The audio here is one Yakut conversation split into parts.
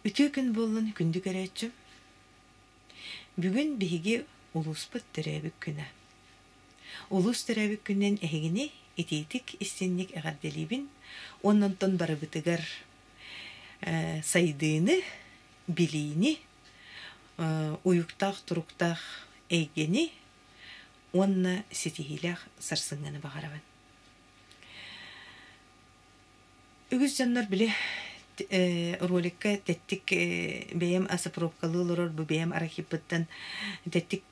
Үтүө күн буоллун, күндү көрөөччүм! Бүгүн биһиги улууспут төрөөбүт күнэ. Улуус төрөөбүт күнүнэн эһигини итиитик истинник эҕэрдэлиибин уонна онтон барыбытыгар сайдыыны, билиини, уйуктаах туруктаах эйгэни уонна ситиһиилээх сарсыҥҥыны баҕарабын. Үгүс дьоннор били роликка тэттик бэйэм асопробкалыы олорор бу бэйэм архиппыттан тэттик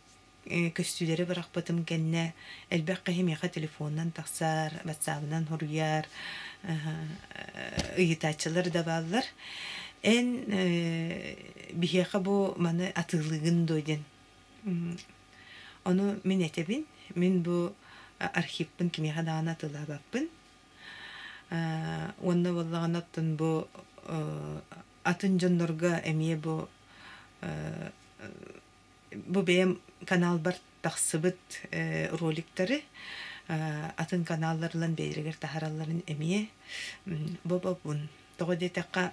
көстүүлэри бырахпытым кэннэ элбэх киһи миэхэ телефонунан тахсар, ватсабынан суруйар, ыйытааччылар да бааллар. Эн биһиэхэ бу маны атыылыыгын дуо диэн. Ону мин этэбин, мин бу архивпын кимиэхэ даҕаны атыылаабаппын. Уонна буоллаҕына оттон бу атын дьоннорго эмиэ бу бу бэйэм каналбар тахсыбыт роликтары атын каналларынан бэйэлэригэр таһааралларын эмиэ бобобун. Тоҕо диэтэххэ,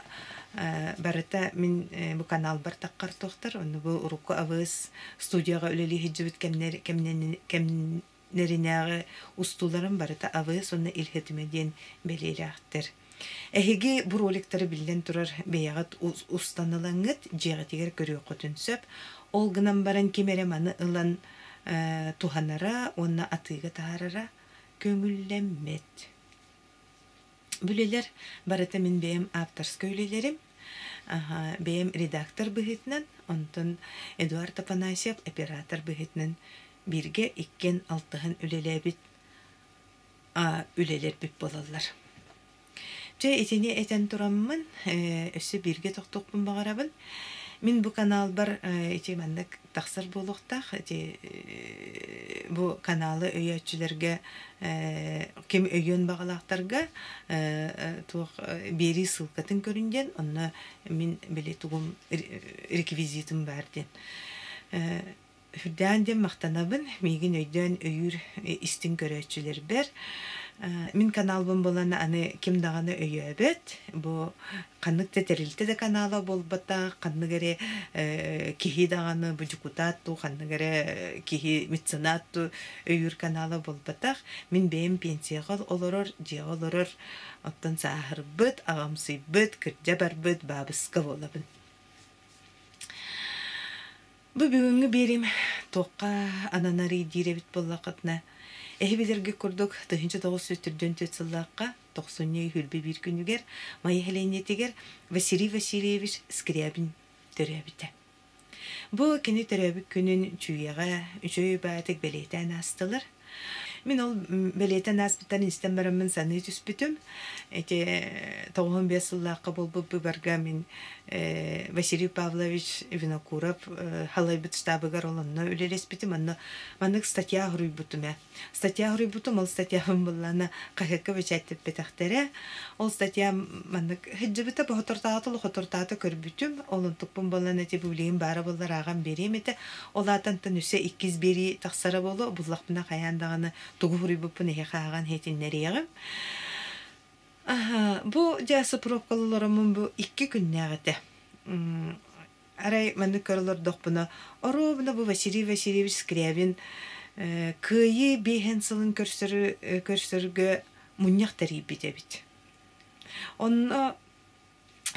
барыта мин бу каналбар таххар туохтар, онно бу урукку АВС студияҕа үлэлии сылдьыбыт кэмнэр кэмнэринээҕи устууларым барыта АВС уонна Илһэтимэ диэн бэлиэлээхтэр. Эһиги бу роликтары биллэн турар бэйэҕит устан ылаҥҥыт дьиэҕитигэр көрүөххүтүн сөп. Ол гынан баран ким эрэ маны ылан туһанара уонна атыыга таһаарара көҥүллэммэт. Бу үлэлэр барыта мин бэйэм авторскай үлэлэрим. Бэйэм редактор быһыытынан, онтон Эдуард Афанасьев оператор быһыытынан бииргэ иккиэн алтыһан үлэлээбит үлэлэрбит буолаллар. Чэ, итини этэн тураммын, өссө бииргэ тохтуохпун баҕарабын. Мин бу каналбар ити маннык тахсар буолуохтаах. Ити бу каналы өйөөччүлэргэ ким өйүөн баҕалаахтарга туох биэрии ссылкатын көрүн диэн, онно мин били тугум реквизитым баар диэн. Үрдээн диэн махтанабын, миигин өйдөөн өйүүр истиҥ көрөөччүлэрбэр. Мин каналбын булан аны ким даҕаны өйөөбөт. Бу ханнык да тэрилтэ да канала буолбатах, ханнык эрэ киһи даҕаны бу дьокутаат дуу, ханнык эрэ киһи меценат дуу өйүүр канала буолбатах. Мин бэйэм пенсияҕа олорор, дьиэҕэ олорор, оттон сааһырбыт, аҕамсыйбыт, кырдьа барбыт баабыска буолабын. Бу бүгүҥҥү биэриим туохха ананарый диир эбит буоллаххытына, эһи билэргит курдук 1944 сыллаахха тохсунньу үһүрбэ биир күнүгэр Майа сэлиэнньэтигэр Василий Васильевич Скрябин төрөөбүтэ. Бу кини төрөөбүт күнүн Чүүйэҕэ үчүгэй баайытык бэлиэтээн аастылар. Мин ол бэлиэтээн ааспыттарын истэн бараммын саныы түспүтүм. Ити 95 сыллаахха буолбут быыбарга мин Василий Павлович Винокуров халайбыт штабыгар ол онно үлэлэспитим. Онно маннык статья суруйбутум ээ. Статья суруйбутум, ол статьябын буллаана хаһыакка бэчээттэппэтэхтэрэ. Ол статья маннык сылдьыбыта, хотордоото хотордоото көрбүтүм. Ол онтукпун буолан ити билигин баара буоллар ааҕан биэриэм этэ. Ол аатантан өссө иккис биэрии тахсара буолуо, буллахпына хайаан даҕаны тугу суруйбуппун эһиэхэ ааҕан иһитиннэриэҕим. Аһа, бу дьэ сопробкалылараммын бу икки күннээх этэ. Арай маннык көрө олордохпуна, оруобуна бу Василий Васильевич Скрябин Кыайыы биэһин сылын көрсөргө мунньах тэрийбит эбит. Онно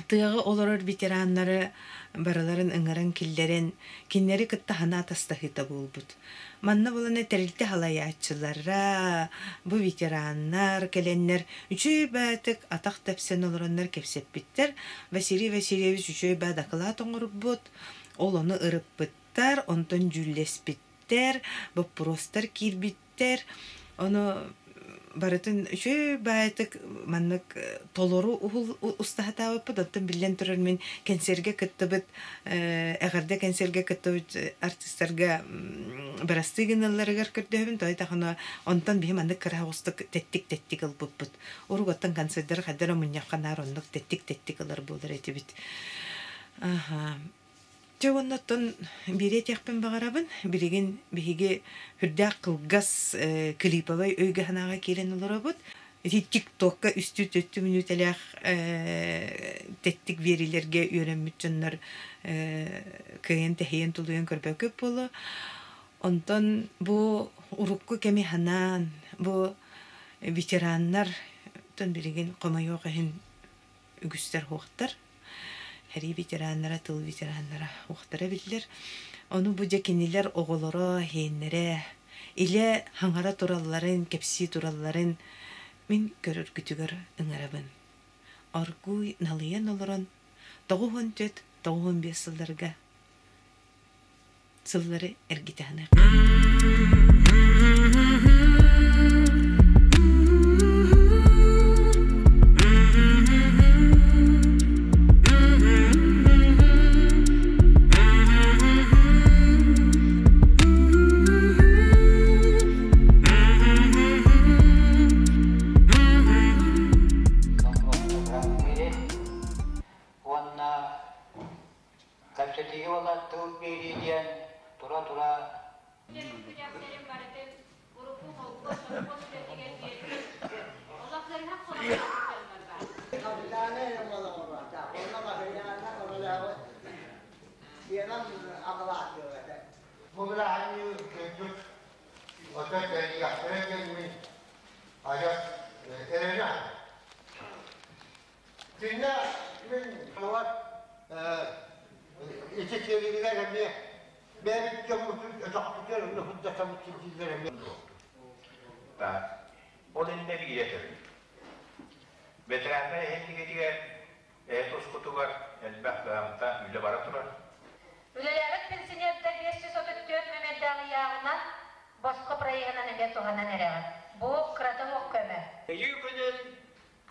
тыаҕа олорор ветераннары барыларын ыҥыран киллэрэн, кинилэри кытта санаа атастаһыыта буолбут. Манна булана тэрилтэ салайааччылара, бу ветераннар кэлэннэр үчүгэй баайытык атах тэпсэн олороннор кэпсэппиттэр. Василий Васильевич үчүгэй баа дакылаат оҥорбут, ол ону ырыппыттар, онтон дьүүллэспиттэр, боппуруостар киирбиттэр. Ону барытын үчүгэй баайытык маннык толору уһул устаһатаабыппыт. Оттон биллэн турар мин кэнсиэргэ кыттыбыт, эҕэрдэ кэнсиэргэ кыттыбыт артыыстарга бырастыы гыналларыгар көрдөһөбүн. Тоҕо даҕаны онтон биһи маннык кыра оҕустук тэттик-тэттик ылбыппыт. Урук оттон концердары хайдах эрэ мунньахха наар оннук тэттик-тэттик ылар буолар этибит. Аха. Дьэ уонна оттон биири этиэхпин баҕарабын. Билигин биһиги сүрдээх кылгас клиповай өйгө-санааҕа киирэн олоробут. Ити ТикТокка үстүү-төртүү мүнүүтэлээх тэттик биэриилэргэ үөрэммит дьоннор кыайан тэһийэн тулуйан көрбөккө буолуо. Онтон бу урукку кэми санаан, бу ветераннар оттон билигин хомойуох иһин үгүстэр суохтар. Сэрии ветераннара, тыл ветераннара уохтара биллэр. Ону бу дьэ кинилэр оҕолоро, иһиэннэрэ илэ хаҥара туралларын, кэпсии туралларын мин көрөргүтүгэр ыҥырабын. Оргууй налыйан олорон 94, 95 сылларга сыллары эргитэ саныахха. Уонна Кэпсэтиигэ уонна тыл биэрии диэн тура-тура Күрэхтэрин барытын урукку холкуос сопхуос үлэтигэр биэрбит олох ыарыһах холоннообут дьоннор баар. Бу бырааһынньыгы кэлбит отой тэрийиэхтэрэ диэн адьас эрэнэ. Кинэ мин олор ити сиэригэр эмиэ бэйэбит дьоммутун өтөхпүтүгэр онно сылдьасаммыт сылдьыылар эмиэ Так, ол иннинэ биирэ төрүүр. Ветераннар эһиннигитигэр эһэ тускутугар элбэх кыһамта үлэ бара турар. Үлэлээбит пенсионердар 534 нүөмэрдээх ыйааҕынан босхо проеһынан эмиэ туһанан эрэҕит. Бу кырата суох көмө. Ыйыы күнүн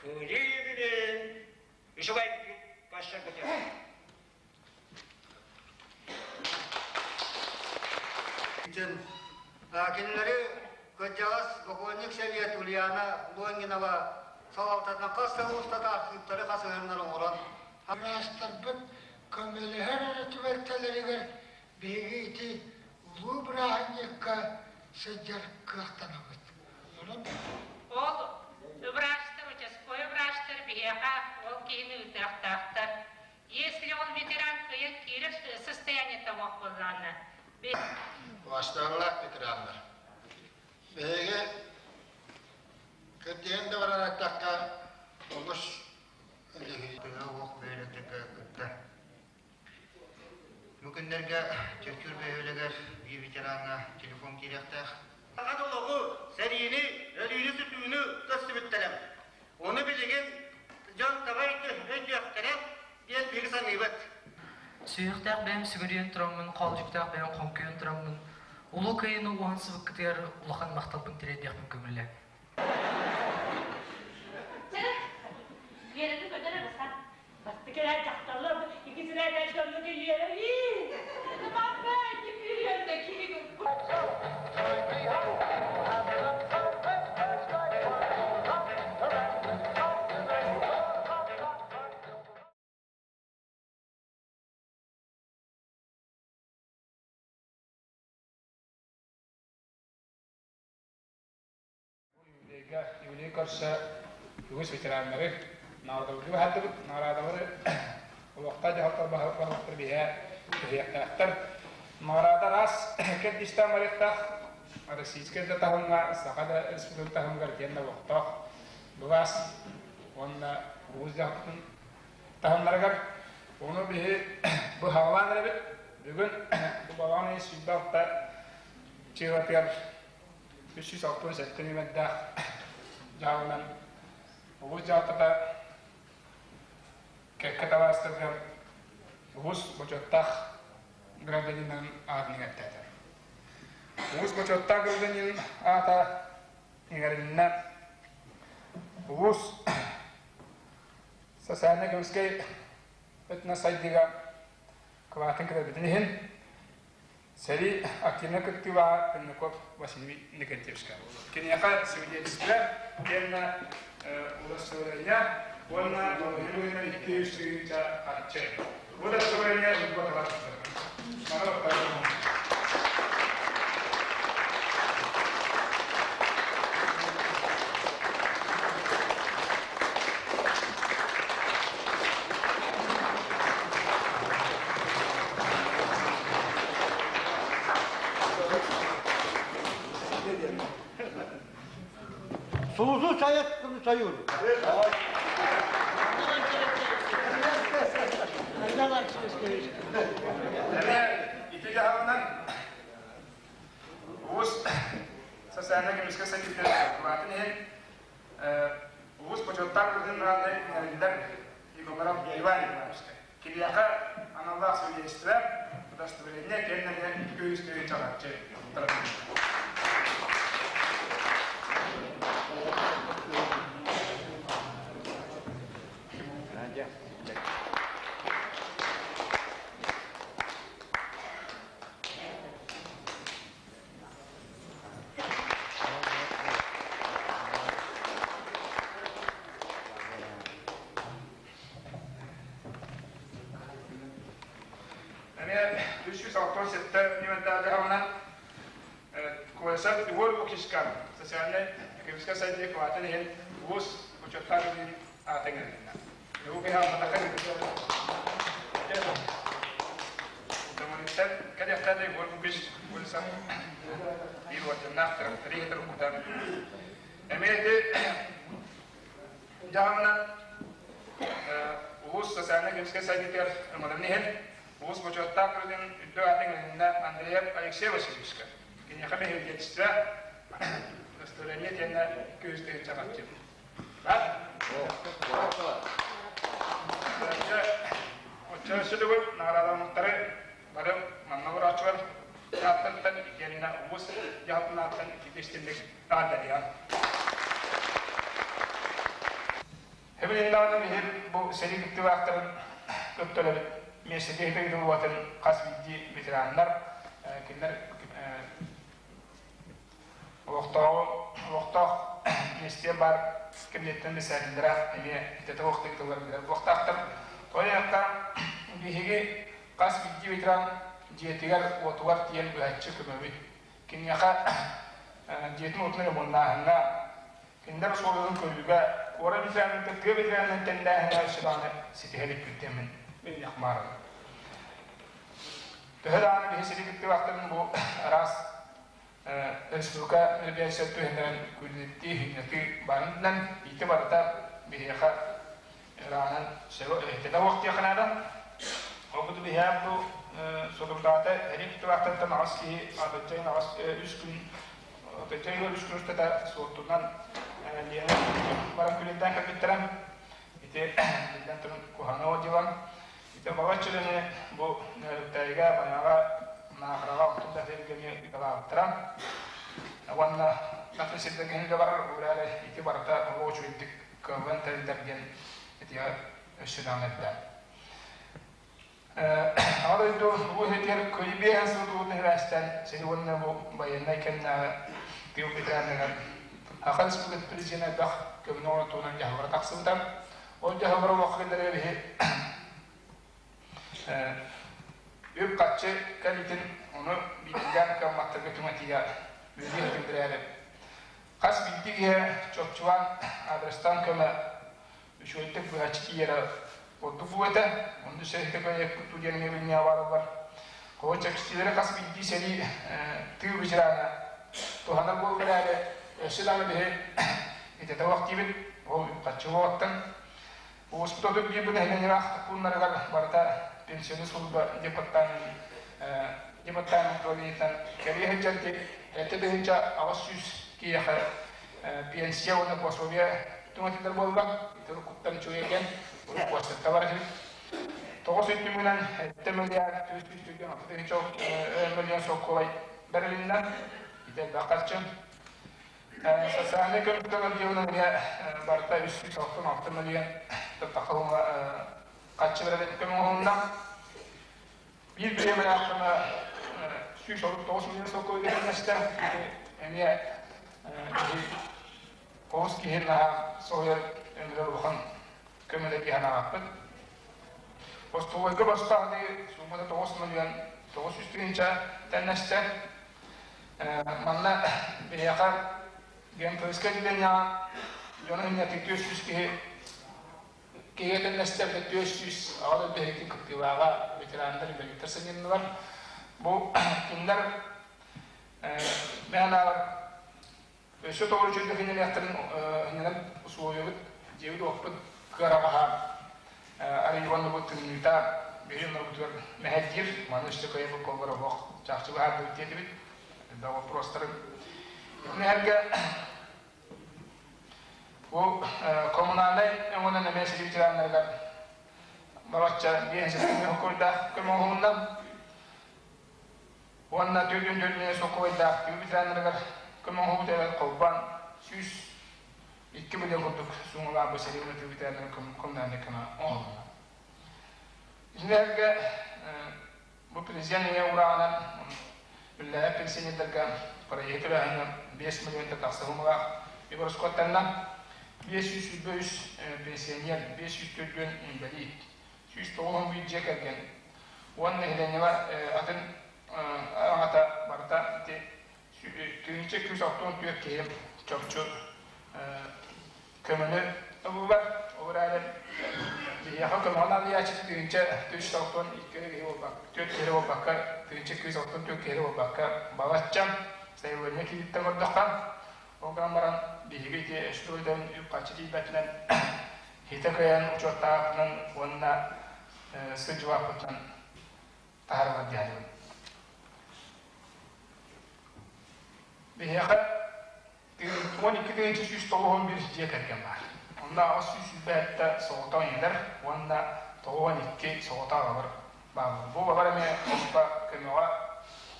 Кыырыы үчүгэй көрсөргүтүн. Кинилэри кырдьаҕас бокуонньук сэбиэт Ульяна Лонгинова салалтатынан хас сыл устата архыыптары хасыһыннар оҥорон Быраастарбыт көмөлөһөр эрэ түбэлтэлэригэр биһиги ити улуу бырааһынньыкка сылдьар кыахтанабыт. Онон Ол врачтар, участковый врачтар биһиэхэ ол киһини ыытыахтаахтар. Если он ветеран кыайан киирэр состояние того буоллаҕына Убастабыллаах ветераннар! Биһиги кырдьыгын да баран эттэххэ олус Тыа-уох бөһүөлэктэргэ кытта. Бу күннэргэ Чөчүүр бөһүөлэгэр биир ветераҥҥа телефон киириэхтээх. Ат олоҕу, сэриини, өлүүнү-сүтүүнү көрсүбүттэрэ. Ону билигин дьон таба өйдүөхтэрэ диэн биһиги саныыбыт. Сүһүөхтээх бэйэм сүгүрүйэн тураммын, хоолдьуктаах бэйэм хоҥкуйан тураммын, Улуу Кыайыыны уһансыбыккытыгар улахан махталбын тириэрдиэхпин көҥүллээҥ. Үөрэтин көтөрө баста. Бастакы эрэ дьахталлар иккис эрэ дьоннук үөрэ. Папа, Юбилейга юбилей көрсө үгүс ветераннары наҕараадалыы баһаардыбыт. Наҕараадалары олохтоох дьаһалтар баһылыктар биһэ түһүөхтээхтэр. Наҕараада араас кэрдиистээх барыахтаах. Российскай да таһымҥа, Саха да республикатын таһымыгар итиэннэ олохтоох былаас уонна улуус дьаһалтатын таһымнарыгар. Ону биһи быһаҕалаан эрэбит. Бүгүн бу балаҕан ыйын 26 чыылатыгар 367 нүмердээх дьаһалынан улуус дьаһалтата кэккэ табаарыстарыгар улуус бочуоттаах гражданинын аатын иҥэртээтэ. Улуус бочуоттаах гражданин аата иҥэрилиннэ улуус социальнай көмүскэй өттүнэн сайдыыга кылаатын кытарбытын иһин Сэрии активнай кыттыылааҕа Пермяков Василий Николаевичка. Киниэхэ свидетельство уонна удостоверение уонна балаһыанньа 200 харчы. Бу удостоверение уйбатылар. Советскому Союзу. Ити дьаһалынан Уус социальнай көмүскэ сайдыытын кылаатын иһин улуус бочуоттаах быһыытынан иҥэриллэр Егоров Иван Ивановичка. Киниэхэ аналлаах свидетельство, удостоверение кэннэ 200 тыһыынча харчы Эмиэ 367 ньүмэнтээдэҕинэн Колесов Егор Лукичка социальнай экономическай сайдыы кылаатын иһин улуус учуоттаах үлэлиин аата иҥэрилиннэ. Бу киһи алматаха Домониттан кэлиэхтээх Егор Лукич Колесов биир уордьаннаах тракторист туруккута. Эмиэ ити дьаһалынан улуус социальнай көмүскэл сайдыытыгар өҥөлөрүн иһин улуус бочуоттаах үлэтин үрдүк аатын иҥэриннэ Андреев Алексей Васильевичка. Киниэхэ биһиргэтистэ удостоверение итиэннэ 200 тыһыынча харчы. Оччо өссө төгүл наҕараадаламмыттары бары манна олорооччулар ааттарыттан итиэннэ улуус дьаһалтатын ааттан итиитэ истинник таҕардарыйан. Эбилиннаҕына биһир бу сэрии кыттыылаахтарын көптөлөбүт миэстэтигэр ыытыллыбатын хас биирдии ветераннар кинилэр олохтооҕу олохтоох миэстиэ баар кэбиниэттэн бэсээллэрэ эмиэ итэтэ уохтук тыллар билэр буолуохтаахтар. Тоҕо биһиги хас биирдии ветеран дьиэтигэр уотугар тиийэн быһаччы көмөбүт. Киниэхэ дьиэтин уотун ремоннааһыҥҥа, кинилэр условияларын көрүүгэ, куорат ветеранын тыа ветеранын тэҥнээһиҥҥэ өссө даҕаны ситиһэ иликпит диэммин билиэх баарым. Төһө даҕаны биһи сири кыттыылаахтарын бу араас республика мероприятиелар түһэннэрин күлүттии, хиннэтии барынан ити барыта биһиэхэ ыраанан сөбө эһитэтэ уохтиэхэ наада. Ол курдук биһиэхэ бу соторутааҕыта эрин кыттыылаахтартан аҕыс киһи атыччайын аҕыс үс күн атыччайыгар үс күн устата суоттунан Лена баран күлүнтэн кэлбиттэрэ. Ити биллэн туран куһаҕан дьылан Ити баҕа чилини бу Нөөрүктээйигэ, Байаҕа, Наахараҕа онтун да сиргэни ыыталаабыттара. Уонна атын сирдэргэ иһин да барар, ол эрээри ити барыта олох үчүгэйдик кыаллан тэриллэр диэн итигэ өссө даҕаны эрдэ. Аҕа дойду Улуу иһитигэр кыайыы биэһэн сыл туолбутун сибээстээн сири уонна бу байыаннай кэмнээҕи тыыл ветеранныгар Саха Республикатын президенэ элбэх көмөнү оҥорон туһунан дьаһаллара тахсыбыта. Ол дьаһаллары олоххо киллэрэр иһи үп-харчы кэлиитин ону биирдиилээн кыамматтарга түҥэтиигэ үлэлии сатыырдары хас биирдии киһи чопчулаан адрестаан көмө үчүгэйдик быһаччы тиийэрэ ордук бу этэ. Онно сэһитэ кыайыахпыт диэн эмиэ билиҥҥэ баарыллар. Хоһу чэпчэтиилэри хас биирдии сэрии тыыл ветерана туһанар буолла эрээри, өссө даҕаны биһи итэтэ диибит, ол үп-харчы буолуоттан. Улууспут отут биир нэһилиэнньэлээх пууннарыгар барыта пенсионный служба департамент департамент управлениетынан кэлии сылдьан 7800 киһиэхэ пенсия уонна пособие түҥэтиллэр буолла. Ити уруккуттан үчүгэй экен, урукку бар үһү. Тоҕус үтүмүнэн 7 миллиард 446 тыһыынча миллион солкуобай бэрилиннэ. Ити элбэх харчы. Социальнай көмүскэл отделынан эмиэ барыта 366 миллион тахха харчы бэриллибит көмө оҥоһулунна. Биир бириэмэлээх көмө 139 миллион солкуобай бэриллэстэ. Эмиэ оҕус киһи наһаа соһуйар өҥүрэр улахан көмөлө диэн аҕаппыт. Остуолга бастааны суумата 9 миллион 900 тыһыынча тэннэстэ. Манна биһиэхэ ГМПС-ка отделениеҕа дьону инньэтин 400 киһи киһигэ тэннэстэ, 400 аҕа дойду эһиги кыттыылааҕа ветераннар, инвалидтар сынньаннылар. Бу кинилэр мээнэ. Өссө тоҕо үчүгэйдик иннилээхтэрин иннинэн усулуобуйабыт, дьиэбит-уоппут кыараҕаһа арыйбанныбыт тымныыта биһиги дьоннорбутугар мэһэйдиир. Маны өссө кыайбыт буоллар олох чахчы быһаардыбыт диэтибит. Элбэх вопростарын. Итиннэргэ бу коммунальнай өҥөнөн эмиэ сэрии ветераннарыгар балачча биэнсийэтин хокуйдаах көмө оҥоһулунна. Уонна түөртүн төрдүнэн сокуойдаах түү ветераннарыгар көмө оҥоһубут эбэт холбоон 102 миллион курдук суумалаах бу сэрии уонна түү ветераннарын коммунальнай көмө оҥоһулунна. Итиннэргэ бу президент ийэ урааҕынан үллэһэр пенсионердарга проеһы төлөөһүҥҥэ 5 миллионтан тахса суумалаах үп ороскуоттанна. 523 пенсионер, 504 инбэлиит, 191 дьиэ кэргэн уонна нэһилиэнньэҕэ атын аҕата барыта ити 1264 киһи чопчу көмөнү ыллылар. Ол эрээри биһиэхэ көмөҕө наадыйааччы 1362 киһи буолбакка, 4 киһи буолбакка, 1264 киһи буолбакка балачча сайылыанньа киириттэн көрдөххө, ол гынан баран биһиги ити өстүөйдөн үп-харчы тиийбэтинэн хитэ кыайан учуоттаабытынан уонна сылдьыбаппытынан таһаарылар диэхэлибин. Биһиэхэ 12 191 дьиэ кэргэн баар. Онно 827 соҕотох ийэлэр уонна 92 соҕотох аҕалар бааллар. Бу балар эмиэ туспа көмөҕө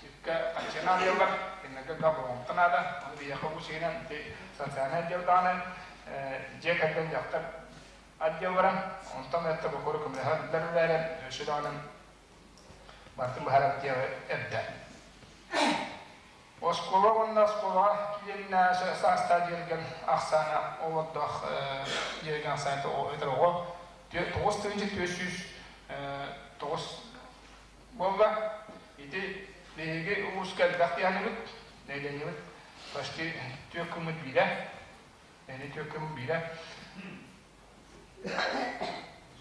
үпкэ харчыны арыйаллар, кинилэргэ да болҕомто наада. Ону биһиэхэ бу сиринэн социальнай отдел даҕаны дьиэ кэргэн дьахтар отделлара, онтон это бокуору көмөлөһөллөр эрээри, өссө даҕаны барытын быһаарар диэҕи эрдэ. Оскуола уонна оскуолаҕа киирэн саастаах дьиэргэн ахсаана олордох дьиэргэн ахсаана этэр оҕо 9409 буолла. Ити биһиги улууска элбэх диэхнибит, нэһилиэнньэбит почти түөрт күммүт биирэ. Нэһилиэнньэ түөрт күммүт биирэ.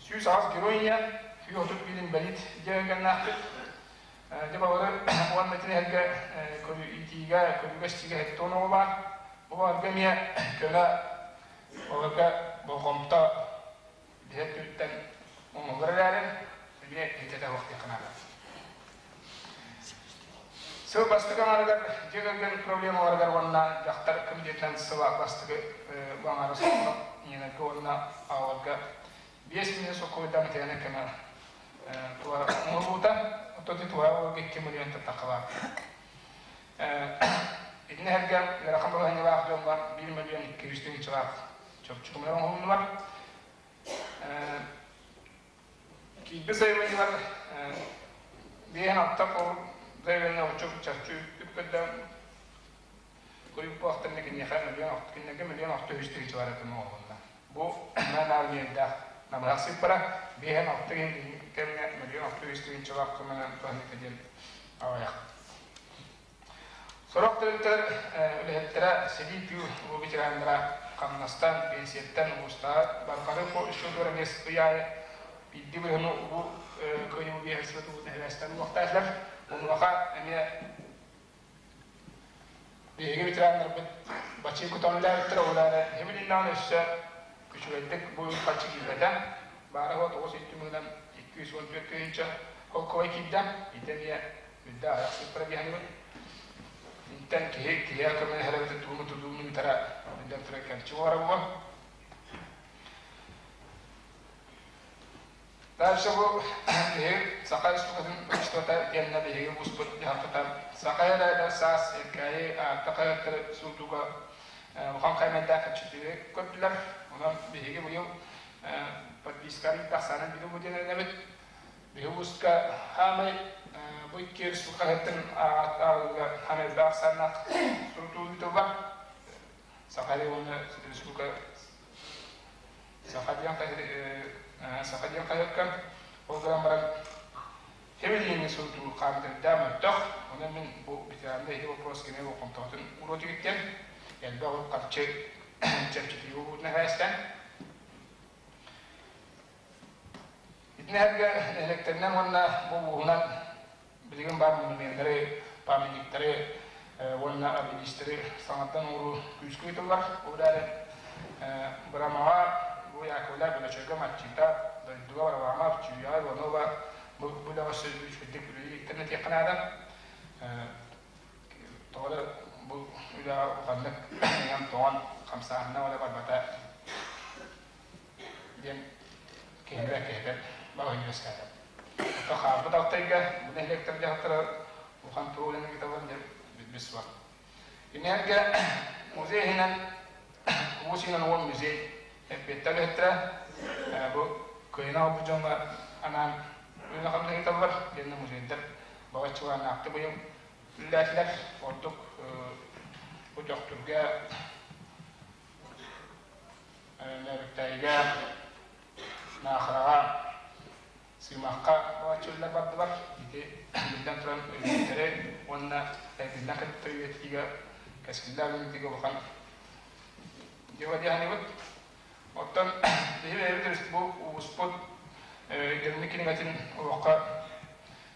108 герой ийэ, 131 инбэлиит дьиэ кэргэннээхпит. Дьэ балары уонна итини иитиигэ, көрүүгэ-истиигэ хэттион оҕо баар. Бу баларга эмиэ көмө, баларга болҕомто биһэр түрүттэн оҥоһуллар эрээри, эмиэ иитэтэ суох диэххэ наада. Сыл бастакы аҥарыгар дьиэ кэргэн проблемаларыгар уонна дьахтар комитетынан сыла бастакы бу аҥара соҕотох ийэлэргэ уонна аҕаларга 5 миллион сокуойдаах материальнай көмө оҥоһуллубута. Оттон ити туһаайа олорго 2 миллион таххалаах. Итини сэргэ ыарахан балаһыанньалаах дьоҥҥо 1 миллион 200 тыһыынчалаах чопчу көмөлөр оҥоһулуннулар. Киирбит заявлениелар биэһин алта заявление оччо чахчы үп көрдөөн куйуппуохтарына киниэхэ миллион кинилэргэ миллион алта үс тыһыынчалар этим оҥоһулунна. Бу нааар миэрдээх намыһах сыыппара биэһин алта киһи кэмҥэ миллион алта үс тыһыынчалаах көмөнөн туһаныыта диэн аҕыйах. Сорох тэрилтэлэр үлэһиттэрэ сэрии тыыл улуу ветераннара хамнастан, биэнсийэттэн улуустааҕы барҕары счетугар эмиэ ый аайы биирдии быһыны улуу Кыайыы биэһэсибэ тугу нэһилиэстэн ылыахтаахтар. Онуоха эмиэ биһиги ветераннарбыт бачыы кутан үлээбиттэр, ол эрээри иһимилиннэҕинэ өссө үчүгэйдик бу үп-харчы киирбэтэ. Баара-суоҕа 9 мыынан 214 тыһыынча холкуобай киирдэ. Ити эмиэ Үрдэ аҕыйах сыыппара диэхинибит. Интэн киһи киһиэхэ көмөлөһөр эбэтэр тугу тутууну ыытара биллэн турар кэмчи буолара буолуо. Дальше бу биһиги Саха Республикатын правительствота итиэннэ биһиги улууспут дьаһалтата Саха эрэ саас Эркээйи Аартык хаһыаттары сурдууга улахан хаймайдаах кэпсэтиини көрдүлэр. Онон биһиги быйыл подписканы тахсаанан билибит диэн эрэнэбит. Биһи улууска хаамай бу икки республика хаһыаттарын ааҕыыга хаамай элбэх ахсааннаах сурутуу ыытыллар. Саха уонна республика Саха диэн Саха диэн хаһыакка ол гынан баран Хевелиини сурутуу хаамтардаах мөлтөх. Онон мин бу ветераннар ити вопрос кини болҕомтоҕутун уруотугуттан элбэх үп-харчы чэпчэтии буолбутун эһээстэн Итини сэргэ нэһилиэктэринэн уонна бу улууһунан билигин баар монуменнары, памятниктары, уонна министри саҥардан оҥоруу күүскэ ыытыллар. Ол эрээри Бырамаҕа бу Яковлев Бөлөчөйгө Матчита, дойдуга Варламов, Чүүйэҕэ Иванова бу үлэҕэ өссө үчүгэйдик үлэлииртэн этиэххэ наада. Тоҕо эрэ бу үлэҕэ улаханнык иҥэн-тоҥон хамсааһына эрэ барбата диэн киһилэр киһитэ балаһыйа үөскээтэ. Оттон хаалбыт Алтайга бу нэһилиэктэр дьахтара улахан туох үлэни ыыталларын дьэ билбит суох. Кинилэргэ музей иһинэн улуус иһинэн уон музей эппиэттэр үлэһиттэрэ бу кыайыны аҕалбыт дьоҥҥо анаан үлэни хамнаһы ыыталлар диэннэ музейдар баҕаччылааннаахтык быйыл үлэлээтилэр. Ордук бу Төхтүргэ Нөөрүктээйигэ, Наахараҕа, Сыымахха баҕаччылар бардылар. Ити биллэн туран өйдөбүллэри уонна эргиллэн кытта үйэтитиигэ кэскиллээх үлэтигэ улахан дьыала диэханыбыт. Оттон биһи бэйэбит бу улууспут өйдөбүнньүк кинигэтин олоххо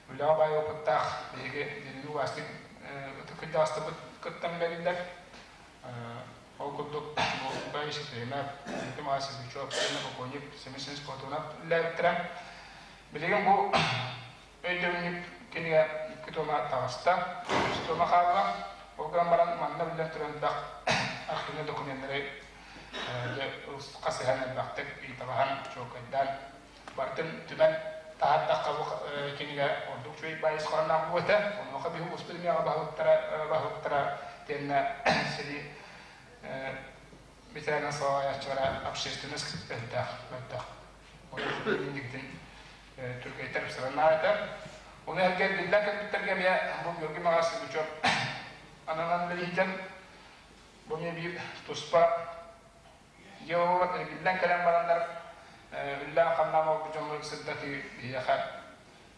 үлэҕэ баай опыттаах биһиги дириҥи убаастык ытык кырдьаҕастарбыт кыттан үлэлииллэр. Ол курдук бу Борис Ефремов, Дмитрий Сергучев, Елена Покойник, Семен Семенович Платонов үлэлээбиттэрэ. Билигин бу өйдөбүнньүк кинигэ икки тома таҕыста, үс тома хаалла. Ол гынан баран манна биллэн туран элбэх архивнай докуменнары хасыһан элбэхтик ыйыталаһан, чуолкайдаан барытын түмэн таһаардахха бу кинигэ ордук үчүгэй баайыс хоһоонноох буолуо этэ. Онуоха биһи улууспут эмиэҕэ баһылыктара баһылыктара тиэннэ сири ветеринар салайааччылара общественность өйдөөх мөлтөх. Ол инникитин түргэйтэр ыпсаран этэ. Ону эргэ биллэн кэлбиттэргэ эмиэ бу Георгий Маҕасович ананан бэлиитэн бу эмиэ биир туспа Дьиэ-уот эргиллэн кэлэн бараннар үллээн-хамнаан олорбут дьоммун сырдатыы биһиэхэ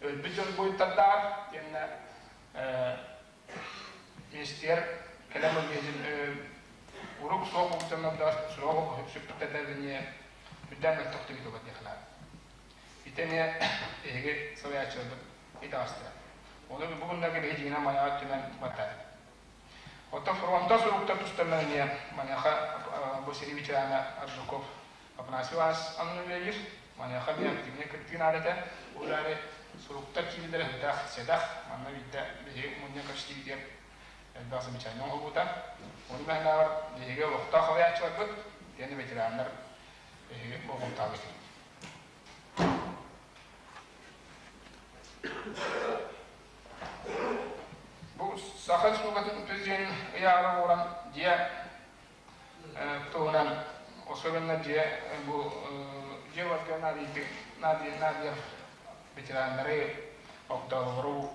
өлбүт дьон буойуттардааҕар итиэннэ министиэр кэлэн бу урук суох буолбут дьоннордоох суох сүппүттэрдэрин үрдээн мөлтөхтүк итибат диэхлээх. Ити эмиэ эһиги салайааччыларбыт итэҕэстэрэ. Ону бу күннэргэ биһи дьиҥинэн майаҕа түмэн баттаатыбыт. Оттон фронтан суруктар тустарынан эмиэ маныаха бу сэрии ветерана Аржаков Афанасий Иванович аннын үлэлиир. Маныаха эмиэ активнай кыттыы наада этэ. Ол эрээри суруктар киирэллэрэ элбэх сэдэх. Манна биирдэ биһиги мунньан көрсүтүүбүтүгэр элбэх замечание оҥоһуллубута. Ону мэһнээҕэр биһиги олохтоох салайааччыларбыт, итиэннэ ветераннар биһиги болҕомтообут. Бу Саха Республикатын президенин ыйааҕар олорон дьиэ туһунан особенно дьиэ бу дьиэ барга наадыйар ветераннары, огдоолору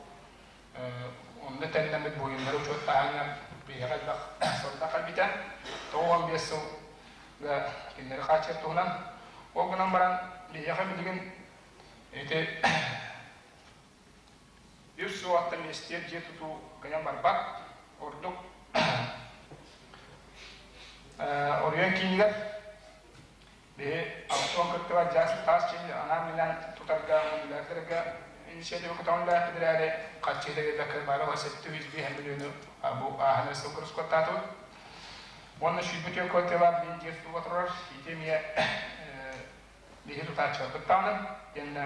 онно тэннэммит буойуннары учуоттааһыҥҥа биһиэхэ элбэх сорудах кэлбитэ. 95 сылга кинилэри хааччыйар туһунан. Ол гынан баран биһиэхэ билигин ити Үс суоттан миэстиэр дьиэ тутуу кыайан барбат. Ордук оройуон киинигэр биһи Антон кыттыбат дьаас таас дьиэни анаан-минээн тутарга үлэлэргэ инициатива көтөҕүллээхпит эрээри харчы иһэ бары 705 миллиону бу ааһан сылга рускуоттаатыбыт. Уонна сүүрбүт квартиралаах биир дьиэ тутууга турар. Ити эмиэ биһи тутааччыларбыт даҕаны диэннэ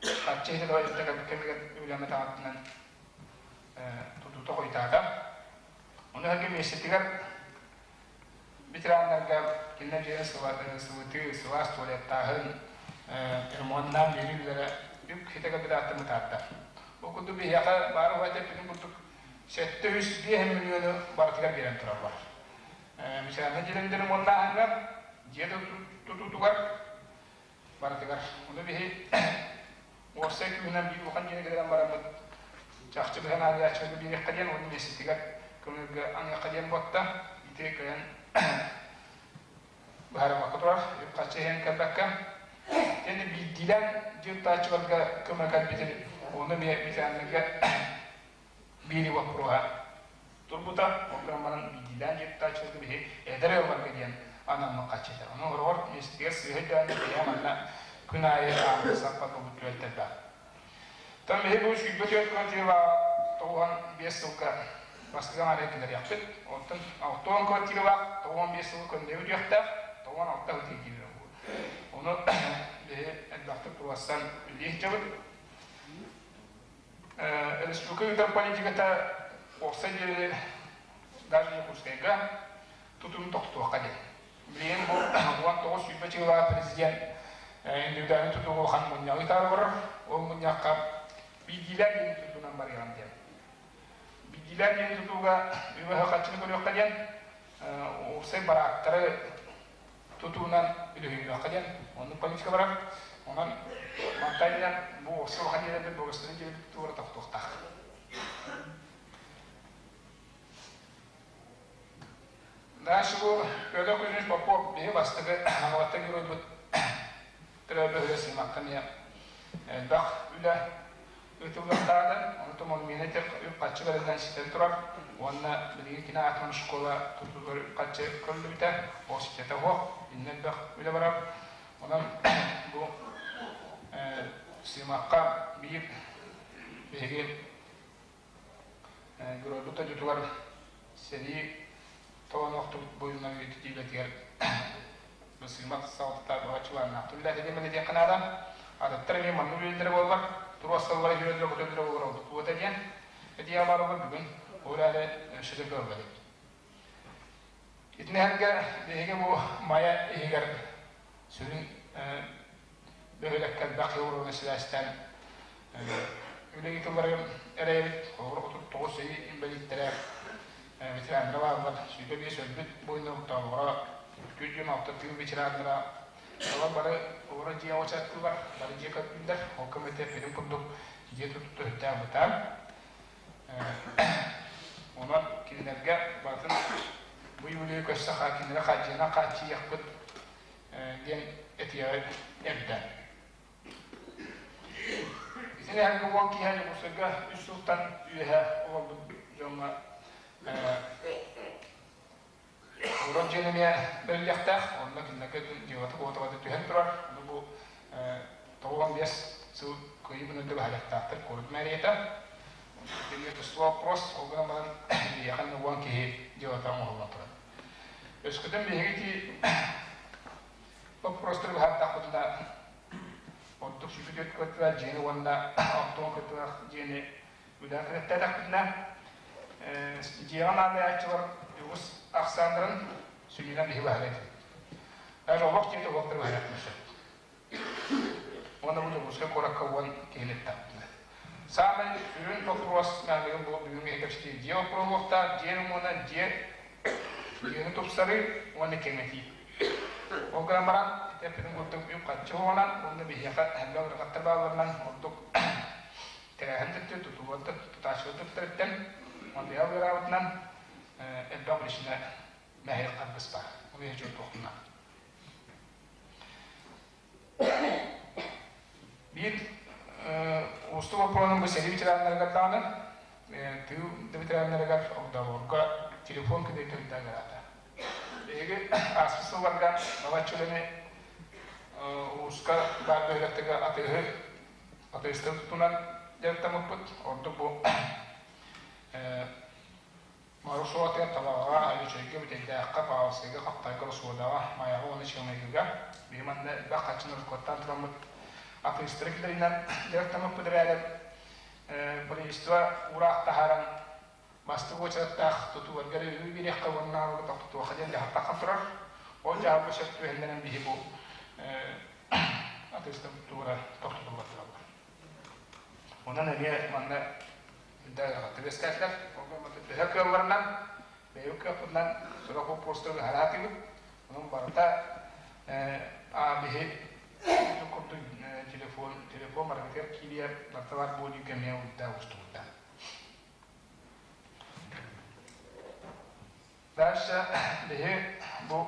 Харчы иһитэ кэлбит кэмигэр үлэммит аҕатынан тутуута хойутаата. Ону сэргэ миэстэтигэр ветераннарга кинилэр дьиэни сылытыы, сылаас туалеттааһын, ремоннаан биэрии үлэлэрэ үп хитэ кэлбит ааттан бытаарда. Ол курдук биһиэхэ баар уһа эппитин курдук 705 миллиону барытыгар биэрэн тураллар. Ветераннар дьиэлэрин ремоннааһыҥҥа, дьиэ тутуутугар барытыгар. Ону биһи уопсай күүһүнэн биир улахан дьиэни кэлэн бараммыт чахчы быһан ааҕыйааччыларга биэриэххэ диэн уонна миэстэтигэр көҥүлгэ аныахха диэн буотта. Ити кыайан быһаарыммакка турар, үп-харчы иһэн кэлбэккэ. Итиэннэ биирдиилээн дьиэ туттааччыларга көмө кэлбитин ону эмиэ ветераннарга биири боппуруоһа турбута. Ол гынан баран биирдиилээн дьиэ туттааччыларга биһи эдэр ыалларга диэн анаммыт харчы этэ. Ону хороҕор миэстэтигэр сыыһа өйдөөннөр бэйэ манна күн аайы ааммыт саппат буолбут түбэлтэлээх. Оттон биһи бу 24 квартиралаах 95 сылга бастакы аҥаары киллэриэхпит. Оттон 60 квартиралаах 95 сылы көннөрүү диэхтээх, 96 ытыы киирэр буолуо. Ону биһи элбэхтик туруорсан үлэлии сылдьабыт. Республика ыытар политиката уопсай диэри даже Якутскайга тутуун тохтуохха диэн. Билигин бу 19 сүүрбэ чыылаах президент индивидуальный тутууга улахан мунньаҕы ыытаары олорор. Ол мунньахха биирдиилээн диэн тутуунан барыаҕын диэн. Биирдиилээн диэн тутууга үбү хаччыны көрүөххэ диэн, уопсай бараактары тутуунан үлүһүйүөххэ диэн оннук политика барар. Онон мантан бу уопсай улахан дьиэлэрбит богостарын дьиэбит тутуура тохтуохтаах. Дальше бу Петр Кузьмич Попов биһи бастакы аҕалаттан геройбут төрөөбүт сыымакка эмиэ элбэх үлэ ыытыллыахтааҕын, онтон монумена үп-харчы бэриллэн ситэн турар уонна билигин кини аатынан школа тутуллар үп-харчы көрүллүбүтэ, ол ситэтэ суох, иннэ элбэх үлэ барар. Онон бу Сыымакка биир биһиги Геройбут дойдутугар сэрии тоҕоноохтубут буойуннар үйэтитиилэтигэр бысыымак салалтата быһаччылааннаах үлэлээтэ диэн бэлиэтиэххэ наада. Атыттар эмиэ маннык үлэлэрэ буоллар, туруорсаллара үөрэллэрэ көтөллөрө буолар ордук буолуо диэн этиэҕэ баарылар бүгүн ол эрээри өссө да кыалла илик. Итини сэргэ биһиги бу Майа иһигэр сүрүн бөһүөлэккэ элбэх хирургунан сибээстээн үлэ ыытылларын эрэйэбит. Холобур, 39 ый инбэлииттэрэ ветераннара бааллар, 25 өлбүт буойуннар 426 тыыл ветераннара олор бары олоро дьиэ очаттылар, бары дьиэ көрдүүллэр. Ол көмөтө бирин курдук дьиэ тутууту өттөөх бытаан. Онон кинилэргэ барытын бу юбилейы көрсө кинилэри хааччыйынан хааччыйыахпыт диэн этиэҕи эрдэ. Итини эһэҥҥэ уон киһи Дьокуускайга үс сылтан үөһэ олорбут дьоҥҥо олорор дьиэн эмиэ бэриллиэхтээх. Онно кинилэргэ дьыалата-куоталата түһэн турар. Ону бу 95 сыл кыайыы күнүн баһылыктаахтар куорат мэрията. Итиннэ тустуу вопрос, ол гынан баран биһиэхэ уон киһи дьыалата оҥоһуллан турар. Өскөтүн биһиги ити боппуруостары быһаардахпытына, ордук сүпүтүөт кыттыылаах дьиэни уонна оттон кыттыылаах дьиэни үлэҕэ кэтэттээтэхпитинэ, дьиэҕэ наадыйааччылар үгүс ахсааннарын сүнньүнэн биһи быһаарар этибит. Даже олох дьиэтэ олохтор быһаарыахпын сөп. Уонна бу Дьокуускай куоракка уон киһини эттэхпитинэ. Саамай сүрүн боппуруос наадыгын бу бүгүҥҥү кэпсэтии дьиэ боппуруоһуохтаах, дьиэ ремона, дьиэ дьиэни тупсарыы уонна кэҥэтии. Ол гынан баран, ити эппитим курдук үп-харчы уонан уонна биһиэхэ элбэх ыарахаттар баалларынан ордук тэрээһин төттү тутуулар тутааччылар төттөрүттэн материал ыараабытынан элбэх причина мэһэй харгыс баар. Ол иһин чуолкуохтуна. Биир уустук боппуруоһунан бу сэрии ветераннарыгар даҕаны, тыыл да ветераннарыгар огдооборго телефон кэдэй төрүттээн ыраата. Биһиги ааспыт сылларга балачча үлэни улууска баар бөһүөлэктэргэ атыыһы атыыстары тутунан дьарыктаммыппыт. Ордук бу Марусуотыгар Табаҕаҕа, Өлөчөйгө, Бүтэйдээххэ, Павловскайга, Хаптайга, Росуодаҕа, Майаҕа уонна Чыамайгыга биһи манна элбэх харчыны ороскуоттаан тураммыт атыыстары киллэринэн дьарыктаммыппыт эрээри правительство уураах таһааран бастакы уочараттаах тутууларга эрэ үбү биэриэххэ уонна тохтотуохха диэн дьаһалтахха турар. Ол дьаһалга сөп түбэһиннэрэн биһи бу атыыстар тутуура тохтотуллар тураллар. Онон эмиэ манна үөскээтилэр. Төһө кыалларынан, бэйэбит кыахпытынан сорох боппуруостары быһараатыбыт. Онон барыта биһи курдук телефон, телефон барытыгар киириэр, барыта бар буолуу кэмиэ уйда устубута. Дальше биһи бу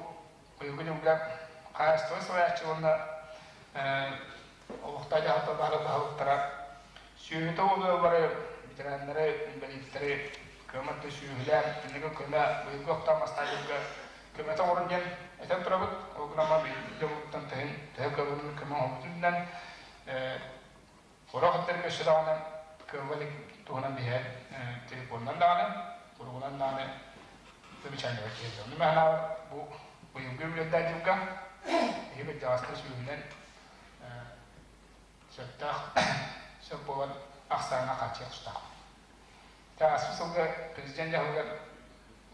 быйылгы дьылга хаһаайыстыба салайааччы уонна олохтоох дьаһалта бары баһылыктара сүөһүтэ уолуоллары, ветераннары, инбэлииттэри көмөттө сүөһүлээн, кинилэргэ көмө быйылгы охтоох мастаайдарга көмөтө оҥорун диэн этэн турабыт. Ол гынан баран быйылгы дьылыттан төһүн төһө көмөнү көмө оҥорбутун үрдүнэн сорох өттөргө өссө даҕаны. Кыалла илик туһунан биһэ телефонунан даҕаны, суругунан даҕаны замечаниега киирдэ. Ону мэһэнэ бу быйылгы үбүлүөйдээх дьылга киһи кырдьаҕастар сүүһүнэн сөптөөх сөп буолар ахсааҥҥа хааччыйа тустаах. Ааспыт сылга президент дьаһалыгар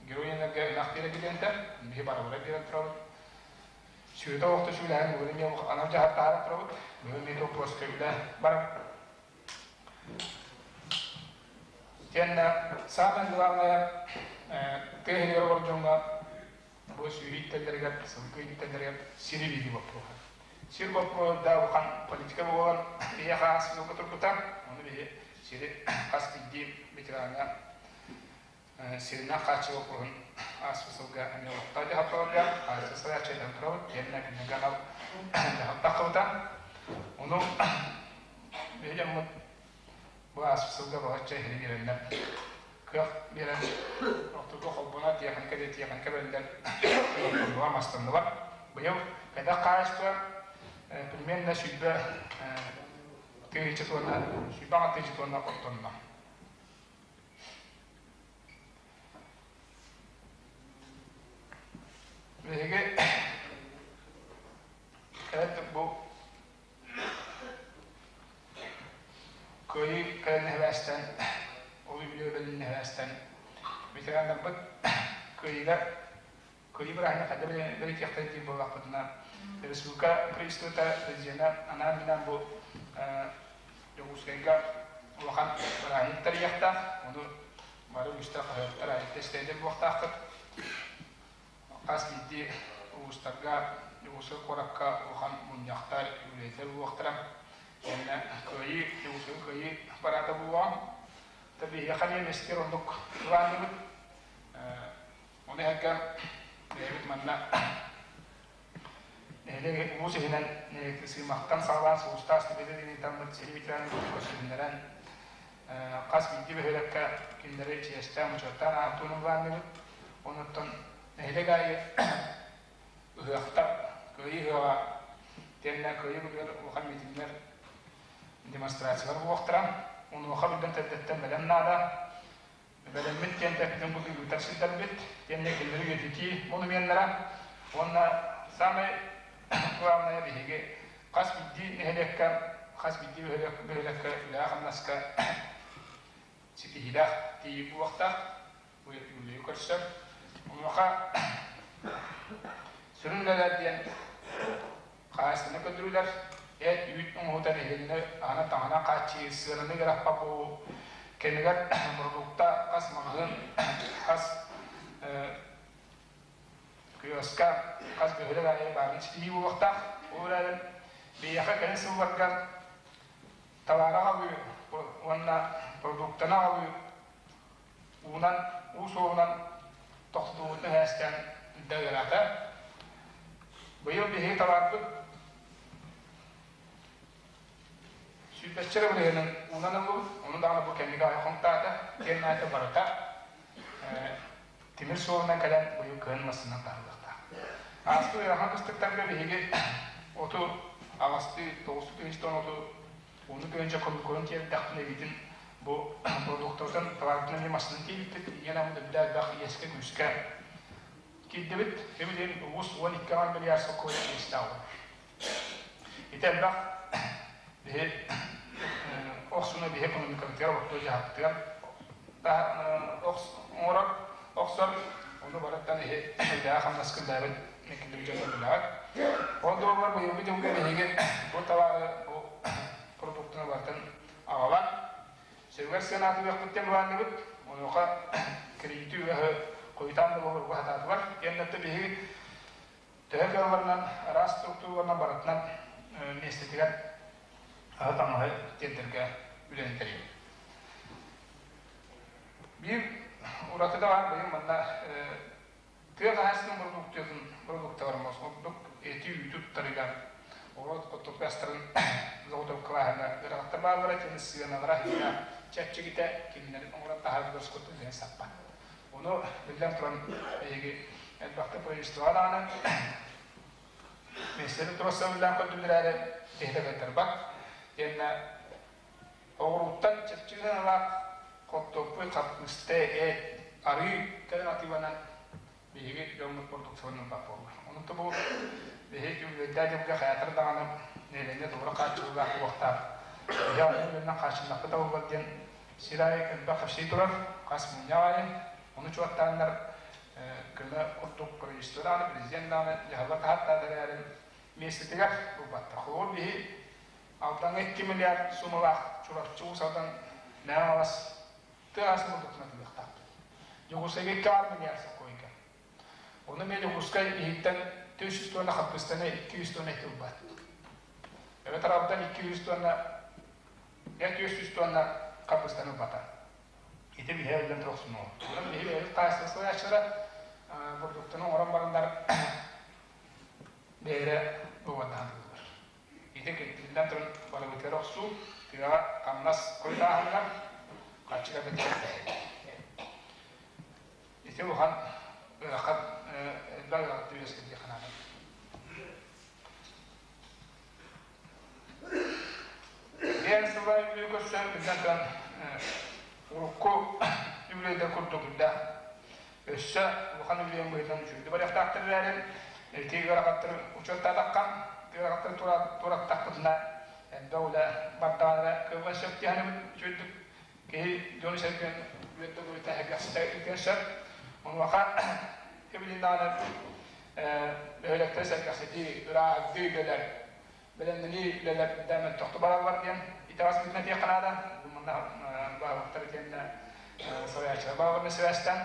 героиннарга ынах биэрэ биһи барыбыра биэрэн турабыт. Сүөтэ олохто сүүлэһэн уурун анал дьаһал таһааран турабыт. Бүгүн биир боппуруоска үлэ барар. Итиэннэ саамай главное тыа иһигэр олорор дьоҥҥо бу сүөһү ииттэллэригэр, сылгы ииттэллэригэр сири биэрии боппуруоһа. Сир боппуруоһа да улахан политика буолан биһиэхэ ааспыт сылга турбута. Ону биһи сири хас биирдии ветераҥҥа сиринэн хааччы боппуруоһун ааспыт сылга эмиэ олохтоох дьаһалталарга хааччы салайааччы турабыт. Итиэннэ кинилэргэ анал дьаһал таххыбыта. Ону биһи дьоммут бу ааспыт сылга балачча иһини биэрэннэр кыах биэрэн ортоку холбоно тиэхиньикэ да тиэхиньикэ бэриллэн оттоннулар, мастаннылар. Быйыл кэтэх хаһаайыстыба примерно 100 000 тонна, 106 000 тонна оттонно. Биһиги бу Кыайыы кэлэн эһэбээстэн, ол үбүлүөй бэлин эһэбээстэн ветераннарбыт кыайыыга кыайыы бырааһынньык хайда бэлиэтиэхтэрэ диир буоллахпытына, республика правительствота президенэ анаан-минээн бу Дьокуускайга улахан бырааһынньык тэрийиэхтээх, ону бары үгүстэр хаһыаттар айыта-истэйдэр буолуохтааххыт. Хас биирдии улуустарга, Дьокуускай куоракка улахан мунньахтар, үлэлэр буолуохтара. Уонна Кыайыы, Дьокуускай Кыайыы параада буолуоҕа. Биһиэхэ эмиэ мистер оннук былаанныыбыт. Ону эһэргэ бэйэбит манна нэһилиэк улуус иһинэн сыымахтан саҕалаан сулустаах стипендия диэн сири ветеранын көрсүһүннэрэн хас биирдии бөһүөлэккэ кинилэри чиэстээн, учуоттаан ааттыын былаанныыбыт. Онуттан нэһилиэк аайы ыһыахтар, Кыайыы ыһыаҕа тиэннэ Кыайыы күнүгэр улахан митиннэр, демонстрациялар буолуохтара. Онуоха биллэн эрдэттэн бэлэм наада. Бэлэммит диэн тэппитин курдук ыытар сирдэрбит, тиэннэ кинилэри үйэтитии монуменнара уонна самый главное биһиги хас биирдии нэһилиэккэ, хас биирдии бөһүөлэккэ үлэҕэ-хамнаска ситиһиилээх тиийии буолуохтаах. Бу үлэни көрсөр. Онуоха сүрүн үлэлэр диэн хаһаайыстыбаны көрдөрүүлэр, эт, үүт оҥоһуута нэһилиэнньэни аһына-таҥана хааччыйыы, сыананы ыараппа буолуу кэмигэр бородуукта хас маҕаһыын, хас киоска, хас бөһүөлэк аайы баарын ситиһии буолуохтаах. Ол эрээри биһиэхэ кэлин сылларга табаары аҕалыы уонна продуктаны аҕалыы уунан, уу суоһунан тохтуубутун эһээстээн да ыараата. Быйыл биһиги табаарбыт сүүрбэччэ эрэ бырыһыанын уунан ыллыбыт, ону даҕаны бу кэнники аҕай хомтаата, диэн аата барыта тимир суолунан кэлэн быйыл кыһын массыынан таһыллыахтаах. Ааспыт ыарахан кыстыктарга биһиги оту аҕастыы, тоҕустуу тыһыынча тонна оту Ону тыһыынча хонуккурун тиэрдэхпинэ эбиитин бу продуктабытын товарбытын эмиэ массыынан тиэйбиппит, ийэн аммыт үрдэ элбэх иэскэ-күүскэ киирдибит. Билигин улуус 12 аҥар миллиард солкуобай иэстээх олорор. Ити элбэх биһи охсуну биһи экономикабытыгар олохтуу дьаһалтыгар оҥорор охсор ону барыттан иһи үлэҕэ хамнаска үлэлээбит меккеллэбит дьоннор билэҕит. Ол дуоллар быйылгы дьылга биһиги бу товары бу продуктаны барытын аҕалан сөбүгэр сыанаатыахпыт диэн былаанныыбыт. Онуоха кредити үөһэ хойутаан да буолар хатаатылар. Диэн биһиги төһө кыалларынан араас структураларынан барытынан миэстэтигэр аһы таҥаһы тиэрдэргэ үлэни тэрийэбит. Биир уратыта баар быйыл манна тыа хаһаайыстыбатын продукциятын продукталарын ордук эти-үүтү туттарыгар оҕуруот оттоку астарын заготовкалааһыҥҥа ыарахаттар бааллара итини сыаналара иһинэ чэпчэкитэ кинилэри оҥорон таһаарыылар скоттун саппат. Ону биллэн туран биһиги элбэхтик правительствоҕа даҕаны миэстэни туруорсан үлэлээн көрдүлэр эрээри киһитэ кыайтарбат. Итиэннэ Оҕуруттан чэпчэки сыаналаах хортуоппуй, хаппыыста, эт, арыы кэлэн атыыланан биһиги дьоммут продукцияларын ылбат буоллар. Онон бу биһиги үбүлүөйдээх дьылга хайаатар даҕаны нэһилиэнньэ туора хааччыллаах буолуохтаах. Биһи аҕыйах үлэнэн хааччыннахпыт табыллар диэн сир аайы элбэх кэпсии турар, хас мунньах аайы. Ону учуоттааннар көмө курдук правительство даҕаны, президент даҕаны дьаһаллар таһааттаата эрээри миэстэтигэр ылбаттар. Холобур, биһи Алдаҥҥа 2 миллиард суумалаах Чурапчы Уус Алдан Мэҥэ Хаҥалас тыа ас мурдуктун атыылыахтаахпыт. Дьокуускайга 2 миллиард сокуойга. Ону эмиэ Дьокуускай иһиттэн 400 тонна хаппыыстаны 200 тонна эти ылбат. Эбэтэр Алдан 200 тонна, 400 тонна хаппыыстаны ылбата. Ити биһи өллөн турохсунуо. Онон биһи бэйэбит хаһаайыстыба салайааччылара бурдуктаны оҥорон бараннар бэйэрэ быыбардаһан турдулар. Ити биллэн туран барыбытыгар охсуу, тыаҕа хамнас хойутааһыннар харчыга бэтиэхтэй. Ити улахан ыарахан элбэх ыарахаттары үөскэтиэххэ наада. Диэн сылай үбү көрсөн биллэн туран урукку үбүлүөйдэр курдук үрдээх өссө улахан үбүлүөйүн быһыытынан үчүгэйдик барыахтаахтар эрээри ити ыарахаттары учуоттаатахха ыарахаттары туораттахпытына элбэх үлэ бардаҕына эрэ кыаллан сөп диэхинэбит үчүгэйдик киһи дьону сэргэн үөттэ буруйта эһэргэхситэ ыытыан сөп онуоха кэбилин даҕаны бөһүөлэктэри сэргэхситии ырааһырдыы үлэлэр бэлэмнэнии үлэлэр да мөлтөхтүк бараллар диэн итэҕэс быһыытынан этиэххэ наада. Бу манна баһылыктар итиэннэ салайааччылар баалларына сибээстээн.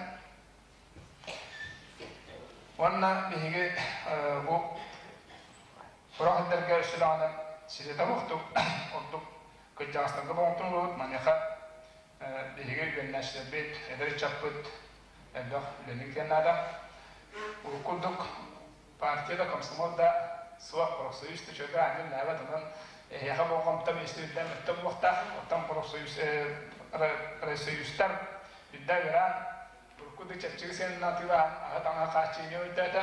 Уонна биһиги бу сорох сирдэргэ өссө даҕаны сирэтэ суохтук ордук кырдьаҕастарга болҕомтону уурабыт. Маныаха биһиги үөрэнээччилэрбит, эдэр ыччаппыт элбэх үлэни ыытыан наада. Урукку курдук партия да, комсомол да суох, профсоюз да чөкө аанньа үлэлээбэт, онон эһиэхэ болҕомто министрдэн өттө буолуохтаах. Оттон профсоюз профсоюзтар үрдэ ыараан, урукку да чэпчэки сыананы атыылаһан аһы таҥаһы хааччыйыыны өйдөөтө.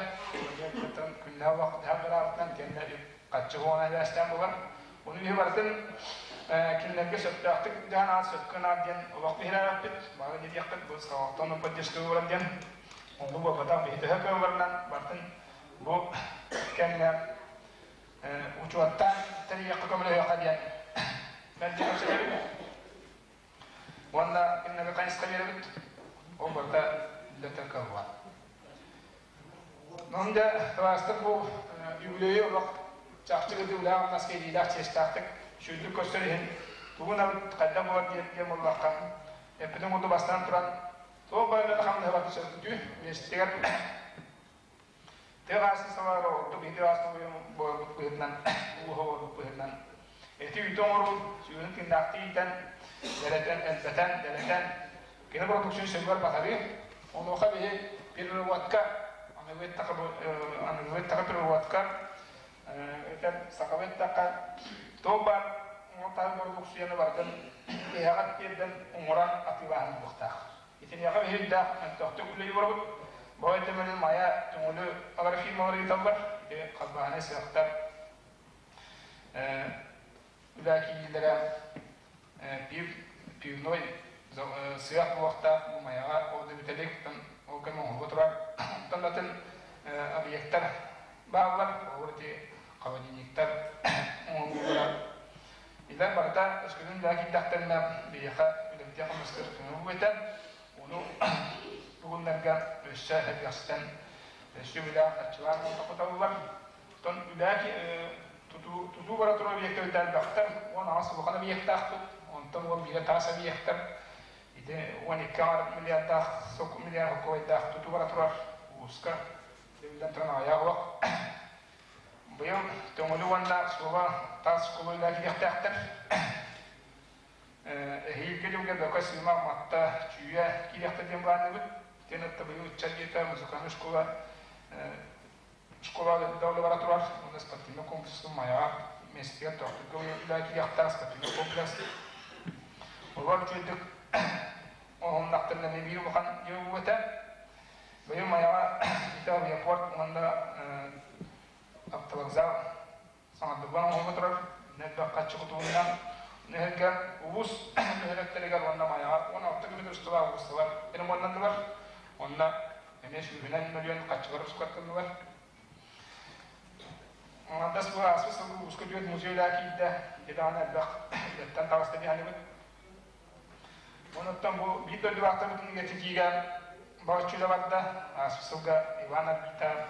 Оттон күннээҕи олох дьаһал бараабытынан итиэннэ үп-харчы буолан эбээстээн булар. Ону биһи барытын кинилэргэ сөптөөхтүк дьаһанаат, сөпкө гынаат диэн олох биһирээбэппит. Бары диэхпит, бу саҕалаахтан поддержка ууран диэн Оннук буолбатах, биһи төһө кыалларынан барытын бу кэмҥэ учуоттаан тэрийиэххэ көмөлөһүөххэ диэн мэлдьи кэпсэтэбит. Уонна кинилэргэ хайысха биэрэбит. Ол барыта үлэтэ кыаллыбат. Онон дьэ, кылаастар бу үбүлүөйү олох чахчы кытыылаах хамнаска илиилээх чиэстээхтик сүрдүк көрсөр иһин тугун абыт хайдах буолар диэн буоллахха, эппитин курдук бастаан туран Туох барыта хамнаһыбат сөргүтүү миэстэтигэр тыа хаһаайыстыбалара ордук ити ааспыт буолбут быһыытынан улууһа буолбут быһыытынан эти үүтү оҥоруу сүүрүн тыыннаахтыы иитэн дэлэтэн элбэтэн дэлэтэн кини продукцияны сөбүгэр батарыы онуоха биһи переработка аныгы аныгы переработка этэн сахалыы эттэххэ туох баар оҥортаах бородууксуйаны барытын тиһэҕэр тиэрдэн оҥорон атыылааһын буолуохтаах. Итиниэхэ биһирдээх мөлтөхтүк үлэлии барабыт. Бу өйдөбүлү Майа Төҥүлү агрофирмалар ыыталлар. Ити халбаһынай сыахтар үлэ киириилэрэ пив, пивной сыах буолуохтаах бу Майаҕа ол да бүтэлик ол кэм оҥоһулла турар. Оттон атын объектар бааллар, ол ити холодильниктар оҥоһуллуулара. Илэр барыта өскөтүн үлэҕэ киирдэхтэринэ биһиэхэ үлэбитигэр хамнаскар көмө этэ. Ону бүгүннэргэ өссө элбэхситэн өссө үлэ харчылаан оҥорбуталлар. Оттон үлэ тутуу, тутуу бара турар объектар элбэхтэр, 18 улахан объектаахпыт, онтон 11 таас объектар, ити 12 миллиардаах, миллиард холкуойдаах тутуу бара турар улууска. Биллэн туран аҕыйах олох. Быйыл Төҥүлү уонна Суола таас школа үлэлиэхтээхтэр. Эһиилги дьылга Бөкө, Сыыма, Матта, Чүүйэ киириэхтэр диэн былаанныыбыт. Итиэннэ быйыл ыччат дьиэтэ музыкальнай школа школа да бара турар. Уонна спортивнай комплекс Майаҕа миэстэтигэр тохтуурга үлэ киириэхтээх спортивнай комплекс. Олор үчүгэйдик оҥоһуннахтарына эмиэ биир улахан дьиэ буолуо этэ. Быйыл Майаҕа ити авиапорт уонна автовокзал саҥардыллан оҥоһулла турар. Элбэх харчы кутулунна. Нэһилгэ улуус бөһүөлэктэригэр уонна Майаҕа 16 күнү усталаах уулуссалар ремоннаннылар. Онно эмиэ сүүһүнэн мөлүйүөн харчылар ускаттаннылар. Аҥардас бу ааспыт сыл улууска түөрт музей үлэ киирдэ. Ити даҕаны элбэх үлэттэн таҕыста диэханыбыт. Онуттан бу биир дойдулаахтарбытын үйэтитиигэ баҕаччы үлэ барда. Ааспыт сылга Иван Арбита,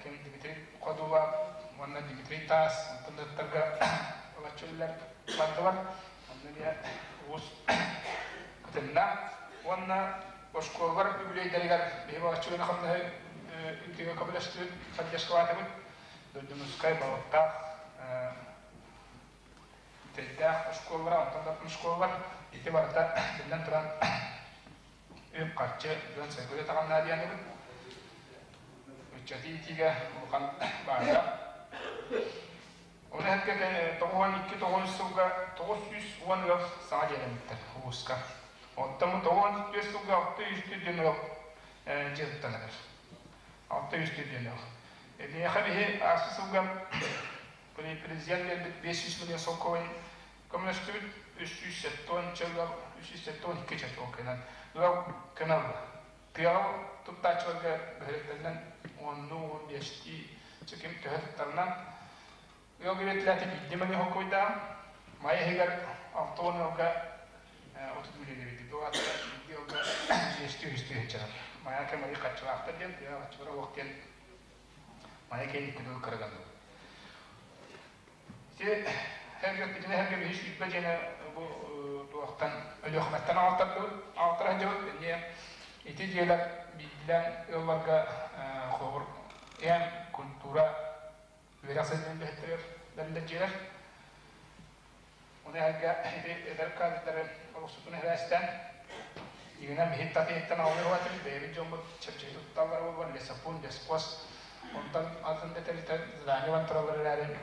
ким Дмитрий Ходулов уонна Дмитрий Таас онтон ыттарга балаччы үлэлэр бардылар. Онно эмиэ уус кытынна. Уонна оскуолалар үбүлүөйдэригэр биһи балаччы үлэни хамнаһы ыытыыга көмөлөстүбүт, поддержкалаатыбыт. Дойдунускай, Балыктаах, Бүтэйдээх оскуолалара, онтон да атын оскуолалар ити барыта биллэн туран үп-харчы дьон-сэргэ таҕаннаа диэнибит. Ыччаты иитиигэ улахан баарда. Ону эһэргэ 92-93 сылга 910 ыал саҥа дьиэлэммиттэр улууска. Оттон бу 94 сылга 603 диэн ыал дьиэ туттан эрэр. 603 диэн ыал. Эбиэхэ биһи ааспыт сылга Президент биэрбит 500 миллион солкуобай көмөлөстүбүт, 370 ыал, 372 чэ солкуйунан ыал көмө ылла. Тыаҕа туттааччыларга бөһүөлэктэринэн уоннуу, уон биэстии ким төһө туттарынан ыал билиэтилээтэ биирдии миллион солкуойдаах. Май иһигэр 60 ыалга 30 миллион эбит. Бу аата биирдии ыалга биэстии үстүү сылдьар. Майа кэм ыйы хаччылаахтар диэн, тыаҕа хаччылара суох диэн Маны кэнниттэн кырыганным. Ити эргэ итини эргэ биһи сүүрбэ дьиэни бу туохтан Өлүөхүмэттэн аҕалтардыбыт, аҕалтара сылдьабыт. Эмиэ ити дьиэлэр биирдиилээн ыалларга холобур эм культура үөрэх сылдьан үлэһиттэригэр бэриллэр дьиэлэр. Ону эргэ ити эдэр кадрдары олохсутун эһээстэн Игинэн биһит татыйыттан аҕалыыр бэйэбит дьоммут чэпчэки тутталлара буолбар лесопун, лесхоз, онтон атын да тэрилтэ здание баран тураллар эрээри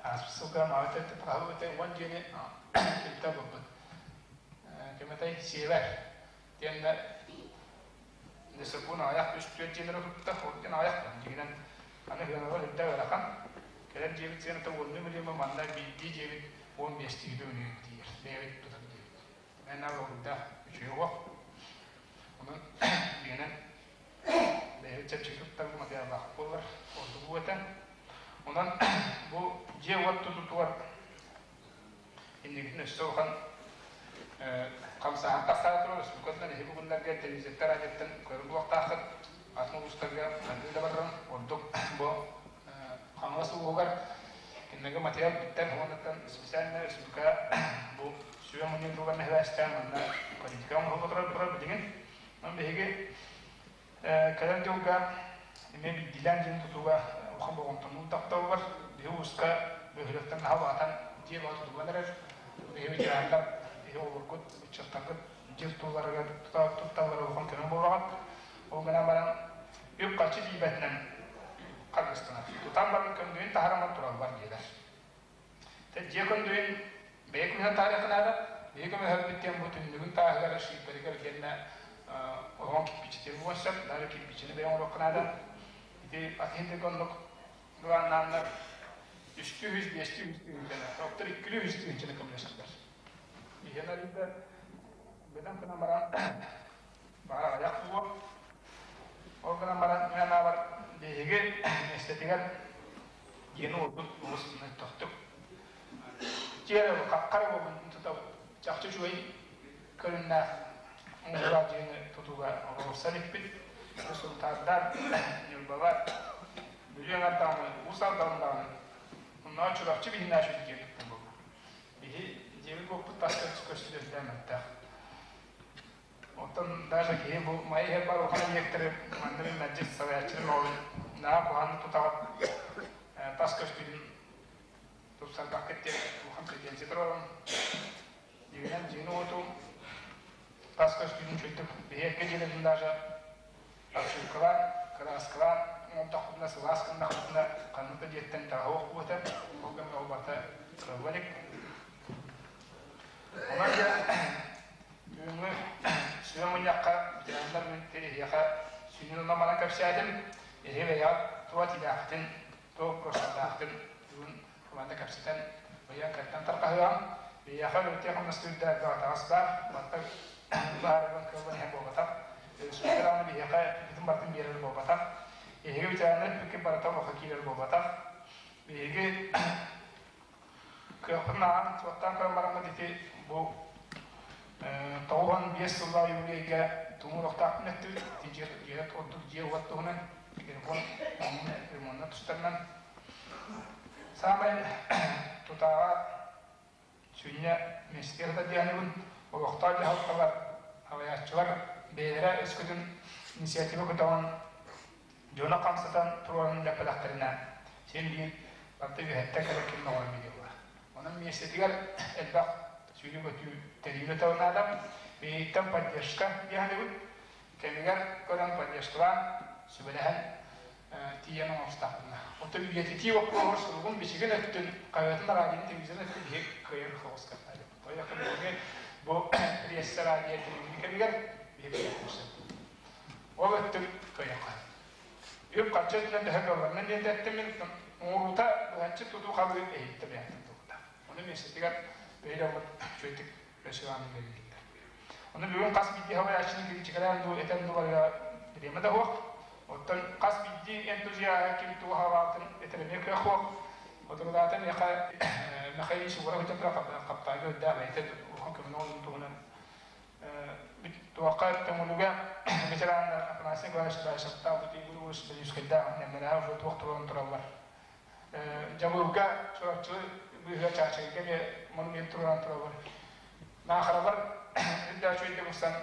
ааспыт сылга маҕа тэрилтэ хаһыы уон дьиэни кимтэ булбут. Ким этэй Север диэннэ лесопун аҕыйах үс түөрт дьиэлэри тутта, ол диэн аҕыйах дьиҥинэн аны ыаналар үрдэ ыарахан. Кэлэр дьиэбит сыаната уоннуу миллион манна биирдии дьиэбит уон биэстии миллион тиийэр. Бэйэбит тутар дьиэбит. Мээнэ олордо үчүгэй олох. Онон дьиҥинэн бэйэбит чэпчэки туттарбыт материаллаах буолар ордук бу этэ. Онон бу дьиэ-уот тутуутугар инникитин өссө улахан хамсааһын тахсаары турар. Республикатынан эһиги бүгүннэргэ телевизортар радиоттан көрөр буолуохтааххыт. Атын улуустарга ханнык да барарын ордук бу Хаҥалас улууһугар кинилэргэ материал бүттэн уоннаттан специально республика бу сүбэ мунньуу тылларын эһээстээн манна политика оҥоһулла турар турар билигин. Онон биһиги кэлэр дьылга эмиэ биирдиилээн дьиэни тутууга улахан болҕомтону тапталлар. Биһи улууска бөһүөлэктэн наһаа улаатан дьиэ баҕа тутуллан эрэр. Биһи ветераннар, биһи оҕолоргут, ыччаттаргыт дьиэ тутууларыгар тутталлара улахан көмө буолаҕыт. Ол гынан баран үп-харчы тиийбэтинэн харгыстанар. Тутан баран көндүрүн таһараман тураллар диэлэр. Дьиэ көндүрүн бэйэ күнүнэн таарыйаххынаада, биһи көмөһөрбүт диэн бу түннүгүн тааһыгар шиперигэр гэннэ оһоон кирпичитин буолуон сөп, даже кирпичини бэйэ оҥоруоххунаада. Ити атыһын оннук былааннааннар үстүү үс, биэстүү үс тыһыынчаны, оттор иккилүү үс тыһыынчаны көмөлөстүлэр. Иһэн арыйда, бөдөҥ гынан баран баҕар аҕыйах буолуо. Ол гынан баран мин анаабар биһиги миэстэтигэр дьиэни уурбут олус мөлтөхтүк. Дьиэ хаххар буолбун тутабыт. Чахчы үчүгэй көрүннээх оҥоһуулаах дьиэни тутууга олорсор иликпит. Сунтаардар, Ньурбалар, Бүлүү эҥэр Уус Алдан даҕаны, оннооҕор Чурапчы биһинэ үчүгэй дьиэ туттар буолла. Биһи дьиэбит уоппут тас көстүлэрдээн мөлтөх. Оттон даже киһи бу май иһэр бар улахан объектары манна мин мэлдьи салайааччылар оҕолорун наһаа куһаҕаннык тутаҕыт, тас көстүүтүн тупсарбаккыт диэн улахан претензия туруоран дьиҥинэн дьиэни-уоту тас көстүүтүн үчүгэйдик биһиэккэ дьиэлэрин даже обшивкалаан, кырааскалаан оҥордохпутуна, сылаас гыннахпытына ханнык да дьиэттэн таһа суох буолуо этэ. Ол гына ол барыта кыалла илик. Онон дьэ бүгүҥҥү сүбэ мунньахха ветераннар мин эһиэхэ сүнньүн онон манан кэпсээтим. Эһиги бэйэҕит туох этиилээххитин, туох боппуруостардааххытын бүгүн манна кэпсэтэн. Ыйан кэттэн тарҕаһыаҕым. Биһиэхэ үлэтиэх хамнастыырда элбэх таҕас баар. Мантан баарынан кыаллан иһэн буолбатах. Өрөспүүбүлүкэ даҕаны биһиэхэ бүтүн барытын биэрэр буолбатах. Эһиги ветераннар бүккүт барыта олоххо киирэр буолбатах. Биһиги кыахпытын ааҕан суоттаан көрөн бараммыт ити бу 95 сыллаах юбилейга тумуу олохтоохпун эттибит. Ити дьиэ ордук дьиэ-уот туһунан ремонт, ремонна тустарынан Саамай тутааҕа сүнньэ Министерство диэнибин олохтоох дьаһалталар, салайааччылар бэйэлэрэ өскөтүн инициатива көтөҕөн, дьону хамсатан туруоран үлэппэтэхтэринэ син биир барыта үөһэттэн кэлэр ким оҥорон биэриэ Онон миэстэтигэр элбэх сүүрүү-көтүү тэрийии үлэтэ наада. Биһиттэн поддержка диэхэлибит. Кэмигэр көрөн поддержкалаан, сүбэлэһэн тиийэн оҥорустахпына. Оттон үйэтитии боппуруоһугар суругун бичигин өттүн, хаһыатын, радионы, телевизорын өттүн биһиги кыайан соҕус кэпсээтибит. Тоҕо биһиги бу пресса, радио, телевидение кэмигэр биһиги кыайан Ол өттүн кыайыахха. Үп-харчы өттүнэн төһө кыалларынан диэн эттим мин оҥоруута быһаччы тутуу хабыы эһиттэ бэйэтин туһута. Ону миэстэтигэр бэйдэммит үчүгэйдик рестораны бэриллэр. Ону бүгүн хас биирдии салайааччыны киритикэлээн дуу, этэн дуу барыга бириэмэ да суох. Оттон хас биирдии энтузиаһа ким тугу халаатын этэр эмиэ кыах суох. Отурудаата миэхэ Михаил Суворов этэн хаптаайга үрдээх бэйэтэ улахан көмөнү оҥорон туһунан туохха төҥүлүгэ ветераннар Афанасий Николаевич Баишевтаах Бутигуруус Бөдүүскэйдээх нэмнэрээҕи уже туох туран тураллар. Дьабыылга Чурапчы быыһа Чаачайга эмиэ монумент туруоран тураллар. Наахаралар үрдээх үчүгэйдик ылсан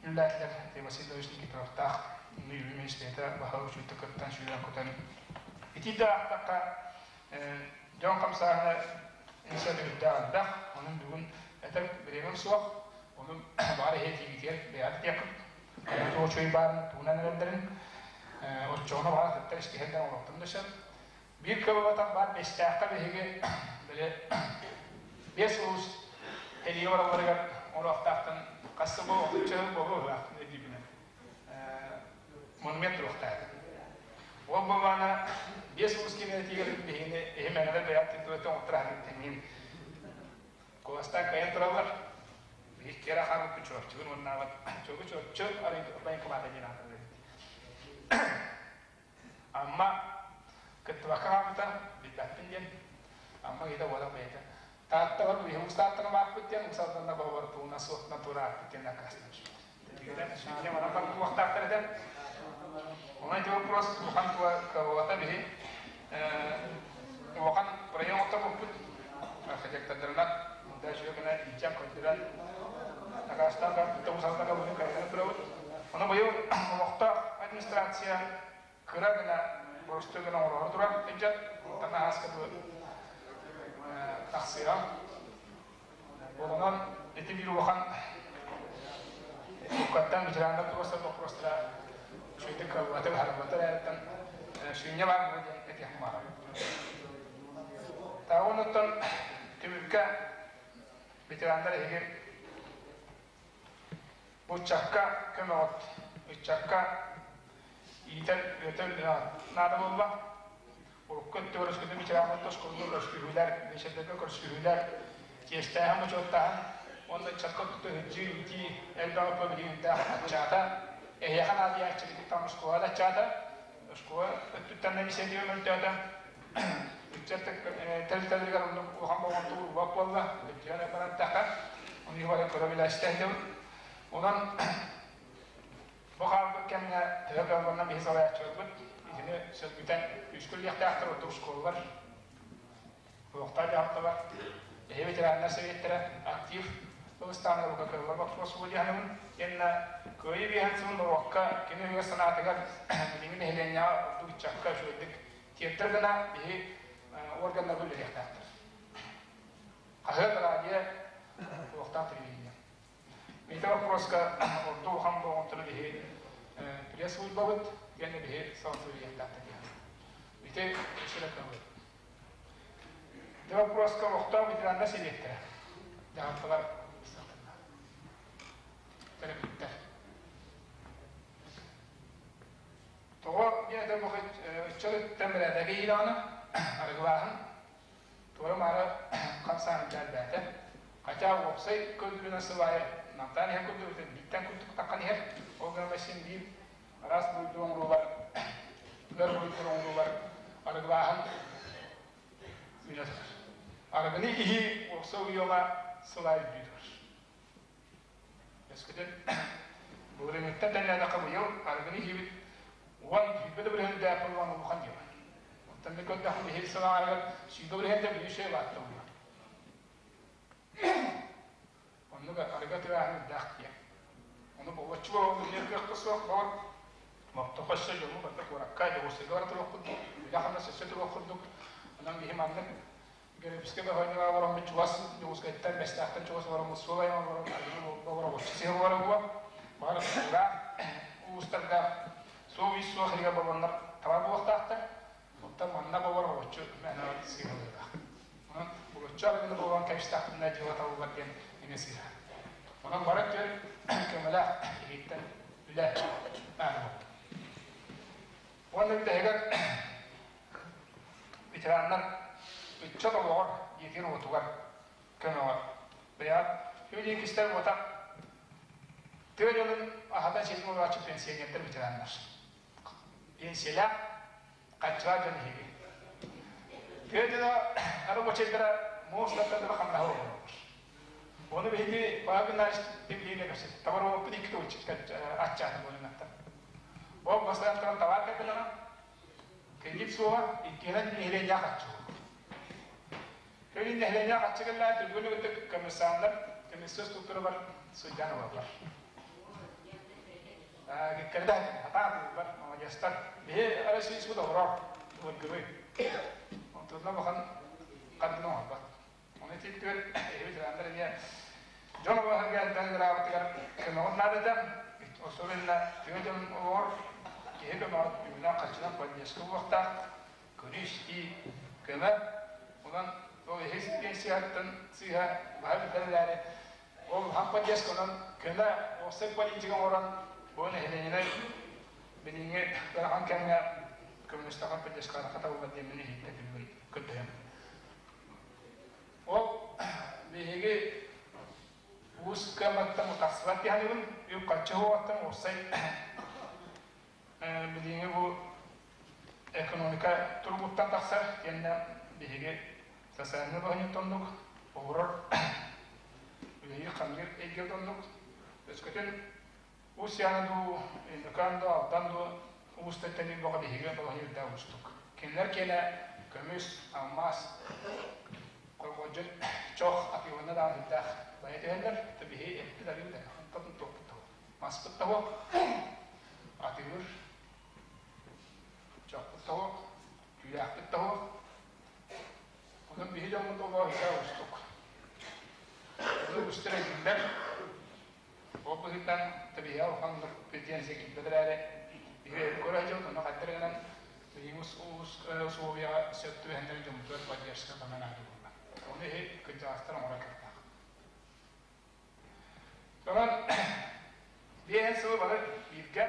үлэлээтилэр. Василий Ильич Никифоровтаах Юрий Министиэтэ баһылык үчүгэйдик кыттан сүүрэн-көтөн. Ити да аахтахха дьон хамсааһына инициатива үрдээх элбэх. Онон бүгүн этэр бириэмэм суох. Ону баҕар эһиги тиийбитигэр бэйэҕит этиэххит. Туох үчүгэй баарын тугунан эрэллэрин оччоҕуна баҕар атыттар истиһэллэр оҥоруохтарын да сөп. Биир кыаллыбатах баар Бэстээххэ биһиги били биэс улуус тэрийэ баралларыгар оҥоруохтаахтан хас сыл отучча сыл буолуо ыһыах өйдүүбүнэн монумент туруохтаах. Ол буоллаҕына биэс улуус киинэтигэр биһигини иһи мэҥэлэр бэйэҕит титуоттан оҥоттор тэҥҥин куоластаан кыайан тураллар. Биһиги киэрэ хаалбыппыт Чурапчыбын уоннаабат Чогу Чурапчы военкомата диэн аатырар эбит. Амма кыттыбакка хаалбыта, билбэппин диэн. Амма киһитэ буолан бэйэтэ. Таатталар уйуһуҥ Тааттаны бааппыт диэн, Усалданна бобор тууна суотна турааппыт диэн аккаастанар. Сүүнэ манан бар туохтаахтар этэ. Онон ити вопрос улахан тула кыаллыбата биһи улахан район оттоппуппут архитектордарынан дальше гына илдьэн көрдөрөн накаастаан барбыт Усалданга бүгүн кайганы турабыт. Ону быйыл олохтоох администрация кыра гына боростуой гына оҥороору турар сылдьар. Онтон ааска тахсыаҕа. Онон ити биир улахан уккаттан ветераннар туруорсар боппуруостара үчүгэйдик кыаллыбата быһаарыллыбата эрээриттэн сүнньэ баар буолуо диэн этиэхпин баҕарабын. Тағы онуттан түмүккэ ветераннар эһиги Бу ыччакка көмөҕүт, ыччакка иитэр, үөрэтэр наада буолла. Урукку өттүгэр өскөтүн ветераннар тускуллуур көрсүһүүлэр, биэчэрдэргэ көрсүһүүлэр, чиэстээһин, бочуоттааһын уонна ыччакка туту сылдьыы, иитии элбэх өппө аччаата. Эһиэхэ наадыйааччыбытыттан оскуола да аччаата. Оскуола өттүттэн да инициатива мөлтөөтө. Ыччат тэрилтэлэригэр оннук улахан болҕомто уурбат буолла. Өттүгэр баран эттэххэ, ону иһи көрө билээстэһдибит. Онон бу хаалбыт кэмҥэ төһө кыалларынан биһи салайааччыларбыт итини сөргүтэн күүскэ үлэлиэхтээхтэр ордук оскуолалар, олохтоох дьаһалталар, эһи ветераннар сэбиэттэрэ актив ылыстааннар бука кыаллар боппуруос буолуоханыбын уонна Кыайыы биэһэн сылын норуокка кини өйүгэр санаатыгар билиҥҥи нэһилиэнньэҕэ ордук ыччакка үчүгэйдик тиэрдэр гына биһи органнарга үлэлиэхтээхтэр. Хаһыат, радио, олохтоох телевидение. Ити боппуруоска ордук улахан болҕомтону биһи пресс-службабыт уонна биһи салалтабыт үлэлиэхтээхтэр диэн. Ити сүрэ көҥүл. Ити боппуруоска олохтоох ветераннар сэбиэттэрэ, дьаһалталар төрөппүттэр. Тоҕо диэн этэр ыччат өттүттэн бэрээдэги иилэҕинэ, арыгылааһын, туора-маары ахсаана элбээтэ. Хотя уопсай көрдөрүүнэн сыл аайы намтаан иһэр курдук, бииртэн курдук таххан иһэр. Ол гынан син биир араас буруйду оҥоруулар, ыар буруйдары оҥоруулар арыгылааһын үүнэ турар. Арыгыны иһии уопсай уйуома сыл аайы үрдүү турар. Өскөтүн былырыыҥҥыттан тэҥнээтэххэ быйыл арыгыны иһиибит 10 20 да бырыһыан буолан улахан дьыала. Оттон мен көрдөхпүнэ биһиги сыл аҥаарыгар 120 бырыһыан да үс улаатта буолла. Оннук арыгы атыылааһын үрдээх диэн. Ону боллоччу буолан кыахта суох баар. Моптохо өссө дьону барыта куоракка, Дьокуускайга бара туруох курдук, үлэ-хамнас өссө туруох курдук. Онон биһи маннык Геребискэ бөһөнньүгэ олороммут чугас Дьокуускайтан, Бэстээхтэн чугас олороммут суол айан олорон арыгы олоробоччу сиһи олоро буо. Баҕар ыраах улуустарга суол-иис суох иһигэр болоннор таба буолуохтаахтар. Оттон манна болор олоччу мээнэ сыыһалыылаах. Онон олоччу арыгыны буолан кэбистэхпинэ дьыала табыллар диэн эмиэ сыыһа. Онон бары өттүгэр көмөлөөх иһиттэн үлэ наада буолла. Уонна бүтэһигэр ветераннар ыччат олоҕор дьиэтигэр-уотугар көмөҕө бэйэҕит үбү кистэр уота тыа дьонун аһатан сиэтин олорооччу пенсионердар ветераннар пенсиялаах хаччылаах дьон иһиги тыа дьоно рабочайдара муус таттан хамнаһы олороллор. Ону биһиги Павел Геннадьевич библиэгэ кэпсэтти. Товаровпут икки тыл аччаата буолунаттан. Ол бастаан туран табаар кэлбэтэҕэ. Кредит суоҕа, иккиһинэн нэһилиэнньэ хаччы. Кэлин нэһилиэнньэ хаччы кэллээн түргэн үгүттүк комиссаннар комиссия структуралар сылдьан ылаллар. Кэлдэ хатаан тыыллар, молодецтар. Биһи Российскую олорор, былыргылыы. Онтон улахан хардыны оҥорбот. Ону ититтигэр эһиги ветераннар эмиэ дьон олоһорго элбэх ыраабытыгар көмөҕүт наадата. Особенно тыа дьонун олоҕор киһи көмөҕө үбүнэн харчынан поддержка буолуохтаах, көрүү-истии, көмө. Онон ол эһиги пенсияттан сыыһа баһа биллэр ол улахан поддержка онон көмө уопсай политика оҥорон бу нэһилиэнньэнэн билиҥҥи ыарахан кэмҥэ көмөлөстөххө поддержкаҕа хатабыллар диэммин иһиттэтибин көрдөһөм. Ол биһиги уус кыамматтан утарсыбат диһаныбын, үп-харчы уоттан уопсай билиҥҥи бу экономика туругуттан тахсар диэннэ биһиги социальнай баһыньыттан олорор үлэлиир-хамныыр эйгэ оннук. Өскөтүн Уус Яна дуу, Өймөкөөн дуу, Алдан дуу уустан тэнийбит бөҕө биһиги балаһыйардаах уустук. Кинилэр киэнэ көмүс, алмаас, хорҕолдьун, чох атыылана даҕаны үрдээх байа түһэллэр. То биһи эппит арыыбыт эрэ, онтон туохпут да маспыт да суох, атыылыр чохпут да суох, түүлээхпит да суох. Онон биһи дьоммут олоҕо үрдээх уустук. Ону үгүстэр өйдүүллэр. Ол быһыытынан тэбиһэ улахан претензия киирбэт эрээри, биһиги көрө сылдьабыт, онно хайдах гынан билиҥҥи усулуобуйаҕа сөп түбэһиннэрэн дьоммутугар поддержка көмө наада буолла. Ону иһи кырдьаҕастар оҥорон кэллэх. Онон биэһин сылы бары бииргэ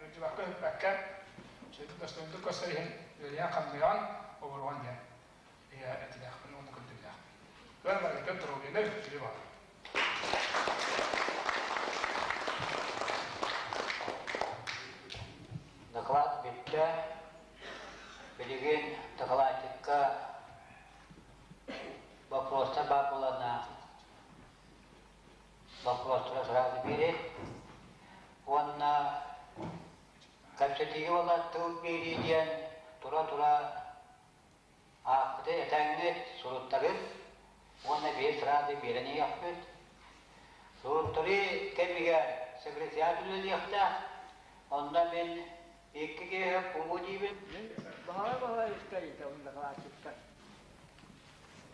ыалдьыбакка ыһыппакка достойдук көрсөр иһин үлэлээн-хамныйан олоруон диэн этилээхпин уонна көрдөрүүлээхпин. Көр барытын доруобуйаны үтүө баар. Доклад бүттэ. Билигин докладчикка вопростар баар буоланна вопростары сразу биэрин. Уонна кэпсэтиигэ буолла тыл биэрии диэн тура-тура Аахпыты этэҥҥит суруттарыҥ уонна биир сразу биэрэн иһиэхпит. Суруттарыы кэмигэр секретариат үлэлиэхтээх. Онно мин икки киһи куму диибин. Мин баһылай-баһылай истэйитэбин дакылааччыттан.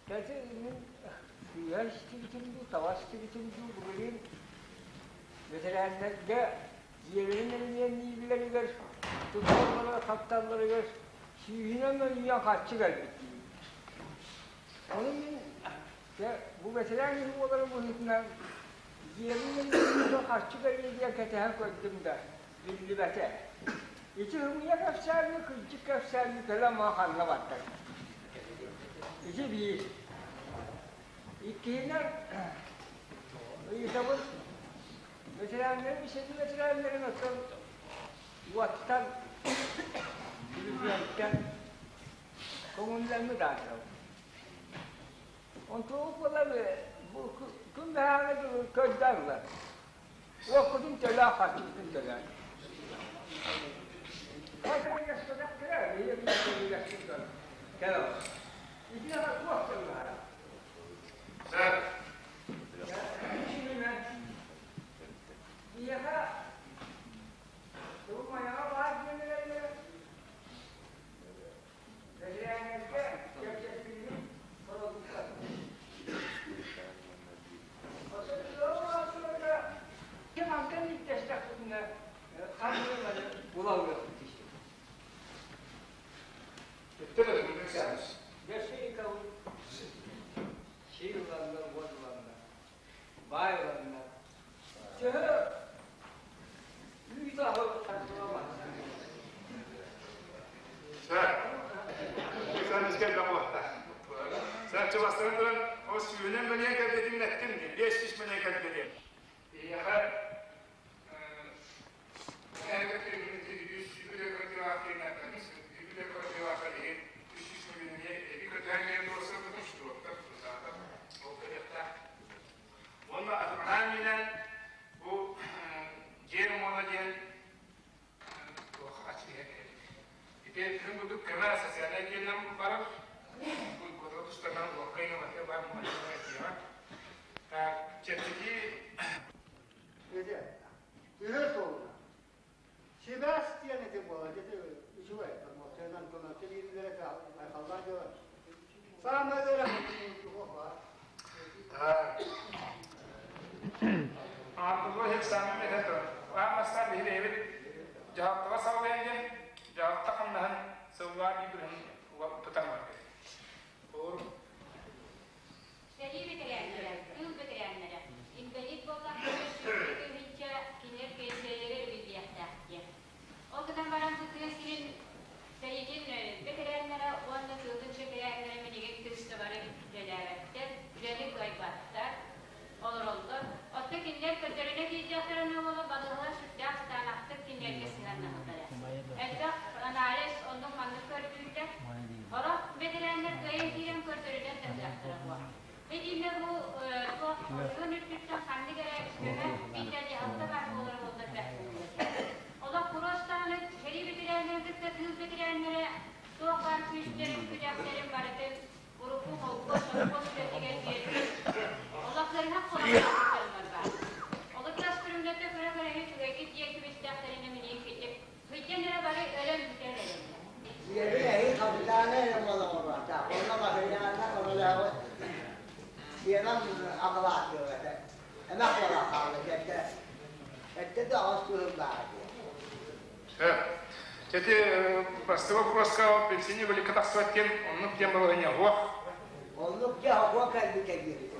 Кэти мин сыыһа истибитим дуу, таба истибитим дуу, былырыын бэтэрээннэргэ дьиэлэрин эримиэннииллэригэр, туталларыгар, хапталларыгар сүүһүнэн мөлүйүөн харчы кэлбит диибит. Ону мин дьэ бу бэтэрээн киһи буоларым быһыытынан дьиэбин эримиэннииргэ харчы кэлиэ диэн кэтэһэн көрдүм да, биллибэтэ. Ити ымыйа кэпсээҥҥэ, кырдьык кэпсээҥҥэ кэлэн маа ханна бардар. Ити биир. Иккиһинэн ыйытабын ветераннарын сэрии ветераннарын оттон уоттан, бүрүрүөнтэн көҥүллэммит аатырабын. Онтугу буолар бу күн бэһээҥҥэ дылы көрдөөн ылар. Уоккутун төлөө, харчыбытын төлөө. Сэрии бэтэрээннэрэ, тыыл бэтэрээннэрэ, инбэлиит буоллахтарына 120 тыһыынча кинилэр пенсиялара эбиллиэхтээх диэн. Ол гынан баран бу тыа сирин сэриитин бэтэрээннэрэ уонна тыылын бэтэрээннэрэ билигин кыыска бары үлэлээбэттэр, үлэни кыайбаттар, олороллор. Оттон кинилэр көрдөрүнэ киирдэхтэринэ буола балыыһалар сүрдээх кытаанахтык кинилэргэ сыһыаннаһаллара. Элбэх анализ оннук-маннык көрдүүллэр. Сорох бэтэрээннэр кыайан киирэн көрдөрүнэн да кыахтара суох. Итиннэ бу туох оройуон үрдүттэн ханнык эрэ көмө биитэр дьаһалта баар буолара буоллар бэрт буолуо этэ. Олох куруос даҕаны сэрии бэтэрээннэрин кытта тыыл бэтэрээннэрэ туох баар күүстэрин, күдэхтэрин барытын урукку холкуос, сопхуос үлэтигэр биэрбит олох ыарыһах холонноох дьоннор баар. Олох тас көрүҥнэртэ көрө-көрө үчүгэйгит диэн кибистэхтэринэ миниин кидик сылдьан эрэ бары өлөн бүтэн эрэллэр. Ийэбин эһиги хапытаана эрэ буола оҥоруохтаах. Онно материалынан көмөлөһөҕүт. Сиэмэм аҕылаатыа этэ. Эмэх буола хаалла эттэ. Эттэ да оҕус туһун баара диye. Эти бастакы вопроска пенсионер биликка тахсыбат диэн оннук диэн балаһыанньа суох. Оннук дьэ оҕо кэлбитэ диэбитим.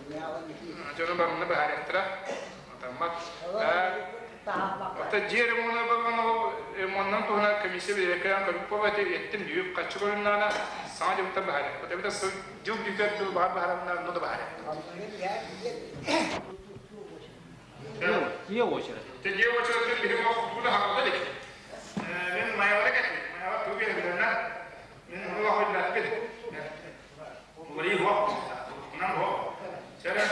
Дьону барымна быһаарыахтара. Атаммат. Оттон дьиэ ремонна ремоннан туһунан комиссия билэркээн көрүк буолла эти эттим дүйүк хаччы көрүннаана саҥа дьылтан быһаарыахпыт. Эбэтэр сыл дьыл бүтэр дыл баҕар быһаарарына онно да быһаарыахпыт. Дьиэ очерет. Дьиэ очереттин биһиги олох тугу да хаалла илик. Мин майалара кэлбит. Майалар тугу биэрэллэринэ мин ону хойдаппын. Уларыы суох. Унан суох. Сэрэ.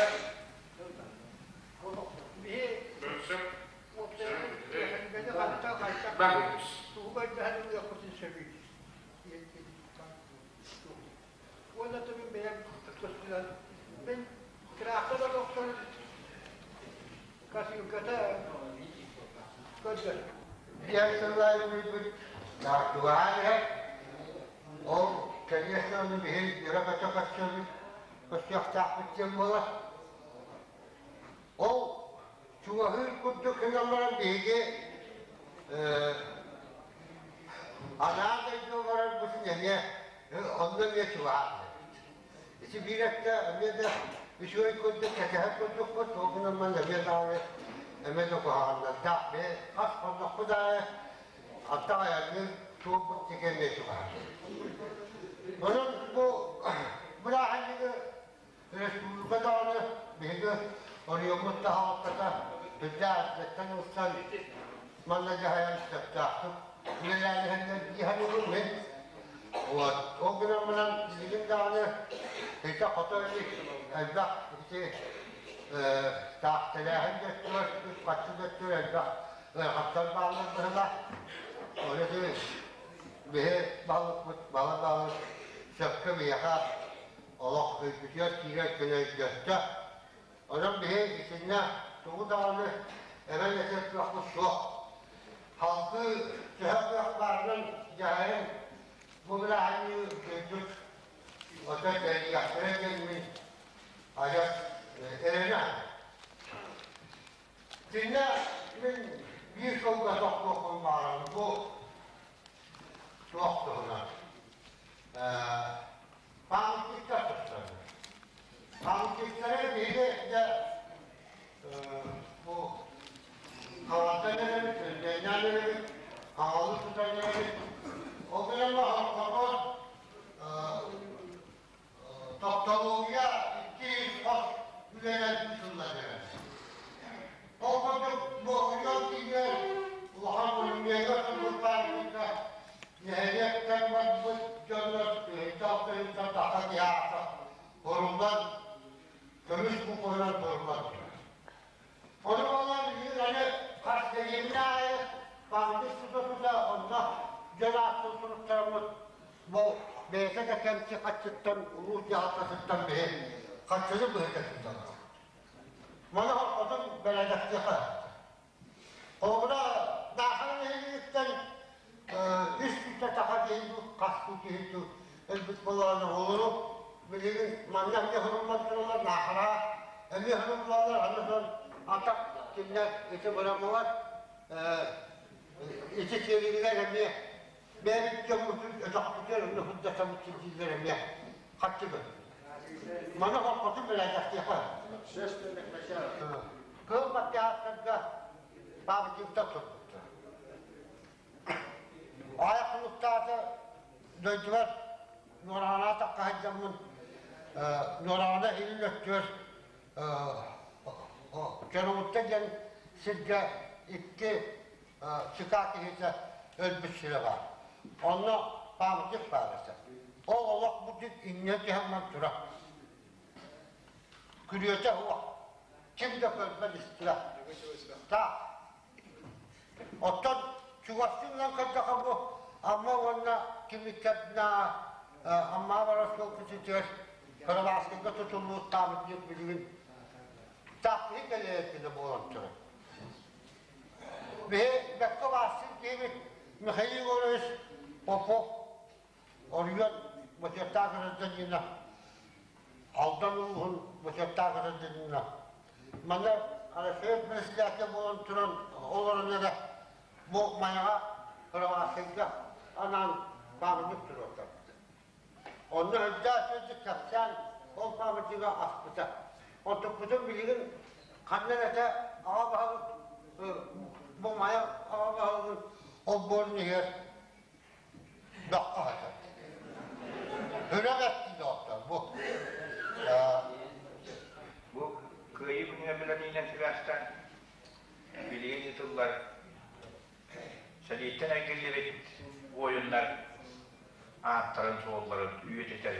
Уонна мин бэйэм туспунан мин трактор олохтон косилката көрдөр. Диэн сыллаайы бүлбүт наартугаан иһэр. Ол конечно ону биһи өрө-көтө көрсөбүт, көрсүөхтээхпит диэн буолар. Ол чугаһыыр курдук гынан баран биһиги анаа дойду олорорбутун эмиэ онно эмиэ чугаһаан Ити биир өттө эмиэ да үчүгэй курдук кэтэһэр курдукпут, ол гынан баран эмиэ даҕаны эмиэ да куһаҕаннардаах. Бэйэ хас хоннохпут аайы аттах айанныыр суолбут диэки эмиэ чугаһаан. Онон бу бырааһынньыгы республика даҕаны биһиги оройуоммут таһаҕаттата сүрдээх эрдэттэн ылсан манна дьаһайан сөптөөхтүк үлэлээн иһэллэр дии саныыбын мин. Вот. Ол гынан баран билигин даҕаны ситэ-хото илик элбэх ити таах тэрээһин да өттүгэр, үп-харчы да өттүгэр элбэх ыарахаттар бааллар быһыылаах. Ол ити биһи балыкпыт бала-балык сөпкө биһиэхэ олох өйбүтүгэр киирэр күнэ өйдөстө. Онон биһи итиннэ тугу даҕаны эбэн этэр кыахпыт суох. Халкы төһө кыах баарынан дьаһайан бу бырааһынньыгы дойдут отой тэрийиэхтэрэ диэн мин адьас эрэнэ Кинэ мин биир сылга тохтуохпун баҕарабын. Бу туох туһунан? Памятниктар тустарынан. Памятниктары биһиги дьэ бу хаҥатан эрэбит, өндөннөөн эрэбит, хаҥалыы тутан эрэбит. Ол гынан баран Тохтолугуйа икки хос үлэлэр ыытыллан эрэр. Ол курдук бу ойуон киинигэр улахан өрөмүөҥҥэ турбут пааматынньыкка нэһилиэктэн барбыт дьоннор тыһыынча-тыһыынча тахса киһи аата суруллан, көмүс букванан суруллан турар. Ону буолан билигин аны хас дэриэбинэ аайы пааматынньык тута-тута онно дьон ааттын суруттараммыт Бу бэйэтэ да кэмчи хаччыттан улуус дьаһалтатыттан биһи хаччыны быһыта сылдьаллар. Маны отун бэрээдэктиэхэ. Холобура, Наахара нэһилиэгиттэн үс сүүстэ таха киһи дуу, хас дуу киһи дуу өлбүт буоллаҕына олору билигин манна эмиэ хонуллан тураллар, Наахара эмиэ хонуллаллар, аны атах кинилэр ити бырамалар ити сиэригэр эмиэ Бэйэбит дьоммутун өтөхпүтүгэр онно сылдьасаммыт сылдьыыллар эмиэ харчы көрөр. Маны хоппотун бэлээтэхтиэхэ. Кыыл баттаһааттарга пааматниктар турбуттар. Аайах хонуктаата дойдубар Нуораҕана атахха сылдьаммын Нуораҕана илин өттүгэр Чорумутта диэн сиргэ икки Чыкаа киһитэ өлбүт сирэ баар. Онно памятник баар этэ. Ол олох бурдук инньэ түһэн турар. Күрүөтэ суох. Ким да көрбөт истибэт. Так. Оттон чугастыынан көрдөхө бу Амма уонна кимиккэрдинэ Аммаҕа барар суол кытыытыгар Кырабааскайга тутуллубут памятник билигин таах киһи кэлэр буолан турар. Биһи бэккэ баастыыр киһибит Михаил Егорович Попов Оруйуон бочуоттаах гражданина, Алдан улууһун бочуоттаах гражданина. Манна Россия председателэ буолан туран олорон эрэ бу Майаҕа Кырамаасыйга анаан пааматник туруортарбыт. Онно үрдээх сылдьык кэпсээн ол пааматнига аспыта. Онтукпутун билигин ханна эрэ аҕа баһылык бу Майа аҕа баһылыгын олбуорун иһигэр бөххө сытар. Үрэх эттин доҕоттор бу. Бу Кыайыы күнүгэр бэлэмниинэн сибээстээн билигин ыытыллар Сэрииттэн эргиллибит буойуннар ааттарын-суолларын үйэтитэр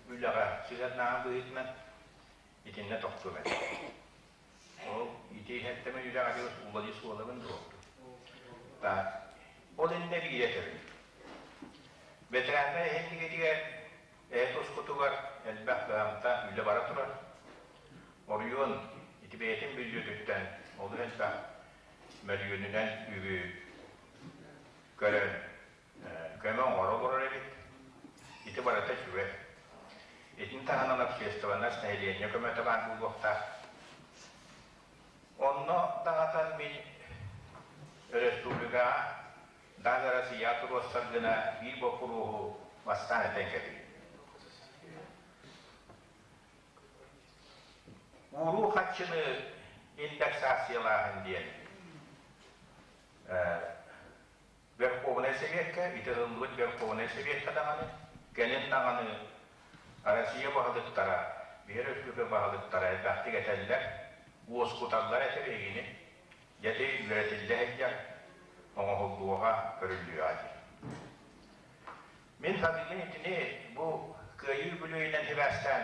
үлэҕэ сыһыаннааҕын быһыытынан итиннэ тохтуом этэ. Ол ити иһэттэмин үлэҕэ диэбит уларыы суолабын дуо? Так. Ол иннинэ биирэ этэбин. Ветераннар эһиннигитигэр эһэ тускутугар элбэх кыһамта үлэ бара турар. Оройуон ити бэйэтин бүддьүөтүттэн олус элбэх мөлүйүөнүнэн үбү көрөн көмө оҥоро олорор эбит. Ити барыта үчүгэй. Итини таһынан общественность, нэһилиэнньэ көмөтө баар буолуохтаах. Онно даҕатан мин өрөспүүбүлүкэҕэ даже Россия туруорсар гына биир боппуруоһу бастаан этэн кэбиһим. Ууруу хаччыны индексациялааһын диэн Верховнай Сэбиэккэ, итириллибит Верховнай Сэбиэккэ даҕаны, кэлин даҕаны Россия баһылыктара биһи үрдүкү баһылыктара элбэхтик этэллэр, уоскуталлар этэ биһигини. Дьэ ити үөрэтиллэ сылдьар, оҥоһуллуоҕа, көрүллүөҕэ дии. Мин саныыбын итини бу Кыайыы үбүлүөйүнэн сибээстээн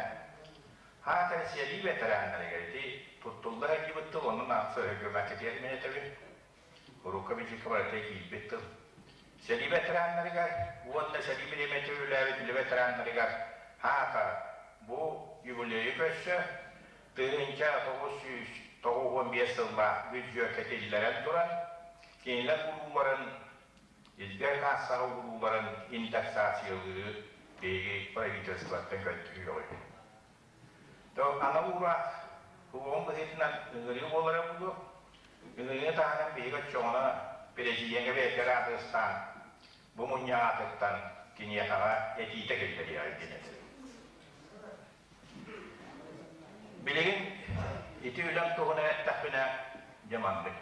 аатар сэрии бэтэрээннэригэр ити туттулла сылдьыбыт тыл онон аахса өһүргэмэккитигэр мин этэбин. Урукку бичиккэ барыта киирбит тыл. Сэрии бэтэрээннэригэр уонна сэрии бириэмэтэ үлэлээбит үлэ бэтэрээннэригэр аата бу юбилейы көрсө 1995 сыллаах бүддьүөккэ киллэрэн туран, кинилэр урууларын Илгэ каассаҕа урууларын индексациялыыры биһиги правительствоттан көрдөрүөҕү. То анал уураах уоҕун быһыытынан ыҥырыы буолара буолуо. Ыҥырыыны таһынан биһиги оччоҕуна президеҥҥэ бэйэтигэр аадырыстаан бу мунньах аатыттан киниэхэҕэ этиитэ киллэриэҕэ диэн этэр. Билигин ити үлэм туһунан эттэхпинэ дьэ маннык.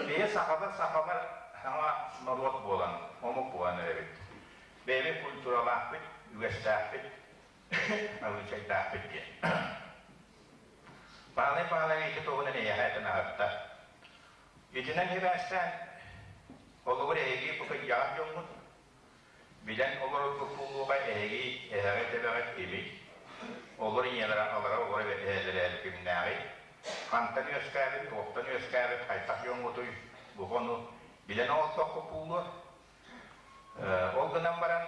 Биһи сахалар сахалар саҥа норуот буолан, омук буолан эрэбит. Бэйэбит культуралаахпыт, үгэстээхпит, абыычайдаахпыт диэн. Паанай Паанай ити туһунан эйиэхэ этэн аһарда. Итинэн сибээстээн, холобур эһиги бу кырдьаҕас дьоҥҥут Билэн олороргут буолуоҕа эһиги эһэҕит эбэҕит ибит, олор ийэлэрэ алара олор эһэлэрэ кимнээҕий, хантан үөскээбит, туохтан үөскээбит, хайдах дьоҥҥутуй, бу ону билэн оҥостоххут буолуо. Ол гынан баран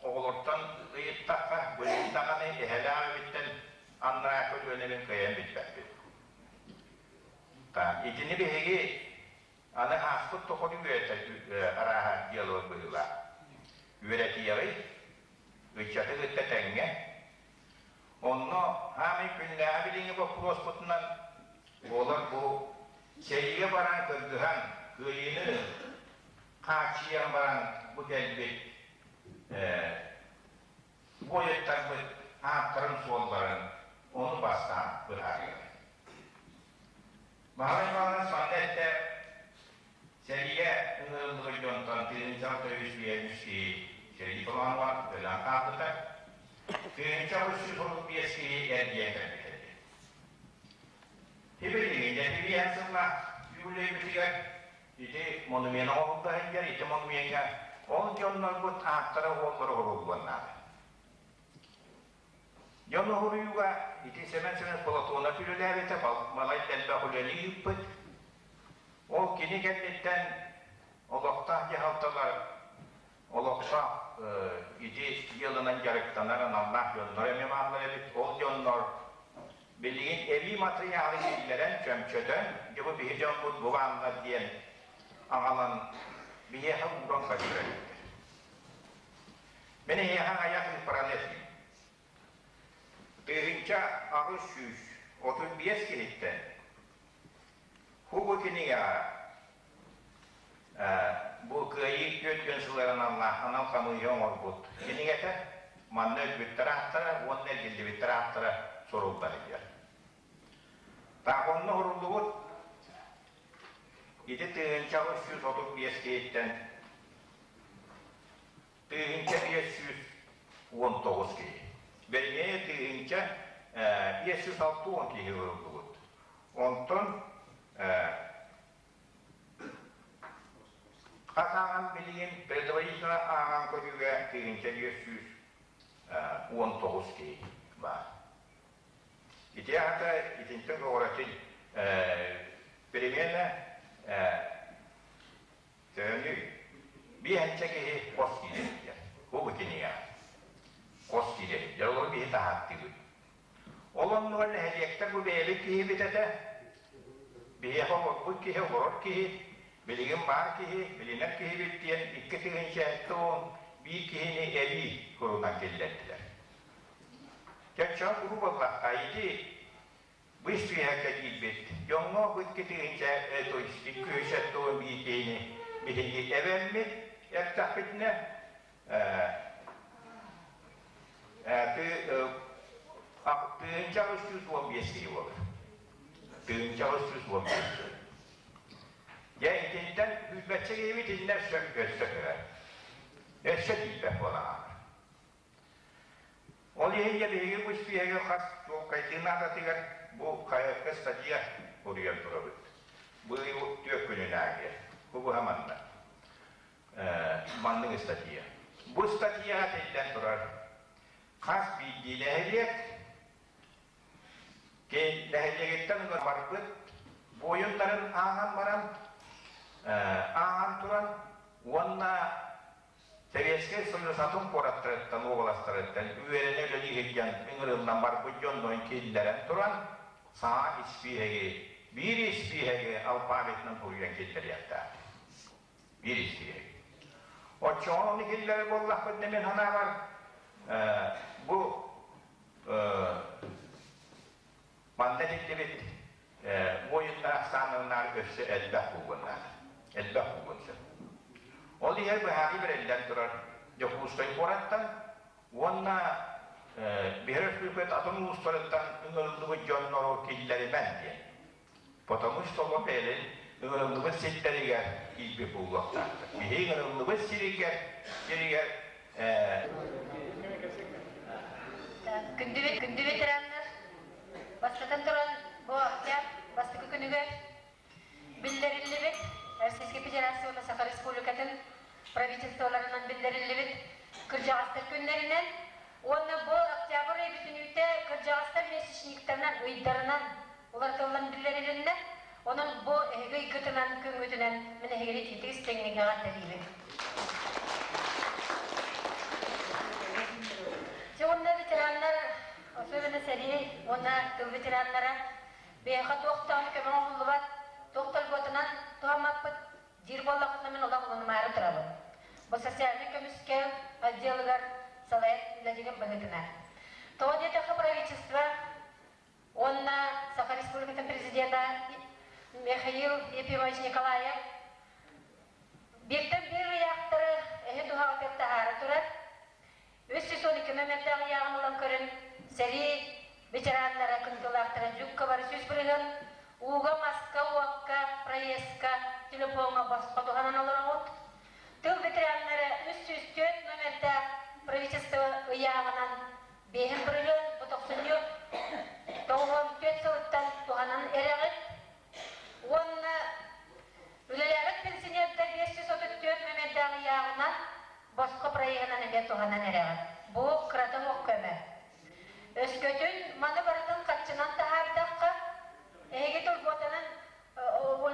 оҕолортон ыйыттахха, билигин даҕаны эһэлээх эбиттэн анараа көлүөнэбин кыайан билбэппит. Итини биһиги Аны ааспыт тухары үөрэтэр арааһа диалог быһыылаах. Үөрэтиэҕи, ыччаты кытта тэҥҥэ. Онно хаамай күннээҕи билиҥҥи боппуруоспутунан буолар бу сэриигэ баран кыргыһан, кыайыыны хааччыйан баран бу кэлбит буойуттарбыт ааттарын-суолларын ону бастаан быһаарыаҕа. Баһылай Иванович манна эттэ, сэриигэ ыҥырыллыбыт дьонтон 1063 киһи сэрии толоонугар өлөн хаалбыта, 1335 киһи эргийэн кэлбитэ диэн. Тибилигин дьэ тибиэн сыллаах юбилейбитигэр ити монумент оҥоһулла сылдьар, ити монумеҥҥа ол дьоннорбут ааттара уоллара уһуллуон наада. Дьон уһуруйууга ити Сэмэн Сэмэн Платонов үлэлээбитэ, балай элбэх үлэни ыыппыт. Ол кини кэнниттэн олохтоох дьаһалталар олохтоох ити дьыаланан дьарыктанар аналлаах дьоннор эмиэ бааллар эбит. Ол дьоннор билигин эбии матырыйаалы киллэрэн, чөмчөтөн, дьэ бу биһи дьоммут бу бааллар диэн аҕалан биһиэхэ ууран көрдөрөр эбиттэр. Мин эһиэхэ аҕыйах ыыппаран этим. 1835 киһиттэн Хубу кинигэҕэ бу Кыайыы 40 сылыгар аналлаах анал хамыыһыйа оҥорбут кинигэтэ манна өлбүттэр ааттара уонна эргиллибиттэр ааттара суруллар диэн. Так онно уһуруллубут ити 1835 киһиттэн 1519 киһи. Бэрниэ 1560 киһи ылыллыбыт. Онтон хас ааҕан билигин предварительно ааҕан көрүүгэ 1519 киһи баар. Ити аата итинтэн көҕүрэтин примерно Төһөнүй? Биэһэнчэ киһи хос киирэ сылдьар. Бу кинигэҕэ. Хос киирэ сылдьар. Олору биһи таһааттыыбыт. Ол оннугар нэһилиэктэр бу бэйэбит киһибит этэ. Биһиэхэ олорбут киһи, олорор киһи, билигин баар киһи, билинэр киһибит диэн 2071 киһини эбии курунан киллэрдилэр. Чаччаҕа куру буоллахха, ити Бу испииһэккэ киирбит дьоҥҥо бу 2000 то есть 271 киһини биһиги эбэммит эттэхпитинэ 1815 киһи буолар. 1815 киһи. Дьэ итинтэн сүүрбэччэ киһибит итиннэ өссө өссө кыра. Өссө тиийбэт буолан хаалар. Ол иһин дьэ биһиги бу испииһэги хас чуолкайдыы наадатыгар бу хаһыакка статья суруйан турабыт. Бу ый түөрт күнүнээҕи. Бу быһа манна. Маннык статья. Бу статьяҕа этиллэн турар хас биирдии нэһилиэк нэһилиэгиттэн барбыт буойуннарын ааһан баран ааһан туран уонна Советскай Союз атын куораттарыттан, уобаластарыттан үөрэнэ үлэлии сылдьан ыҥырыллан барбыт дьоннорун киллэрэн туран, саҥа испииһэги, биир испииһэги алфавитынан суруйан киллэриэхтээх. Биир испииһэги. Оччоҕо ону киллэрэр буоллахпытына мин санаабар, бу манна этиллибит буойуттар ахсааннарынаар өссө элбэх буолуон наада. Элбэх буолуон сөп. Ол иһэр быһаарыы бэриллэн турар Дьокуускай куораттан уонна биһир өрөспүүбүлүкэт атын улуустарыттан ыҥырыллыбыт дьоннору киллэримэн диэн. Потому что ол бэйэлэрин ыҥырыллыбыт сирдэригэр киирбит буолуохтаахтар. Биһи ыҥырыллыбыт сиригэр сиригэр Күндү, күндү ветераннар, Бастатан туран, бу Октябрь бастакы күнүгэр биллэриллибит Российскай Федерация уонна Саха Республикатын правительстволарынан биллэриллибит кырдьаҕастар күннэринэн уонна бу октябрь ый бүтүнүүтэ кырдьаҕастар месячниктарынан ыйдарынан уларытыллан биллэрилиннэ. Онон бу эһиги ыйгытынан, күҥҥүтүнэн мин эһигини итиитик истиҥник эҕэрдэлиибин. Дьэ уонна ветераннар Особенно сэрии уонна тыл ветераннара биһиэхэ туох даҕаны көмө оҥоһуллубат, туох да льготанан туһаммаппыт диир буоллахпытына мин олох ылынымаары турабын. Бу социальнай көмүскэл отделыгар салайар үлэлиирим быһыытынан. Тоҕо диэтэххэ правительство уонна Саха Республикатын президента Михаил Ефимович Николаев бииртэн биир ыйаахтары эһи туһаҕытыгар таһаара турар. 312 мөлтөх ыйааҕын ылан көрөн, сэрии ветераннара, кындылаахтара дьукка бары 100%, ууга, маска, уокка, проездка, телефоҥҥа босхо туһанан олороҕут. Тыл ветераннара 304 номердаах правительство ыйааҕынан 5% бу тохсунньу 94 сылыттан туһанан эрэҕит. Уонна үлэлээбит пенсионердар 534 номердаах ыйааҕынан босхо проеһынан эмиэ туһанан эрэҕит. Бу кырата суох көмө. Өскөтүн маны барытын харчынан таһаардахха, эһиги льготанан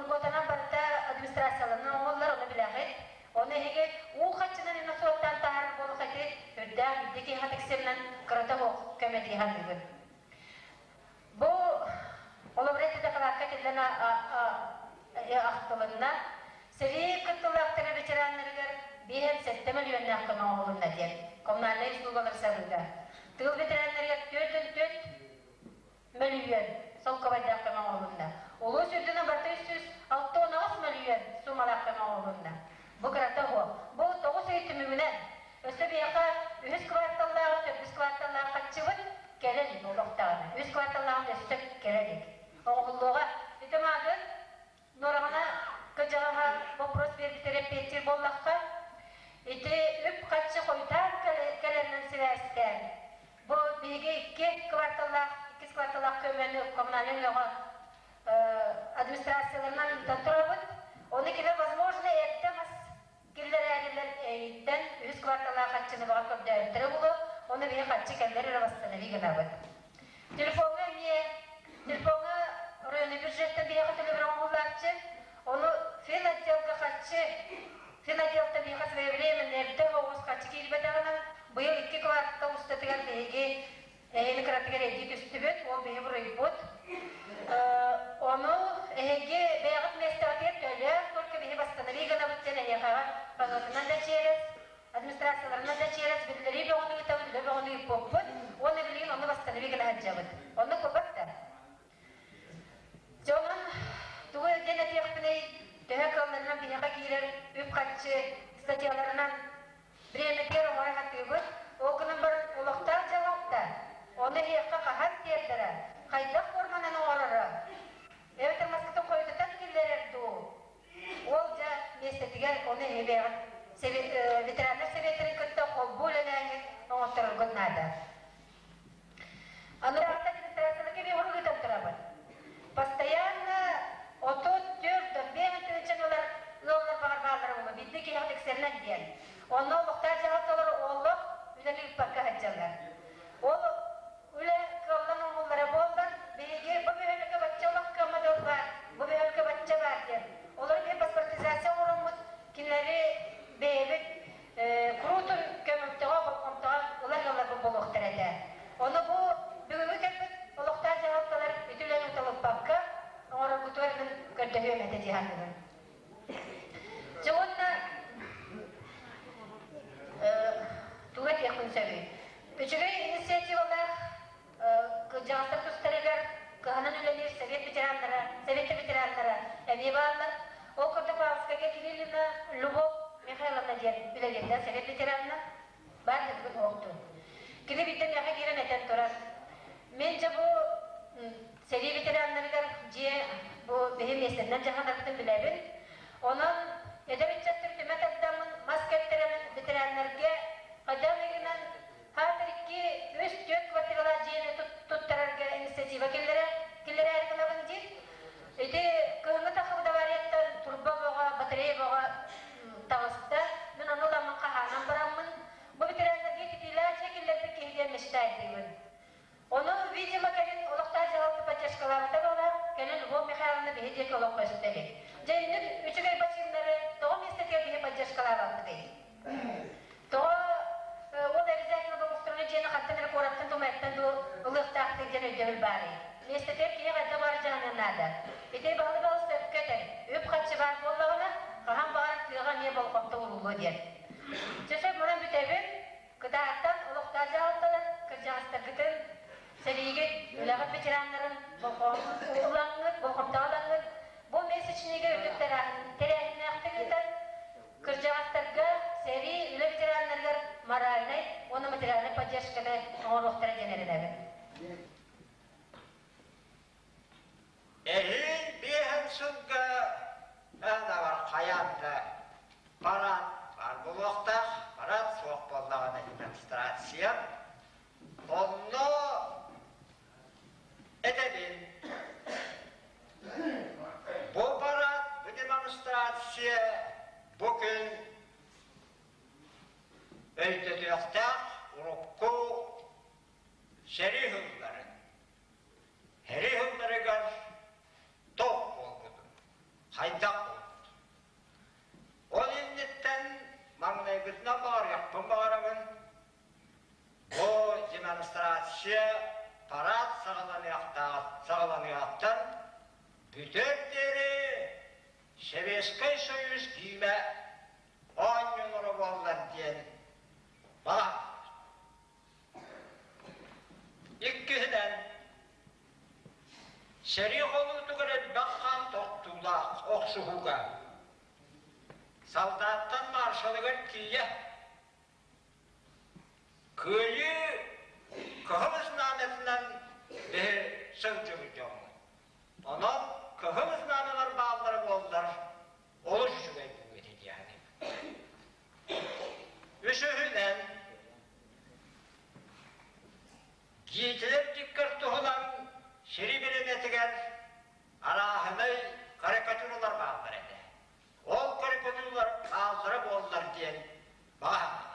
льготанан барыта администрацияларынан оҥоһуллар, ону билэҕит. Ону эһиги уу харчынан эмэ суоттаан таһаарар буолуоххайты үрдээх үрдүк киһи тиксэринэн кырата суох көмө дии саныыбын. Бу холобура ити дакылаакка этиллэн ахтылынна. Сэрии кыттыылаахтара ветераннарыгар 5,7 мөлүйүөннээх көмө оҥоһулунна диэн коммунальнай услугалар сабыыга. Тыыл ветераннарыгар 4,4 мөлүйүөн солкуобайдаах көмө оҥоһулунна. Улуус үрдүнэн барыта 368 мөлүйүөн суумалаах көмө оҥоһулунна. Бу кырата уһуо. Бу тоҕус ый түмүгүнэн өссө биһиэхэ үһүс кварталлааҕы, төрдүс кварталлаах харчыбыт кэлэ илик олохтооҕуна. Үс кварталлааҕын өссө кэлэ илик. Оҥоһуллуоҕа. Ити маатын Нуораҕана кыдьаҕаһа вопрос биэрбитэр эппиэттиир буоллахха, ити үп-харчы хойутаан кэлэринэн сибээстээн, бу биһиги икки кварталлаах, иккис кварталлаах көмөнү коммунальнай өҥөҕө администрацияларынан ыытан турабыт. Ону кини возможно эрдэ мас киллэрээрилэр эйиттэн үһүс кварталаах харчыны баҕар көрдөөбүттэрэ буолуо, ону биһи харчы кэллэр эрэ восстанови гынабыт. Телефоҥҥа эмиэ телефоҥҥа районный бюджеттан биһиэхэ төлөбүр оҥоһуллааччы, ону финотделга харчы финотделтан биһиэхэ своевременно эрдэ оҕус харчы киирбэтэҕинэн быйыл икки квартал устатыгар биһиги Эһиги кыратыгар эдии түстүбүт, ол биһи буруйбут. Ону эһиги бэйэҕит миэстэҕитигэр төлөөн, только биһи восстанови гынабыт диэн эһиэхэҕэ хаһыатынан да через, администрацияларынан да через биллэрии бөҕөнү ыытабыт, үлэ бөҕөнү ыыппыппыт уонна билигин ону восстанови гына сылдьабыт. Онно курбат да. Дьэ онон тугу диэн этиэхпиний, төһө кыалларынан биһиэхэ киирэр үп-харчы статьяларынан Бириэмэтигэр оҥоро сатыыбыт, ол гынан баран олохтоох дьаһалта ону эһиэхэ хаһан тиэрдэрэ, хайдах форманан оҥороро, эбэтэр маскытын хойутатан киллэрэр дуу? Ол дьэ миэстэтигэр ону эһиги бэйэҕит ветераннар сэбиэттэрин кытта холбуу үлэлээҥҥит оҥоттороргут наада. Аны администрацияларга эмиэ урук ыытан турабыт. Постоянно 34 тыһыынчаны ылар ыаллар баҕар бааллара буолуо, биирдэ киһиэхэ тиксэринэн диэн. Онно олохтоох дьаһалталар олох үлэни ыыппакка сылдьаллар. Ол үлэ кыаллан оҥоһуллара буоллар, биһиги бу бөһүөлэккэ бачча улахан кыаммат ыал баар, бу бөһүөлэккэ бачча баар диэн. Олору биир паспортизация оҥороммут, кинилэри бэйэбит куруутун көмөлтөҕө, болҕомтоҕо ылар ыалларбыт буолуохтара этэ. Ону бу бүгүҥҥү кэлбит олохтоох дьаһалталар ити үлэни уталыппакка оҥороргутугар мин көрдөһүөм этэ дии саныыбын. Дьэ уонна тугу этиэхпин сөбүй? Үчүгэй инициативалаах кырдьаҕастар тустарыгар кыһанан үлэлиир совет ветераннара, совет ветераннара эмиэ бааллар. Ол курдук Павловскайга Кириллина Любовь Михайловна диэн үлэлиирдэ совет ветеранна баар да бүгүн уохтун. Кини биирдэ миэхэ киирэн этэн турар. Мен дьэ бу сэрии ветераннарыгар дьиэ бу биһи миэстэтинэн дьаһанарбытын билэбин. Онон эдэр ыччаттар түмэ тардаммын, мас кэттэрэмин ветераннарга хайдах ыйынан Хаатыр икки, үс, түөрт квартиралаах дьиэни туттарарга инициатива киллэрэ, киллэрээри гынабын диир. Ити кыһыҥҥы тахсыбыт аварияттан турба бөҕө, батарея бөҕө таҕыста. Мин ону ыламмын хаһаанан бараммын, бу ветераннарга ититиилээх дьиэ киллэрбит киһи диэн мечтайдыыбын. Ону, видимо, кэлин олохтоох дьаһалта поддержкалаабыта буолар, кэлин Любовь Михайловна биһи диэки олох көстө илик. Дьэ, инник үчүгэй бачыымнары тоҕо миэстэтигэр биһи поддержкалаабаппытый? Тоҕо ол обязательно благоустроенный дьиэни хантан эрэ куораттан тумайыттан дуу ылыахтаахтый диэн өйдөбүл баарый? Миэстэтигэр киһи хайдах баар дьаһаныан наада. Ити баһылы-баһыл сөпкө этэр. Үп-харчы баар буоллаҕына, хаһан баҕарар тыаҕа эмиэ болҕомто ууруллуо диэн. Чэ, сөп, мунан бүтэбин. Кытааттан олохтоох дьаһалталар кырдьаҕастаргытын, сэриигит, үлэҕит ветераннарын ылаҥҥыт, болҕомтоҕо ылаҥҥыт, бу месячныйга үрдүк тэрээһиннээхтик ыытан, Кырдьаҕастарга, сэрии, үлэ ветераннарыгар моральнай уонна материальнай поддержканы оҥоруохтара диэн эрэнэбин. Эһиил биэһэн сылга аанабар хайаан да парад баар буолуохтаах, парад суох буоллаҕына демонстрация. Онно этэбин, Бу парад, бу демонстрация бу күн өйдөтүөхтээх урукку сэрии сылларын, сэрии сылларыгар туох буолбутун, хайдах буолбутун. Ол инниттэн маҥнайгытынан баҕарыахпын баҕарабын, Бу демонстрация парад саҕаланыаҕыттан бүтэр диэри Советскай Союз киимэ оонньуулара буоллар диэн баҕа. Иккиһинэн, сэрии хонуутугар элбэх хаан тохтуулаах охсуһууга солдаттан маршалыгар тиийэ Кыайыы кыһыл знамятынан биһи сылдьыбыт дьоммут. Онон кыһыл знамялар бааллара буоллар олус үчүгэй буолуо этэ диэхиним. Үсүһүнэн, Гитлер диккэр туһунан сири бириэмэтигэр арааһынай карикатуралар бааллар этэ. Ол карикатуралар хааллара буоллар диэн баҕа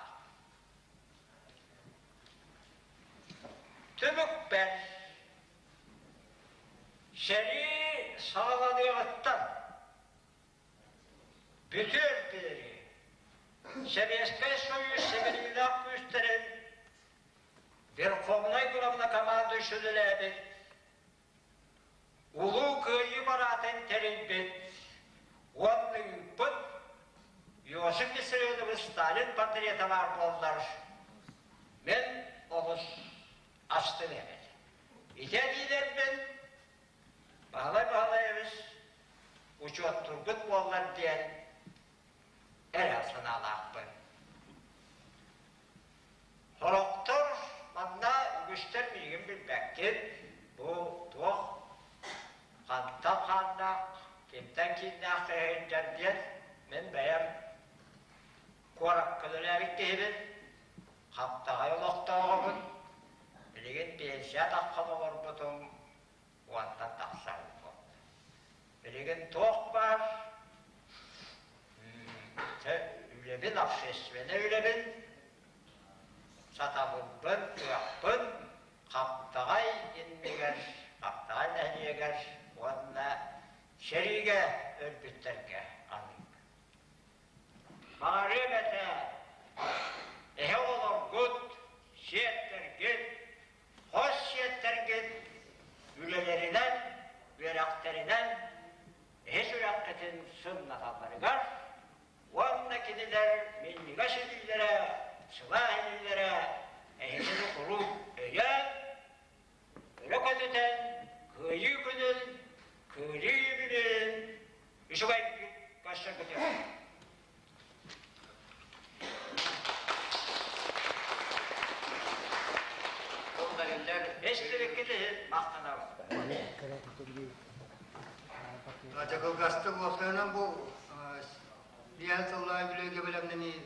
Түмүкпэр сэрии саҕаланыаҕыттан бүтүөр диэри Сэбиэскэй Союз сэбилиилээх күүстэрин Верховнай главнокомандующай үлэлээбит Улуу Кыайыы параатын тэрийбит уонна ыыппыт Иосиф Виссарионович Сталин портрета баар буоллар, мин олус астыныам этэ. Ити этиилэрбин Баһылай Баһылаевич учуоттуургут буоллар диэн эрэл санаалаахпын. Сорохтор манна үгүстэр миигин билбэккит, бу туох, хантан хааннаах, кимтэн кииннээх киһи диэн мин бэйэм куоракка үлэлээбит киһибин, хаптаҕай олохтооҕобун, билигин пенсия тахха. общественнай үлэбин, сатабылбын, кыахпын Хаптаҕай иннигэр, Хаптаҕай нэһилиэгэр уонна сэриигэ өлбүттэргэ аныыбын. Баҕарыам этэ, эһэ оҕолоргут, сиэттэргит, хос сиэттэргит үлэлэринэн, үөрэхтэринэн эһи сүрэххитин сымнаталларыгар уонна кинилэр минньигэс илиилэрэ, сылаас илиилэрэ эһигини куруук өйөөн, өрө көтүтэн, Кыайыы күнүн, Кыайыы үбүлүөйүн үчүгэйдик көрсөргүтүгэр. Ол бэриллэр эстибиккит иһин махтанабын. Кылгастык уопсайынан бу биэс сыллаах үбүлүөйгэ бэлэмнэнии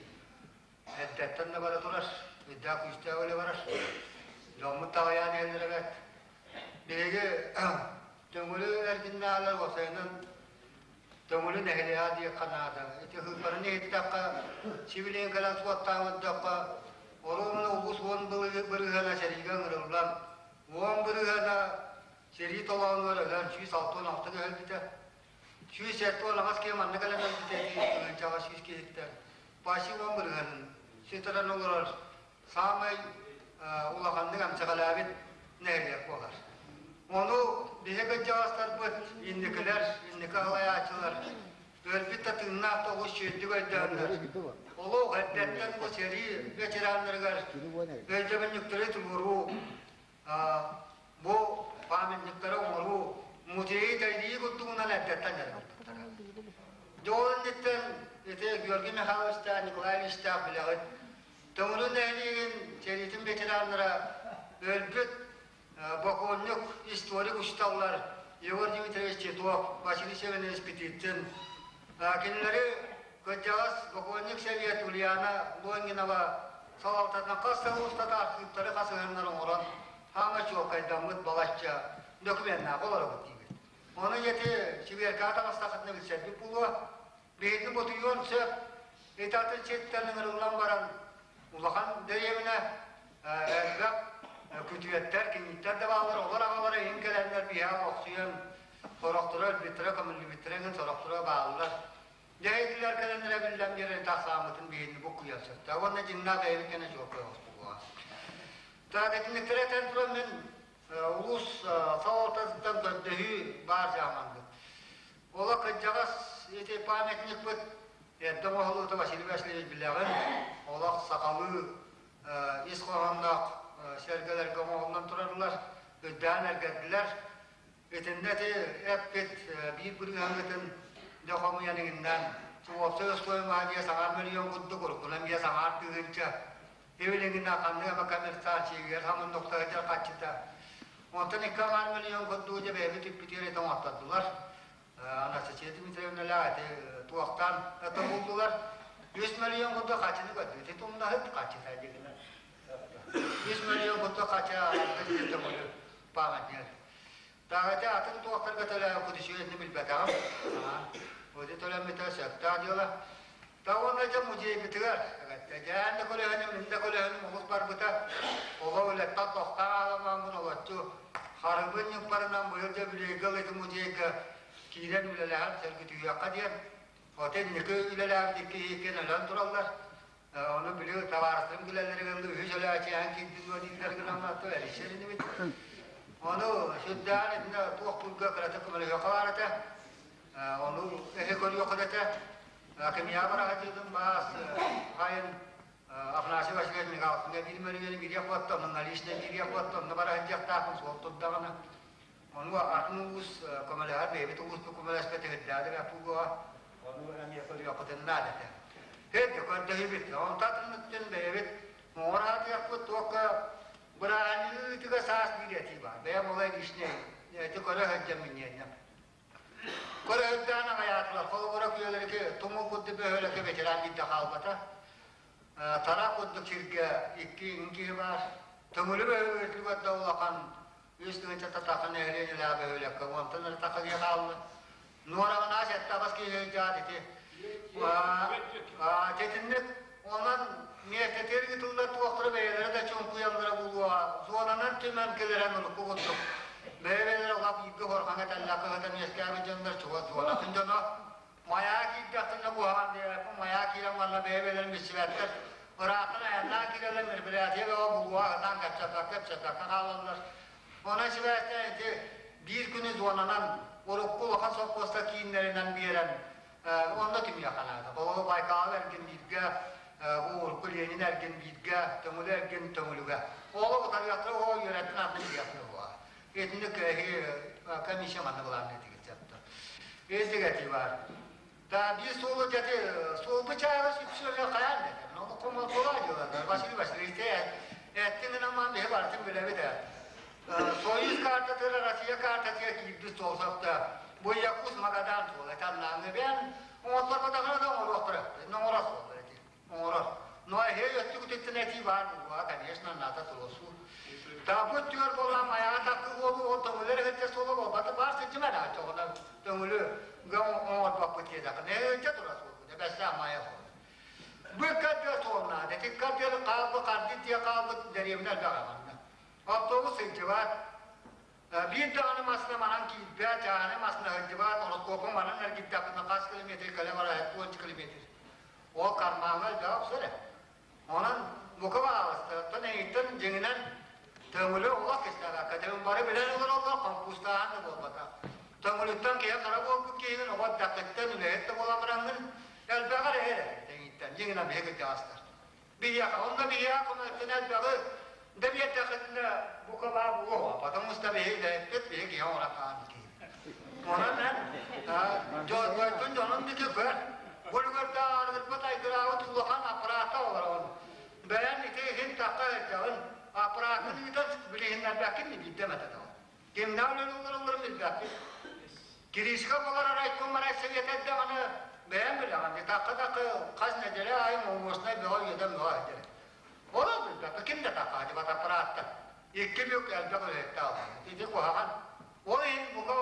эрдэттэн да бара турар, үрдээх күүстээх үлэ барар. Дьоммут таҕайаан иһэллэр эбээт. Биһиги Төҥүлү эргиннээҕилэр уопсайынан Төҥүлү нэһилиэгэ диэххэ наада. Ити ыһыылларын иһиттэххэ, сибилигин кэлэн суоттаабыттахха, оруобуна улуус уон бырыһыана сэриигэ ыҥырыллан, уон бырыһыана сэрии толоонугар өлөн 166 көһөлбүтэ. 178 киһи манна кэлэн өлбүтэ тыһыынчаҕа 100 киһиттэн. Паси уон бырыһыанын сүтэрэн олорор саамай улаханнык эмсэҕэлээбит нэһилиэк буолар. Ону биһи кырдьаҕастарбыт, инникилэр, инники салайааччылар өлбүт да тыыннаах да олус үчүгэйдик өйдөөннөр, олох эрдэттэн бу сэрии ветераннарыгар өйдөбүнньүктэри туруоруу, бу памятниктары оҥоруу, музейы тэрийии курдугунан эрдэттэн дьарыктанар. Дьэ ол инниттэн ити Георгий Михайловичтаах, Николай Ильичтаах билэҕит, Төҥүлү нэһилиэгин сэриитин ветераннара өлбүт бокуонньук, историк учууталлар Егор Дмитриевич Титов, Василий Семенович Петицын, кинилэри кырдьаҕас бокуонньук сэбиэт Ульяна Лонгинова салалтатынан хас сыл устата архыыптары хасыһыннар оҥорон хаама чуолкайдаммыт балачча докуменнаах олоробут диибит. Ону ити сибиэркэҕэ таҕыстаххытына билсэрбит буолуо. Биһиги ботуйуон сөп, ити атын сиртэн ыҥырыллан баран улахан дэриэбинэ элбэх күтүөттэр, кинииттэр да бааллар, олор аҕалара иһин кэлэннэр биһиэхэ олохсуйан сорохторо өлбүттэрэ, көмүллүбүттэрэ иһин сорохторо бааллар. Дьэ, кэлэннэрэ биллэн биэрэн тахсааммытын биһини буккуйан сөптөөх уонна дьиҥнээх бэйэбит кэнэ чуолкай оҥостубуга. Так, итинниктэрэ этэн туран мин улуус салалтатыттан көрдөһүү баар дьааманбыт. Ола кырдьаҕас ити памятникпыт эрдэ оҥоһуллубута Василий Васильевич билэҕин, олох сахалыы ис хоһоонноох сэргэлэргэ оҥоһуллан тураллар, үрдээн эргэрдилэр. Итиннэ ити эппит биир бырыһыаҥҥытын дьэ хомуйан иҥиннээн уопсай оскуола диэ саҥар мөлүйүөн курдук, уруккунан биэ саҥар тыһыынча Ибилигин ханнык эмэ коммерсация хамыннуктара хаччыта. Онтон икки аҥаар мөлүйүөн курдугу дьэ бэйэбит үппүтүгэр этэ оҥоттордулар. Анастасия Дмитриевналаах эти туохтаан это булдулар. 3 мөлүйүөн курдук хаччыны көрдүбүт. Ити тумнаһыт хаччыта дигинэ. 3 мөлүйүөн курдук хаччы төҥүлү памятник. Таҕата атын туохтарга төлөөн кудүсүөннү билбэтэҕим. Оди төлөммүтэ сөптөөх дьыала. Та уонна дьэ музейбытыгар дьээн да көлөһөнүм, мин да көлөһөнүм олус барбыта. Оло үлэттэн тохтоон ааламмын олоччу харыбын ньыппарынан быйыл дьэ Бүлүүгэ ылыты музейга киирэн үлэлэһэн сөргүтүһүөххэ диэн. Ота инники үлэлээбит икки иккиэн өлөн тураллар. Ону били табаарыстарым күлэллэригэр үһүс өлөөччү киирдин дуо дииллэр гынан эрийсэр инибит. Ону сүрдээн итиннэ туох пулга кыратык көмөлөһүөххэ баар этэ. Ону эһи көрүөххэ этэ. Кимиэхэ бараһадьыытын баас хайын Афанасий Васильевич Михайловна биир мөрүөнү бириэх буотта, онно наличный бириэх буотта, онно бараһадьыахтаахпын суол турдаҕына. Ону атын улуус көмөлөһөр, бэйэбит улууспут көмөлөспөт иһирдээдэ пулга Ону эмиэ көрүөххүтүн наада этэ. Һэт көрдөһүбүт. Онтон өттүн бэйэбит муҥур аатыахпыт туохха бырааһынньыгы саас биир этии баар. Бэйэм олай лишнэй эти көрө сылдьан минньиэннэм. Көрө сылдьан аҕайаатылар. Холобура күөлэрики тумул курдук бөһүөлэккэ ветеран биирдэ хаалбата. Тара курдук сиргэ икки киһи баар. Төҥүлү бөһүөлэгэр да улахан үс тыһыынча татахан нэһилиэнньэлээх бөһүөлэккэ онтон эрэ тахалыйа хаалла. Нуораҕынаас этте абас киһи дьаат ити. Тетинник Онон миэстэтигэр ыытыллар туохтара бэйэлэрэ да чуҥкуйаллара буолуоҕа. Зонанан түмэн кэлэрэн урукку курдук. Бэйэ-бэйэлэрэ улап бииргэ хорҕаҥа тэллэх кыһытан үөскээбит дьоннор чугас зонатын дьоно. Майаа киирдэхтэринэ куһаҕан диэбэппин, майаа киирэн барла бэйэ-бэйэлэрин билсибэттэр. Ыраахтан айаннаан киирэллэр мероприятие бөҕө булуоҕа сатаан кэпсэппэккэ, кэпсэппэккэ хаалаллар. Онон сибээстээн ити биир күнү зонанан урукку улахан сопхуоска кииннэринэн биэрэн онно түмүөххэ наада. Холобур, Байкал эргин бииргэ, бу урукку Ленин эргин бииргэ, Төҥүлү эргин Төҥүлүгэ. Оҕо утарыахтара, оҕо үөрэттин атын диэхтэрэ буолар. Итинник комиссия манна былаанныыр тигилсэптэр. Эздигати бар. Да биир суолу дьэти суолбу чааҕа сүпсүөлэ хайаан дэтэ. Ну комолгола дьыландар. Василий Васильевич эттин гынан биһи барытын билэбит ээ. Союз картатыгар Россия картатыгар киирбит суол сапта. Бу Якут Магадан суола таннааны бээн оҥотторботохуна да оҥоруохтара. Оҥорор суоллар эти. Оҥорор. Но эһиэй өттүгүтүттэн этии баар буолуоҕа, конечно, ната туруорсуу. Тааппы өттүгэр буоллаан майаҕа таккы уолу ол төҥүлэр эһэтэ суола буолбата баар сылдьыма да чоҕуна төҥүлү оҥорбоппут диэтэххинэ эһэтэ тура суолбут эбэстээх майа суол. Бу икки суол наада. Ити икки хаалбыт хардыы тиэ хаалбыт дэриэбинэ элбэх манна. Автобус сылдьыбат. Биир даҕаны массыына манан киирбэт, чааһынай массыына сылдьыбат, ороскуопа манан эргиттэхпинэ хас километр кэлэ бара 70 километр. Ол кармаҥҥа элбэх охсор ээ. Онон бука баҕаластарыттан эйиттэн дьиҥинэн төҥүлү олох кистээбэккэ тыын бары билэн олороллор хомпуустааһын да буолбатах. Төҥүлүттэн киһи хара буолбут киһигин оҕо эрдэххиттэн үлэһит да буолан бараҥҥын элбэҕи эрэ эрэ тэҥиттэн дьиҥинэн биһиги кырдьаҕастар. Биһиэхэ онно биһиэхэ көмөлөттөн элбэҕи да биэрдэххитинэ бука баа буолуо потому что биһиги үлэһиппит биһиги киһи оҥорон хаалбыт киһи. Онон эн дьонтон дьонун диэки көр. Бу үлүгэрдээх айгыраабыт улахан аппараата олороҕун. Бэйэн ити иһин тахха сылдьаҕын. Аппарааккын ыытан билиһиннэрбэккин биирдэ эмэтэ тоҕо. Кимнээх үлэлииллэрин билбэппин. Кириискэ буолар райком райсовета даҕаны бэйэм билэҕин. Тахха-тахха хас нэдиэлэ аайы муҥуоснай бөҕө үөдэн бөҕө сылдьар. Ол билбэппин. Ким да тахха аппарааттан. Икки бүк элбэх үлэһиттээх олорор. Ити куһаҕан. Ол иһин бука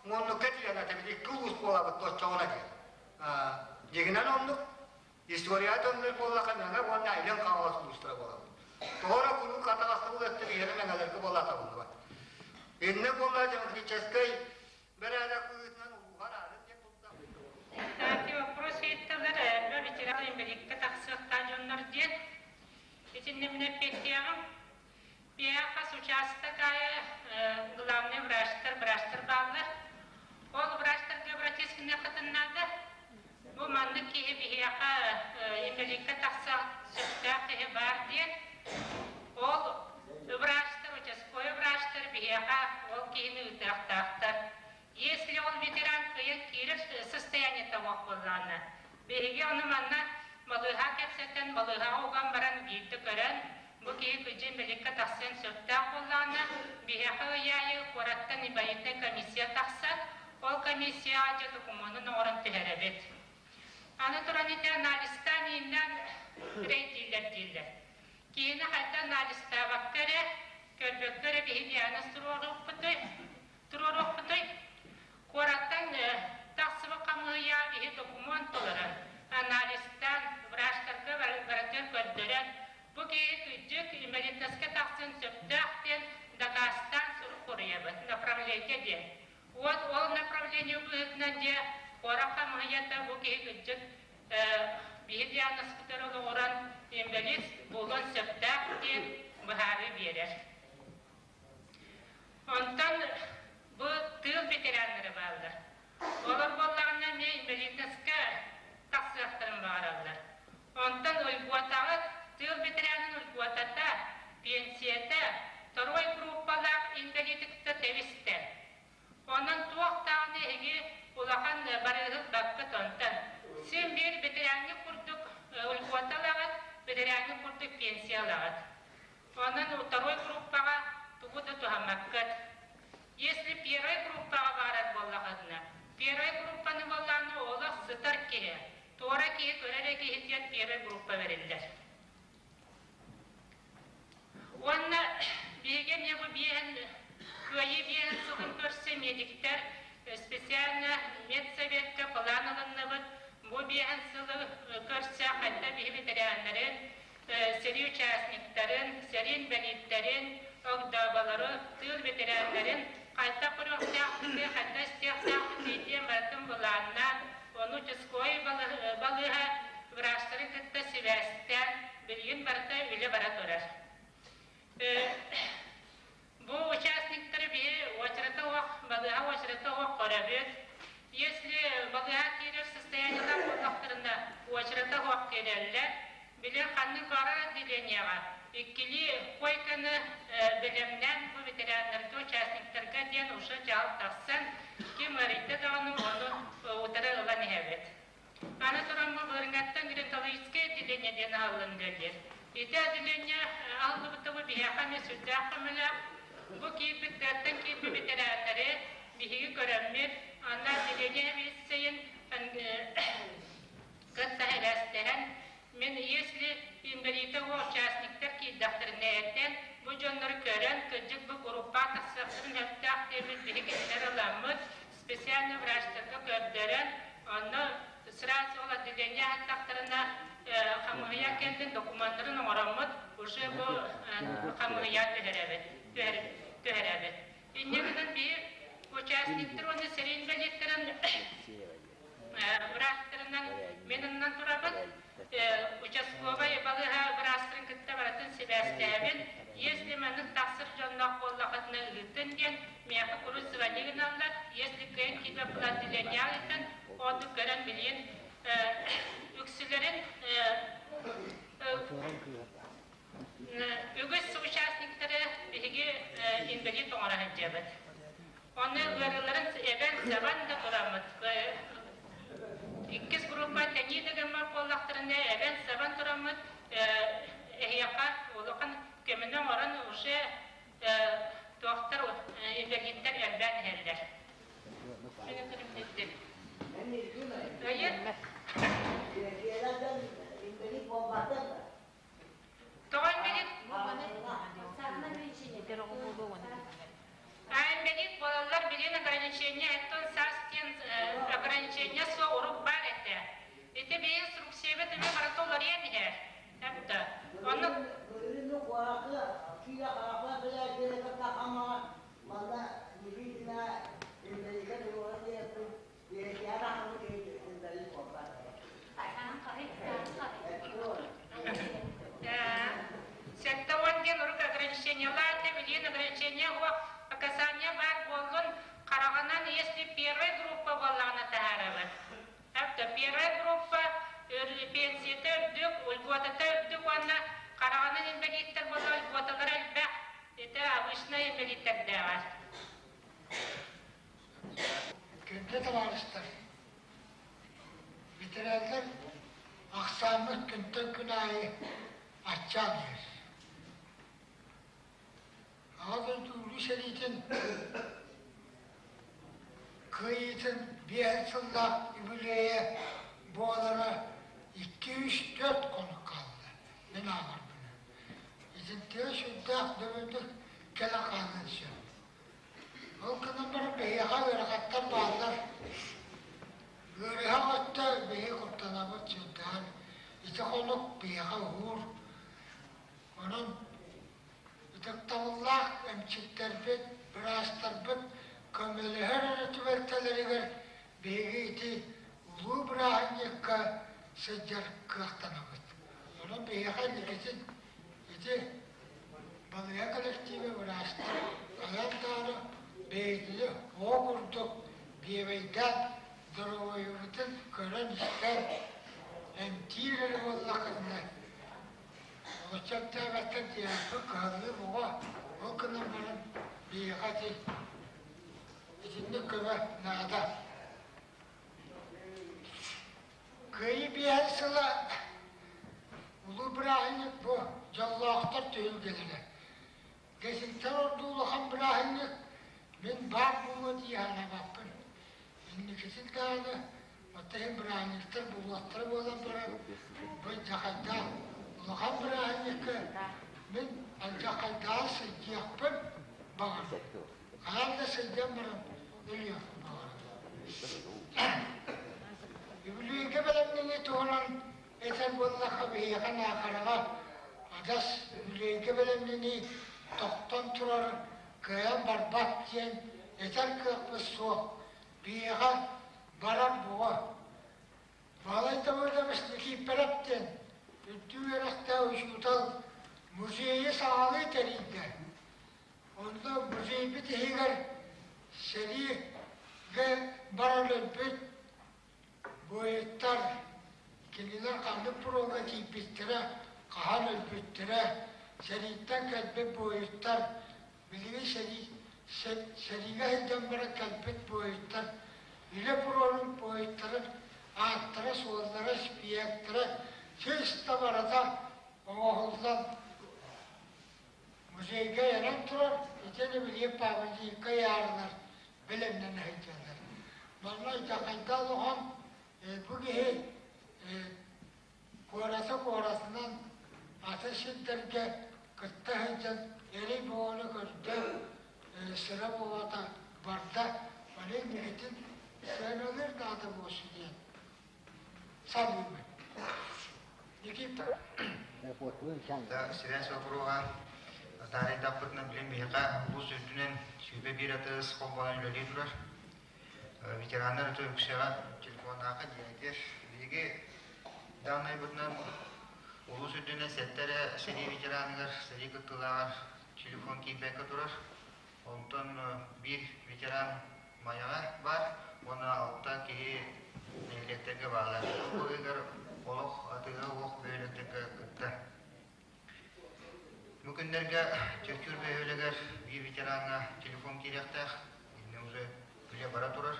муннукка тиийэн этибит икки улуус буолабыт оччоҕуна диэн. Дьиҥинэн оннук история төннөр буоллаха Мэҥэ уонна Илин Хаҥалас улуустара буолабыт. Тоҕо эрэ куруук атаҕастабыл өттө биһиэнэ Мэҥэлэргэ буола табыллыбат. Иннэ буолла демократическай бэрээдэк быһыытынан улууһар аарын диэн турда. Кстати, вопрос ыйыттылар, элбэх ветеран инбэлииккэ тахсыахтаах дьоннор диэн. Итиннэ мин эппиэттиэҕим. Пиэхас учаастак аайы главный врачтар, врачтар бааллар. Ол врачтарга обратиться наада. Бу маннык киһи биһиэхэ инбэлииккэ тахсар сөптөөх киһи баар диэн. Ол врачтар, участковый врачтар биһиэхэ ол киһини ыытыахтаахтар. Если ол ветеран кыайан киирэр состояние того буоллаҕына, биһиги ону манна балыыһа кэпсэтэн, балыыһаҕа уган баран биирдэ көрөн, бу киһи кыдьын бэликкэ тахсыан сөптөөх буоллаҕына, биһиэхэ ый аайы куораттан инвалиднай комиссия тахсар, ол комиссияҕа дьэ докумуонун оҥорон түһэрэбит. Аны туран ити анализтаан ииннээн рейдииллэр дииллэр. Киһини хайда анализтаабакка эрэ, көрбөккө эрэ биһи диагноз туруоруохпутуй? Туруоруохпутуй? Куораттан тахсыбыт хамыыһыйа биһи докумуон толорон, анализтаан, врачтарга барытын көрдөрөн, бу киһи кырдьык инвалидностька тахсан сөптөөх диэн дакаастаан сурук суруйабыт, направление диэн. Вот ол направление быһыытынан дьэ куорат хамыыһыйата бу киһи кырдьык биһи диагнозпытыгар олоҕуран инвалид буолуон сөптөөх диэн быһаарыы биэрэр. Онтон бу тыыл ветераннара бааллар. Олор буоллаҕына эмиэ инвалидностька тахсыахтарын баҕараллар. Онтон уйгуотаҕыт, тыыл ветеранын уйгуотата, пенсията второй группалаах инвалиды кытта тэбистэ. Онон туох даҕаны эһиги улахан барыыһыт баккыт онтон. Син биир ветераҥҥа курдук уйгуота ылаҕыт, ветераҥҥа курдук пенсия ылаҕыт. Онон второй группаҕа тугу да туһаммаккыт. Если первой группаҕа баарар буоллаҕына, первой группаны буоллаҕына олох сытар киһи, туора киһи көрөр эрэ киһи диэн первой группа бэриллэр. Уонна биһиги эмиэ бу биэһин Кыайыы биэһин сылын көрсө медиктэр специально медсоветка план ылынныбыт. Бу биэһэн сылы көрсө хайда биһи ветераннарын, сэрии участниктарын, сэрии инбэлииттэрин, огдооболору, тыыл ветераннарын хайда көрүөхтээхпитий, хайда истиэхтээхпитий диэн барытын былааннаан, ону участковай балыыһа врачтарын кытта сибээстээн, билигин барыта үлэ бара турар. Бу участниктары биһи уочарата суох, балыыһа уочарата суох көрөбүт. Если балыыһа киирэр состояниелаах буоллахтарына, уочарата суох киирэллэр. Били ханнык баҕарар отделениеҕа иккилии койканы бэлэмнээн бу ветераннарга, участниктарга диэн уже дьаһал тахсан, ким ыарыйда даҕаны ону утары ылан иһэбит. Аны туран бу Бырыҥаттан геронтологическое отделение диэн аһыллан үлэлиир. Ити отделение аһыллыбыта бу биһиэхэ эмиэ сүрдээх көмөлөөх. Бу киирбит тыаттан киирбит бэтэрээннэри биһиги көрөммүт, анна отделение сэбиэдиссэйин кытта эбээстэһэн, мин если инбэлиитэ уо участниктар киирдэхтэринэ этэн, бу дьоннору көрөн, кырдьык бу группа тахсыахтарын сөптөөх диэммит биһиги кинилэр ыламмыт, специальный врачтарга көрдөрөн, онно сразу ол отделение аһаттахтарына хамыыһыйа кэннин докумуоннарын оҥороммут, уже бу хамыыһыйа түһэрэбит, түһэрэбит. Инньэ гынан биир участниктар уонна сэрии инбэлииттэрин быраастарынан мен оннан турабын. Участковай балыыһа быраастарын кытта барытын сибээстээбин. Если маннык тахсар дьонноох буоллахытына ыытын диэн миэхэ курус звони гыналлар. Если кыайан киирбэт отделение ыытан, оннук көрөн билиэн үксүлэрин үгүс участниктары биһиги инбэлиит оҥоро сылдьабыт. Онно ыарыыларын эбэн-сабан да тураммыт. Иккис группа тэнии да гыммат буоллахтарына эбэн-сабан тураммыт эһиэхэ улахан көмөнү оҥорон уже туохтар инбэлииттэр элбээн иһэллэр. Тоҕо инбэлиит? А инбэлиит буолаллар билин ограничение оттон саас диэн ограничение суох урук баар этэ. Ити биһи инструкциябыт эмэ барыта уларыйан иһэр. Эптэ. Оннук 70 диэн урук ограничениелаах этэ, билигин ограничение суох, показания баар буоллун, хараҕынан если первая группа буоллаҕына таһаарабыт. Это первая группа пенсията үрдүк, льготата үрдүк уонна хараҕынан инбэлииттэр буолла льготалара элбэх. Это обычная инбэлииттэрдээҕэр. Күндү табаарыстар, ветераннар ахсааммыт күнтэн күн аайы аччаан иһэр. Аҕа дойду Улуу сэриитин кыайыытын биэһин сыллаах үбүлүөйэ буолара 2-3-4 хонук хаалла мин ааҕарбынан. Итинтигэ сүрдээх дөбөҥнүк кэлэ хаалыан сөп. Ол гынан баран биһиэхэ ыарахаттар бааллар. Ыарыһах өттө биһи куттанабыт сүрдээх. Ити хонук биһиэхэ уһуур. Онон ытыктабыллаах эмчиттэрбит, быраастарбыт көмөлөһөр эрэ түбэлтэлэригэр биһиги ити улуу бырааһынньыкка сылдьар кыахтанабыт. Онон биһиэхэ инникитин ити Балыыһа коллектива быраастар хайаан даҕаны бэйэтини оҕо курдук биэбэйдээн доруобуйабытын көрөн-истэн эмтиир эрэ буоллаххытына олоччу эмтээбэттэр диэххэ кыһаллыы оҕо ол гынан баран биһиэхэ ити итинник көмө наада. Кыайыы биэһин сыла Улуу бырааһынньык бу дьоллоохтор түһүлгэлэрэ. Дэсинтэн ордуу улахан бырааһынньык мин баар буолуо дии санаабаппын. Инникитин даҕаны оттон иһин бырааһынньыктар буолуохтара буолан баран бу дьахайдаах улахан бырааһынньыкка мин алдьархайдааҕы сылдьыахпын баҕарабын. Хаһан да сылдьан баран өлүөхпүн баҕарабын. Үбүлүөйгэ бэлэмнэнии туһунан этэр буоллахха, биһиэхэ Наахараҕа адьас үбүлүөйгэ бэлэмнэнии тохтон турар, кыайан барбат диэн этэр кыахпыт суох. Биһиэхэ барар буо. Баһылай Давыдович Никииппэрэп диэн үрдүк үөрэхтээх учуутал музейы саҕалыы тэрийдэ. Онно музейбыт иһигэр сэриигэ баран өлбүт буойуттар, кинилэр ханнык пуруоҥҥа тиийбиттэрэ, хаһан өлбүттэрэ, сэрииттэн кэлбит буойуттар, билигин сэрии, сэриигэ сылдьан баран кэлбит буойуттар, үлэ пуруонун буойуттарын ааттара-суоллара, испииһэктэрэ чыста барыта оҥоһуллан Музейга эрэн турар, итиэннэ билигин памятникка ыйаарылар бэлэмнэнэ сылдьаллар. Манна Дьахайда олохон бу киһи куораты куоратынан атын сирдэргэ кытта сылдьан эрэй буоланы көрдө, сыра буолата барда, ону инникитин сыаналыыр наада буолсу диэн саныыбын. Никита. Связь боппуруоһа таарыйдахпытына билин биһиэхэ улуус үрдүнэн 21 атыс холбонон үлэлии турар. Ветераннар өтө үксэҕэ телефоннаахха диэнигэр биһиги дааннайбытынан улуус үрдүнэн сэттэ эрэ сэрии ветераныгар, сэрии кыттыылааҕар телефон киирбэккэ турар. Онтон биир ветеран Майаҕа баар уонна алта киһи нэһилиэктэргэ бааллар. Бу ыйыгар олох атыыга уох бөһүөлэктэргэ кытта. Бу күннэргэ Чөччүүр бөһүөлэгэр биир ветераҥҥа телефон киириэхтээх. Иннэ уже үлэ бара турар.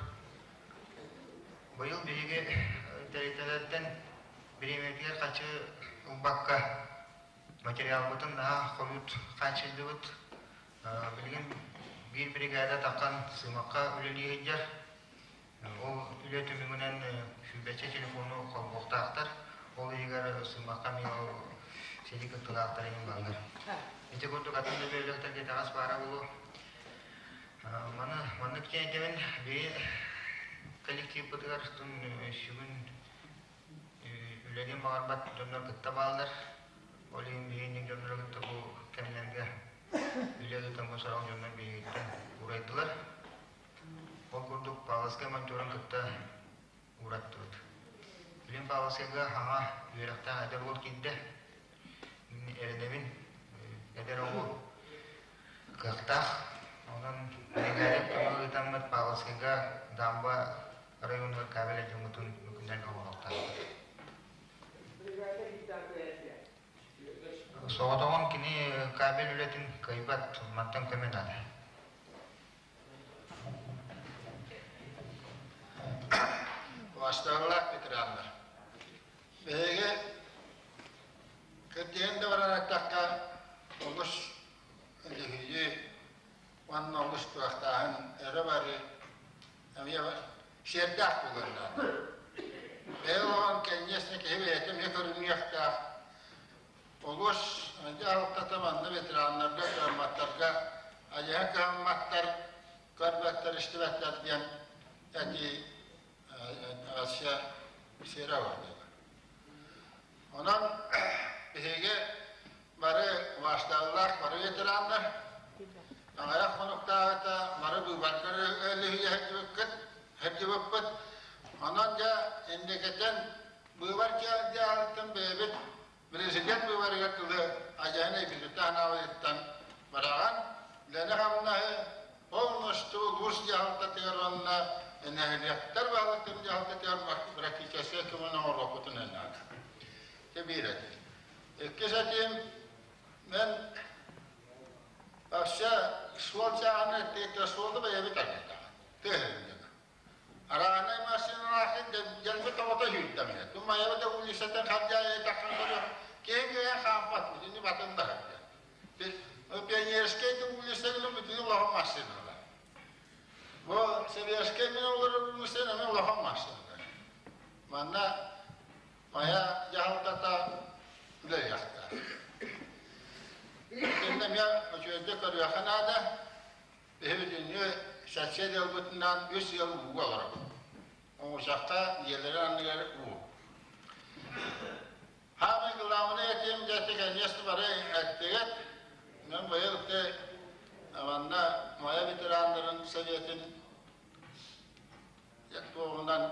Быйыл биһиги тэрилтэлэртэн бириэмийэтигэр хачы ылбакка материалбытын наһаа хойут хааччыйдыбыт. Билигин биир биригээдэ таххан Сымахха үлэлии сылдьар. Ол үлэ түмүгүнэн сүүрбэччэ телефону холбуохтаахтар. Ол иһигэр Сымахха эмиэ ол сэрии кыттыылаахтар иһин бааллар. Ити курдук атын да бөһүөлэктэргэ итэҕэс баара буолуо. Маны маннык диэн биһи коллективпытыгар сүгүн үлэлиэн баҕарбат дьоннор кытта бааллар. Ол иһин биһиги дьоннору кытта бу кэмнэргэ үлэ ыытан бу сорох дьоннор биһигиттэн уурайдылар. Ол курдук Павловскай монтерун кытта уураттыбыт. Билин Павловскайга саҥа үөрэхтээх эдэр уол киирдэ. Мин эрэнэбин, эдэр оҕо кыахтаах. Онон биригээдэ көмө ыытаммыт Павловскайга дамба районугар кабель дьоммутун күннэргэ оҥоруохтаахпыт. Соҕотоҕун кини кабель үлэтин кыайбат, мантан көмө наада. Бастыылаах ветераннар. Биһиги кырдьыгын да баран эттэххэ, олус үлүһүйүү уонна олус туохтааһын өрө барыы эмиэ сиэрдээх буолуон наада. Бэйэ олоҕун кэнньиэсне киһи бэйэтэ эмиэ көрүнүөхтээх. Олус дьаһалтата манна ветераннарга, кыамматтарга айыһа кыһамматтар, көрбөттөр, истибэттэр диэн этии Россия сиэрэ бар. Онон биһиги бары убаастабыллаах бары ветераннар, аҕыйах хонуктааҕыта бары быыбаргар өлүһүйэ сылдьыбыккыт, сылдьыбыппыт. Онон дьэ инникитин быыбар дьаһалтын бэйэбит президент быыбарыгар дылы Айаһын Эйбизутта Анаабайыттан бараҕан, үлэни-хамнаһы полностью улуус дьаһалтатыгар уонна нэһилиэктэр баһылыктарын дьаһалтатыгар практическай көмөнү оҥоруохпутун наада. Ити биир этии. Иккис этиим, мен вообще суол чааһына суолу бэйэбит арыйдаҕын. Тыаһын Араанай массыыналаахын дьэлбэ тоҕото сүүрдэминэ. Ту майабыта улицаттан хардьаайа тахсан көрүөх киһи киһи хаампат итини батын таһырдьа. Пионерскай да улица гына бүтүн улахан массыыналар. Бу Советскай мин олорор улица эмиэ улахан массыыналар. Манна Майа дьаһалтата үлэлиэхтээх. Итиннэ эмиэ үчүгэйдик көрүөххэ наада. Биһи бүтүннүү сэтсиэ дьылбытынан үс ыал ууга олоробут. Оҥучахха дьиэлэрин анныгар уу. Хаамай главный этиэм дьэ конечно бары эттигит. Мен быйыл те манна моя ветераннарын советын туоҕунан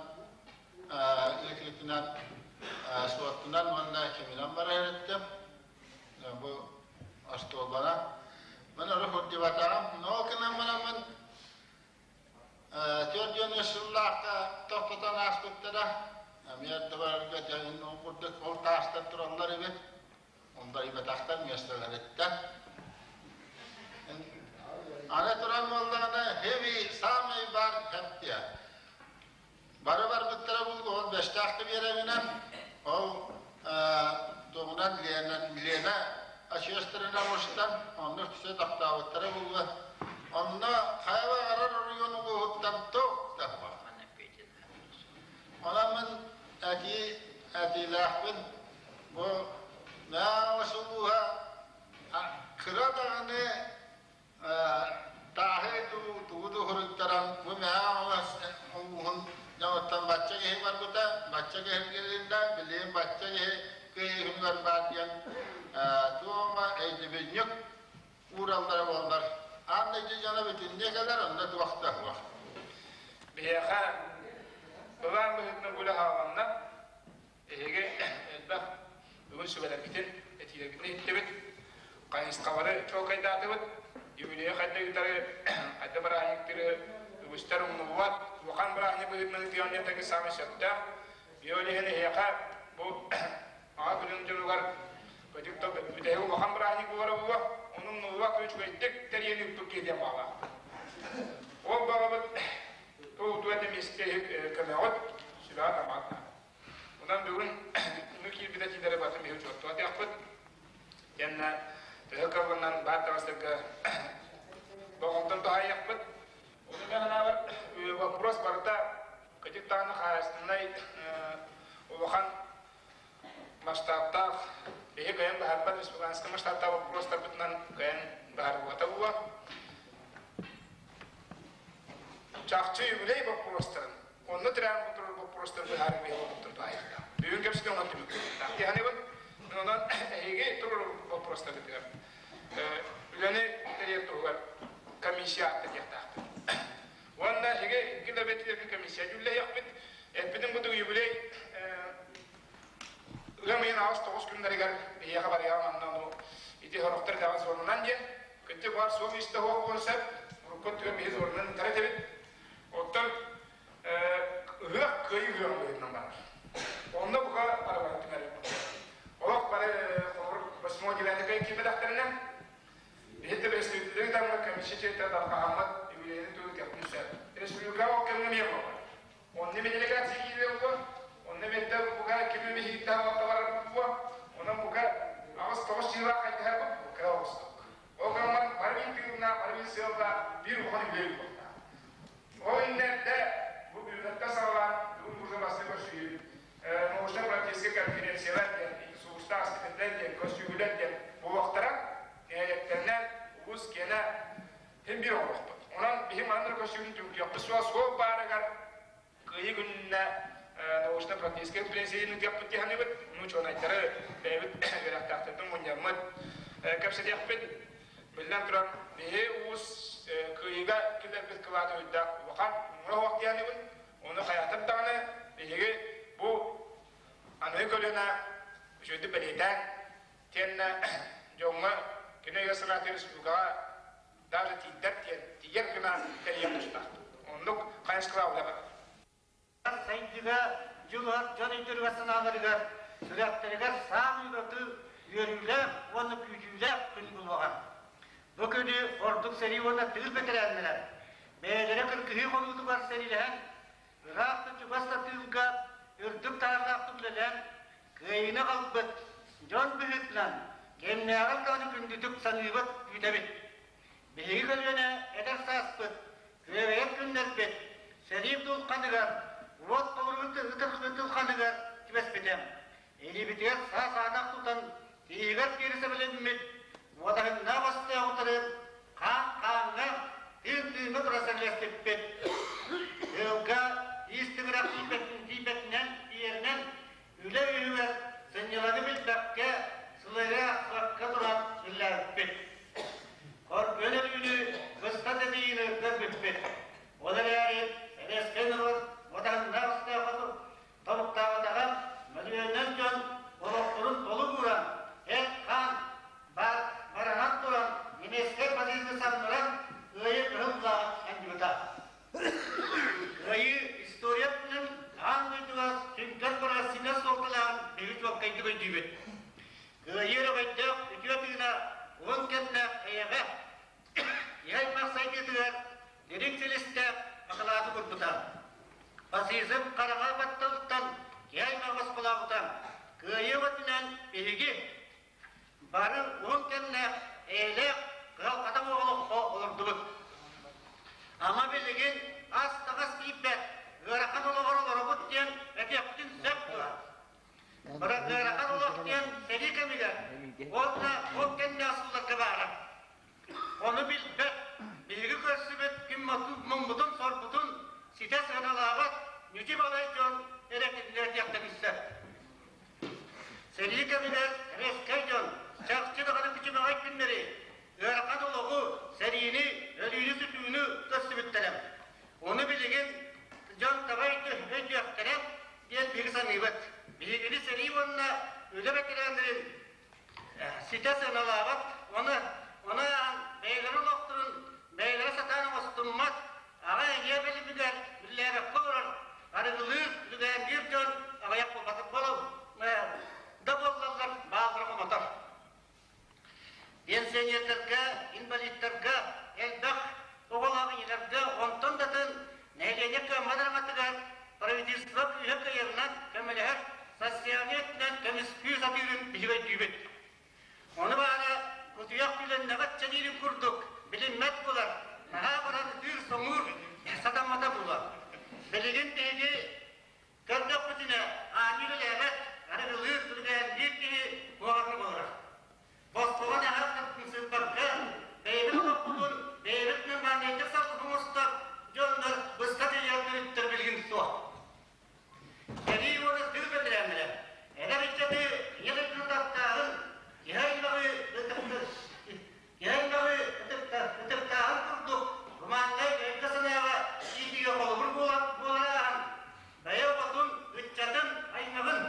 ыытыытынан суоттунан уонна киминэн барар эттим. Бу остуолбанан. Мен ору хурдибатаҕым. Но кынан бараммын Төрдүөн сыллаахха тохтотон ааспыттара. Эмиэ барарга дьаһын ол курдук ол таастар тураллар эбит. Ондарыйбатахтар миэстэлэриттэн. Аны туран буоллаҕына heavy самый бар хэптиэ. Бары барбыттара бу ол бэстээх биэрэминэн ол тугунан Лена ачыастарынан устан онно түсө тохтообуттара буолуо. Онно хайа баҕарар оройуон улууһуттан туох да суох. Онон мин этии этиилээхпин бу Наамыс улууһа кыра даҕаны Тааһы тугу туһуруттаран бу мэһэ улууһун дьоҥуттан бачча киһи барбыта, бачча киһи кэлиннэ, билигин бачча киһи кыайыһыгар баар диэн туома өйдөбүнньүк уураллара буоллар. Аан дойду дьоно бүтүннүү кэлэр, онно туох да суох. Биһиэхэ былаан быһыытынан үлэ хааланна. Эһиги элбэх бүгүн сүбэлэргитин, этиилэргитин иһиттибит, хайысхалары чуолкайдаатыбыт, юбилейы хайда ыытары, хайда бырааһынньыктары үгүстэр умнуллубат, улахан бырааһынньык быһыытынан ыытыан диэн саамай сөптөөх. Био иһин эһиэхэ бу аҕа күнүн дьонугар бөтүк тыл бүтэһик улахан бырааһынньык буолара буолуо, ону умнуллубат үчүгэйдик тэрийэн ыыппыт киһи диэн баҕалаахпыт. Ол баҕабыт тугу эмискэ көмөҕүт, сүбэҕит-амаҕыт наада. Онон бүгүн бүгүҥҥү киирбит этиилэри барытын биһиги учуоттуохпут. Итиэннэ төһө кыаллынан баар таҕыстарга болҕомтон туһаайыахпыт. Ону мен анаабар вопрос барыта кытык даҕаны хаһаайыстыбаннай улахан масштабтаах биһи кыайан баһарбат республиканскай масштабтаах вопростарбытынан кыайан баһарбата буолуо. Чахчы юбилей боппуруостарын Онно тирээн турар боппуруостары быһаарыы биһиги олохтон туһаайыахтаах. Бүгүн кэпсэтии онон түмүктүөхтээх. Тиһаныбын. Онон эһиги турар боппуруостаргытыгар үлэни тэрийэр туһугар комиссия аттатыахтаахпыт. Уонна эһиги километрдэргэ комиссия дьүүллэһиэхпит. Эппитин курдук юбилей ыам ыйын 8-9 күннэригэр биһиэхэ барыаҕа манна ону ити сорохтор даҕан суорунан диэн кырдьык баар суох истэ суох буолуон сөп. Урукку өттүгэр биһи суорунан ыытар этибит. Оттон ыһыах кыайыы ыһыаҕын быһыытынан барар. Онно бука барыбарын түмэр. Олох бары холобур восьмой девятый киирбэтэхтэринэ биһи да республика таһымҥа комиссия чиэттэр тарҕаһаммыт юбилейный тугу кэппин сөп. Республикаҕа ол кэмҥэ эмиэ буолар. Онно эмиэ делегация киириэ буолуо, онно эмиэ бука ким эмэ иһиттээх барар буолуо, онон бука 8-9 чыылаах хайдыһар бука оҕустук. Ол гынан бары биир тыыннаах, бары биир сыаллаах, биир улахан үлэ буолуохтаах. Ол иннэрдэ бу бюджеттан саҕалаан бүгүн уже бастакы көрсүһүү научно-практическай конференциялар диэн, сулустаах стипендиялар диэн, көрсүһүүлэр диэн буолуохтара. Нэһилиэктэринэн улуус киэнэ син биир оҥоруохпут. Онон биһи манна көрсүһүүнү түмүктүөхпүт суоҕа суол баарыгар Кыайыы күнүнэ научно-практическай конференцияны ыытыахпыт дии саныыбыт. Ну, учуонайдары бэйэбит үөрэхтээхтэрбин мунньаммыт кэпсэтиэхпит. Биллэн туран, биһи уус кыайыыга киллэрбит кылаата үрдээх улахан муҥура суох дии саныыбын. Ону хайаатар даҕаны биһиги бу аныгы көлүөнэ үчүгэйдик бэлиэтээн, итиэннэ дьоҥҥо кини өйө-санаата республикаҕа даже тиийдэр диэн тиийэр гына тэрийэн тустаахпыт. Оннук хайысхалаах үлэ барар. Сайдыыга дьулуһар дьон өйдөрүгэр санааларыгар, сүрэхтэригэр саамай ураты үөрүүлээх уонна күүтүүлээх күн буолуоҕа. Бу күнү ордук сэрии уонна тыыл бэтэрээннэрэ бэйэлэрэ кыргыһыы хонуутугар сэриилэһэн, ыраах да чугас да тыылга үрдүк таһаардаахтык үлэлээн, Кыайыыны аҕалбыт дьон быһыытынан кэмнээҕэр даҕаны күндүтүк саныыбыт, күүтэбит. Биһиги көлүөнэ эдэр сааспыт, күөрэйэр күннэрбит сэрии дулханыгар, уот толору ытылханыгар түбэспитэ. Илиибитигэр саа-саадах тутан, тииһигэр киирэ сэбилэммит, уодаһыннаах өстөөх утары хаан-хааҥҥа, тыын-тыыҥҥа тура сэллэспиппит. Тыалга иис тыгырах тиийбэтинэн, тиийэринэн Үлэ үһүгэр хараҥа батталыттан киһи аймах босхолообута. Кыайыы өттүнэн биһиги бары уһун кэмнээх, эйэлээх, кыһалҕата олоххо олордубут. Ама билигин ас-таҥас тиийбэт, ыарахан олоҕор олоробут диэн этиэхпитин сөп дуо? Ыарахан олох диэн сэрии кэмигэр уонна ол кэннэ сылларга баара. Ону билбэт, биһиги көрсүбүт ким муммутун-сорбутун ситэ сыаналаабат ньүдьү-балай дьон эрэ кинилэр диэхтэрин сөп. Сэрии кэмигэр резкэй дьон чахчы даҕаны күчүмэҕэй күннэри, ыарахан олоҕу, сэриини, өлүүнү-сүтүүнү көрсүбүттэрэ. Ону билигин дьон таба өйдүөхтэрэ диэн биһиги саныыбыт. Биһигини сэрии уонна үлэ бэтэрээннэрин ситэ сыаналаабат, ону ону ааһан бэйэлэрин олохторун бэйэлэрэ сатаан оҥостуммат, аҕа эйиэ билимигэр үлэлээбэккэ олорор, арыгылыыр, үлүгээнниир дьон аҕыйах буолбатах буолан да буоллаллар бааллара хомотор. Пенсионердарга, инвалидтарга, элбэх оҕолоох ийэлэргэ, онтон да атын нэһилиэнньэ кыаммат араҥатыгар правительство күүһэ кыайарынан көмөлөһөр социальнай өттүнэн көмүскүү сатыырын биһиги өйдүүбүт. Ону баара кутуйах күлэннэҕэ чэниирин курдук билиммэт буолар, наһаа баран ытыыр-соҥуур сатаммата буолар. Билигин биһиги Көрдөхпүтүнэ, аанньа үлэлээбэт, арыгылыыр, үлүгээнниир киһи куһаҕаннык олорор. Босхоҕо наһаа сыппакка, бэйэбит олохпутун бэйэбит нормальнайдык салгын оҥостор дьоннор быста тиийэр төрүттэр билигин суох. Сэрии уонна тыыл бэтэрээннэрэ эдэр ыччаты ийэ дойдуну таптааһын, киһи аймаҕы киһи аймаҕы ытыктааһын курдук гуманнай өйгө-санааҕа иитиигэ холобур буолан ааһан, бэйэ оҕотун, ыччатын, аймаҕын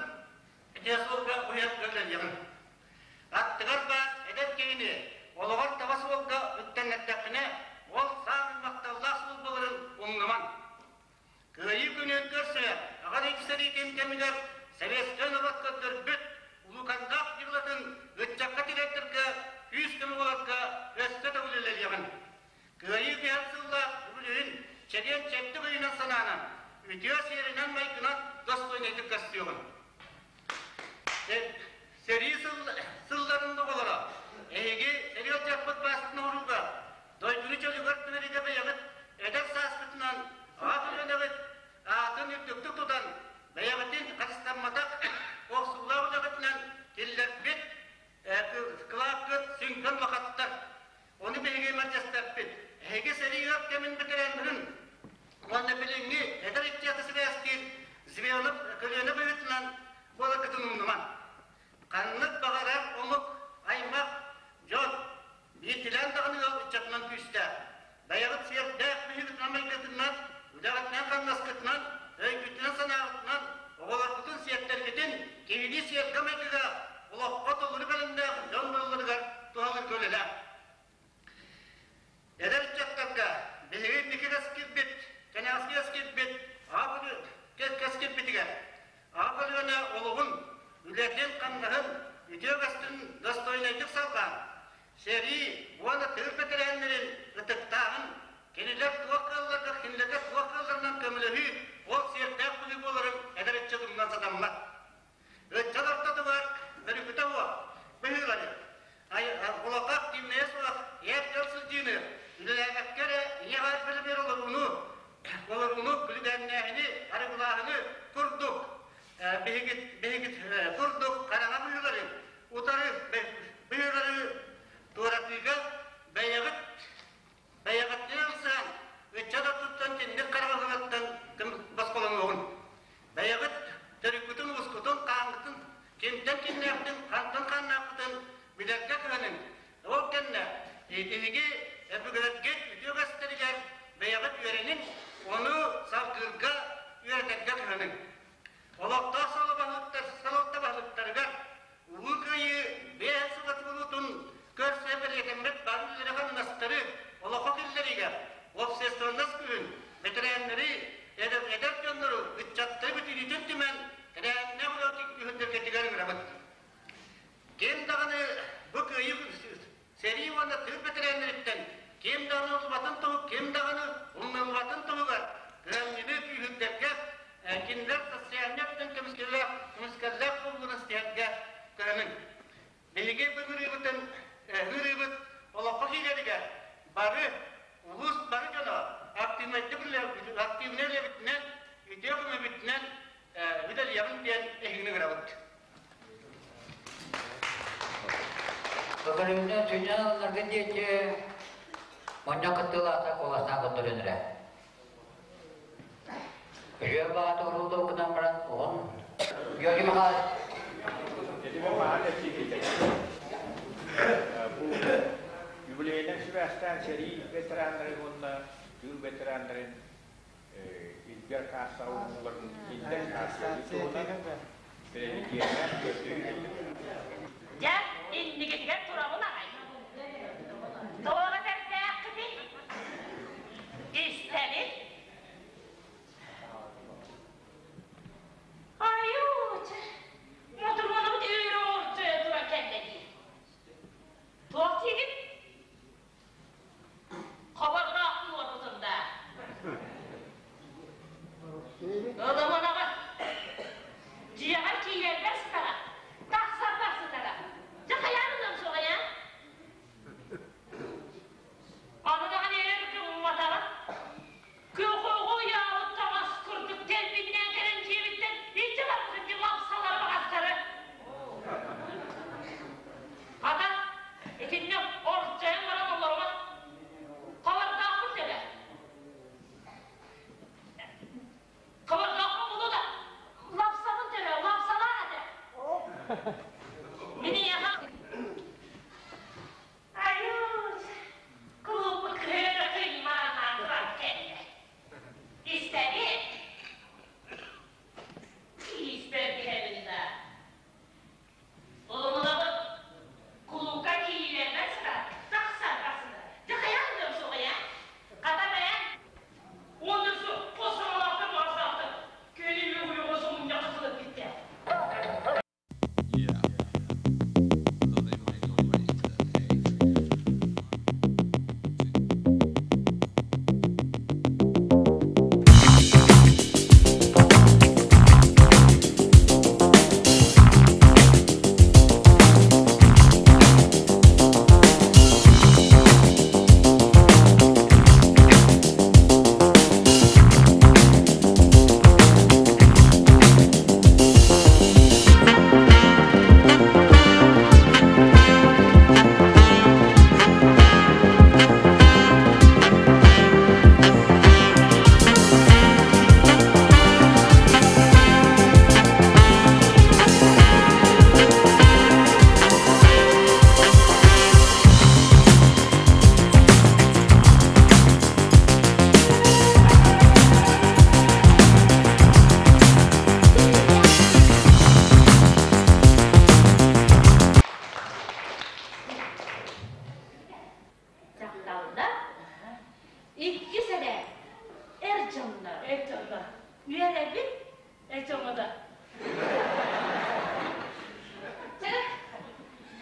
ити суолга уһуйан үлэлиэҕин. Аттыгар баар эдэр киһини олоҕор таба суолга үктэннэрдэххинэ, ол саамай махталлаах суол буоларын умнумаҥ. Кыайыы күнүн көрсө Аҕа дойду сэриитин кэмигэр советскай норуот көрдөрбүт улууканнаах дьылатын ыччакка тириэрдэргэ күүс-көмө буоларга өссө төгүл үлэлиэҕин. Кыайыы түһэр сыллаах үбүлүөйүн чэгиэн чэбдик өйүнэн санаанан, үтүө сиэринэн-майгынан достойнайдык көрсүөҕүн. Сэрии сылларын оҕолоро, эһиги сэрии ыччаппыт баастын оһорууга Дойдуну чөлүгэр түһэриигэ бэйэҕит эдэр сааскытынан аҕа көлүөнэҕит аатын үрдүктүк тутан, бэйэҕитин харыстамматах охсуулаах үлэҕитинэн киллэрбит кылааккыт сүҥкэн улахаттар. Ону биһиги мэлдьэспэппит. Эһиги сэрии ыар кэмин бэтэрээннэрин уонна билиҥҥи эдэр ыччаты сибээстиир звено көлүөнэ быһыытынан буоларгытын умнумаҥ. Ханнык баҕарар омук, аймах, дьон Биирдилээн даҕаны ыал ыччатынан күүстээх, бэйэҕит сиэрдээх быһыыгытынан майгытынан, үлэҕитинэн-хамнаскытынан, өйгүтүнэн-санааҕытынан оҕолоргутун сиэттэргитин киһилии сиэргэ-майгыга олоххо толору бэлэмнээх дьон буолалларыгар туһалыырга үлэлээҥ. Эдэр ыччаттарга биһиги инники кэскилбит, кэнэҕэски кэскилбит, аҕа кэскилбитигэр Аҕа көлүөнэ олоҕун, үлэтин-хамнаһын үтүө үгэстин достойнайдык салҕаан, сэрии уонна тыыл бэтэрээннэрин ытыктааһын, кинилэр туох кыалларга кинилэргэ туох кыалларынан көмөлөһүү ол сиэрдээх быһыы буоларын эдэр ыччат умнан сатаммат. Ыччат ортотугар бөрүкүтэ суох быһыылары, олоххо активнайа суох эр-дьон сылдьыыны, үлэлээбэккэ эрэ ийэ-аҕа бэлэмигэр олорууну олорууну, күлүгээннээһини, арыгылааһыны курдук биһигит биһигит курдук хараҥа быһыылары утары быһыылары туоратыыга бэйэҕит бэйэҕиттэн ылсыһан ыччат ортотуттан кинник хараҥаларыттан босхолонуоҕун. Бэйэҕит төрүккүтүн, ускутун, хааҥҥытын, кимтэн кимнээхтин, хантан хааннаахпытын билэргэ кыһаныҥ. Ол кэннэ эһиги өбүгэлэргит үтүө үгэстэригэр бэйэҕит үөрэниҥ, ону салгыырга, үөрэтэргэ кыһаныҥ. Олохтоох салалта баһылыктарыгар Улуу Кыайыы бэйэ сылатыллыбытын көрсө бэлиэтэммит бары үлэлэри-хамнастары олоххо киллэриигэ общественность күһүн бэтэрээннэри, эдэр дьоннору, ыччаттары бүтүннүүтүн түмэн тэрээһиннээх үлэ күһүннэргитигэр ыҥырабыт. Ким даҕаны бу кыайыы сэрии уонна тыыл бэтэрээннэриттэн ким даҕаны улубатын туһук, ким даҕаны умнуллубатын туһугар кыһамньыны күүһүрдэргэ кинилэр үлэлиэҕиҥ диэн эһигини ыҥырабыт. Көтөрүнэ сүнньүн ылларгын диэки мунньах кыттыылаахтар куоластаан көрдөрөнөрө. Үһүөн баҕата уруулда гынан баран уһун Георгий Михайлович. Бу юбилейынан сибээстээн сэрии ветераннарын уонна тыыл ветераннарын илгэр кассаҕа урууларын индексация туһунан президиэмэ көрдөһүү Дьэ, иннигитигэр турабын аҕай. Туох этэрдээххитий? Истэбин. Айуу, Мотуруонабыт үөрэ оҥорчойо туран кэллэ дии. Туох диигин? Хобордоох уорбутун даа. Ылымынаҕын. Дьиэҕэр киирэрбэр сытара, тахсарбар сытара. Дьэ хайаан ылыам суоҕай, аа? Аны даҕаны өр гымматаҕын. Күөх ыйаабыт таҥас курдук тэлбиннээн кэлэн дьиэбиттэн илдьэ барбытым дии лапсалары баҕастары. Хата, итиннэ ордьойон баран олорума. Хабардаахпын сөбө. Хабардаахпын булу да, лапсабын төбө, лапсалаах этэ. Мин эйиэхэ Айуус, кулууппут кыһыары кыймааннаан туран кэллэ. Истэбит. Кииспэр түһэбин да. Улумулабыт кулуупка киирэрбэр сытар, тахсарбар сытар. Дьэ хайаан ыам суоҕай, аа? Хата бэйэҥ уонна хос саҥалаахтар баҕастаахтар күөлү уйуҕа сомунньахха сылып бүттэ. Дьахталлар иккис эрэ эр дьоннор. Эр дьоннор. Үөрэбит. Эр дьоҥҥо да. Чэ,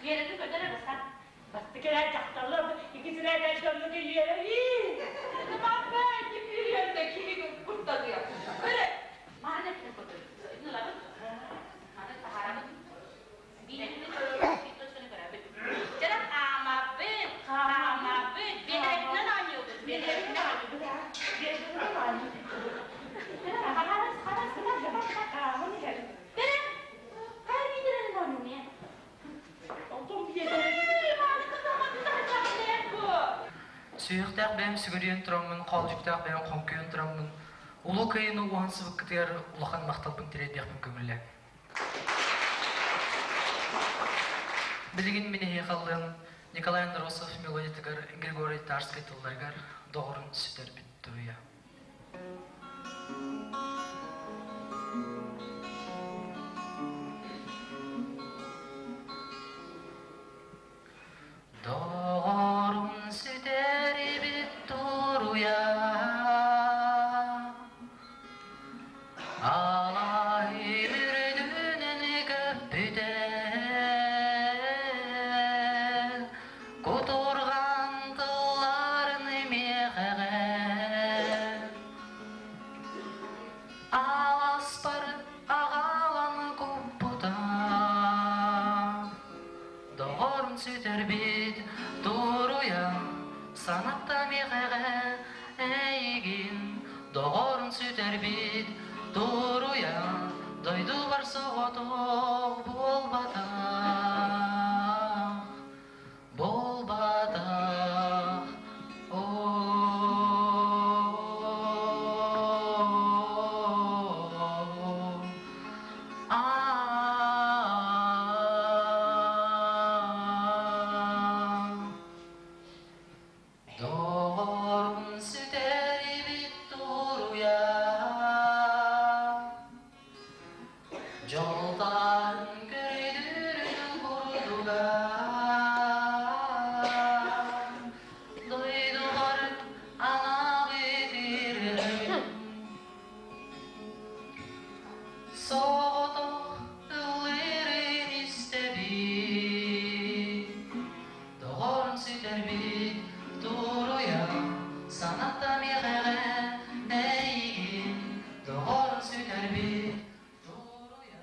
үөрэбит көтөр эрэ бастаан. Бастакы эрэ дьахталлар иккис эрэ эр дьоннор үөрэбит. Папа, не перейдем, киһи куртаныа. Көрө, Мааны көтөр. Ылабыт. Маны таһаарабыт. Биирдэ көрөбүт, көрөбүт. Чэ, хаамабыт, хаамабыт. Биэдэрэбитинэн оонньуубут, биэдэрэбитинэн оонньуубут. Биэдэрэбитинэн оонньуубут. Харас, харас, харас, хааман иһэр. Бэрэ, хайа биэдэрэнэн оонньуум Онтон биэдэрэ. Мааны кытаммат Сүһүөхтээх бэйэм сүгүрүйэн тураммын, хоолдьуктаах бэйэм хоҥкуйан тураммын, Улуу Кыайыыны уһансыбыккытыгар улахан махталбын тириэрдиэхпин көҥүллээҥ. Билигин мин эһиэхэ ыллыам Николай Андросов мелодиятыгар Григорий Тарскай тылларыгар доҕорун сүтэрбит туруйа. Доҕорун сүтэрбит туруйа Алаһы үрдүнэн көппүтэ Кутурҕан тылларын миэхэҕэ Аласпар аҕалан куппута Доҕорун сүтэрбит туруйа санатта миэхэҕэ эйигин Доҕорун сүтэрбит туруйа. Дойдубар соҕотох буолбатах, буолбатах. Доҕорун сүтэрибит туруйа, Дьолтон көрдүүрүн курдуга, Дойдугар анаабыт ирин Соҕотох ыллыырын истэбин, Доҕорун сүтэрбит туруйа, Санатта миэхэҕэ эйигин, Доҕорун сүтэрбит туруйа.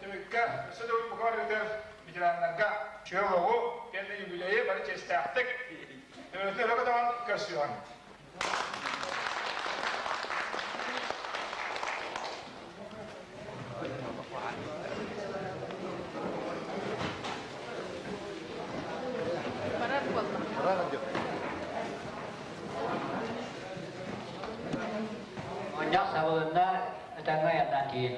Түмүккэ өссө да бука барыгытыгар ветераннарга чөл оҕу, кэннэ юбилейы бары чиэстээхтик төбөтүн өрө көтөҕөн көрсүөҕүҥ. Барар буолла. Мунньах сабылынна, этэҥҥэ айаннаан тиийин.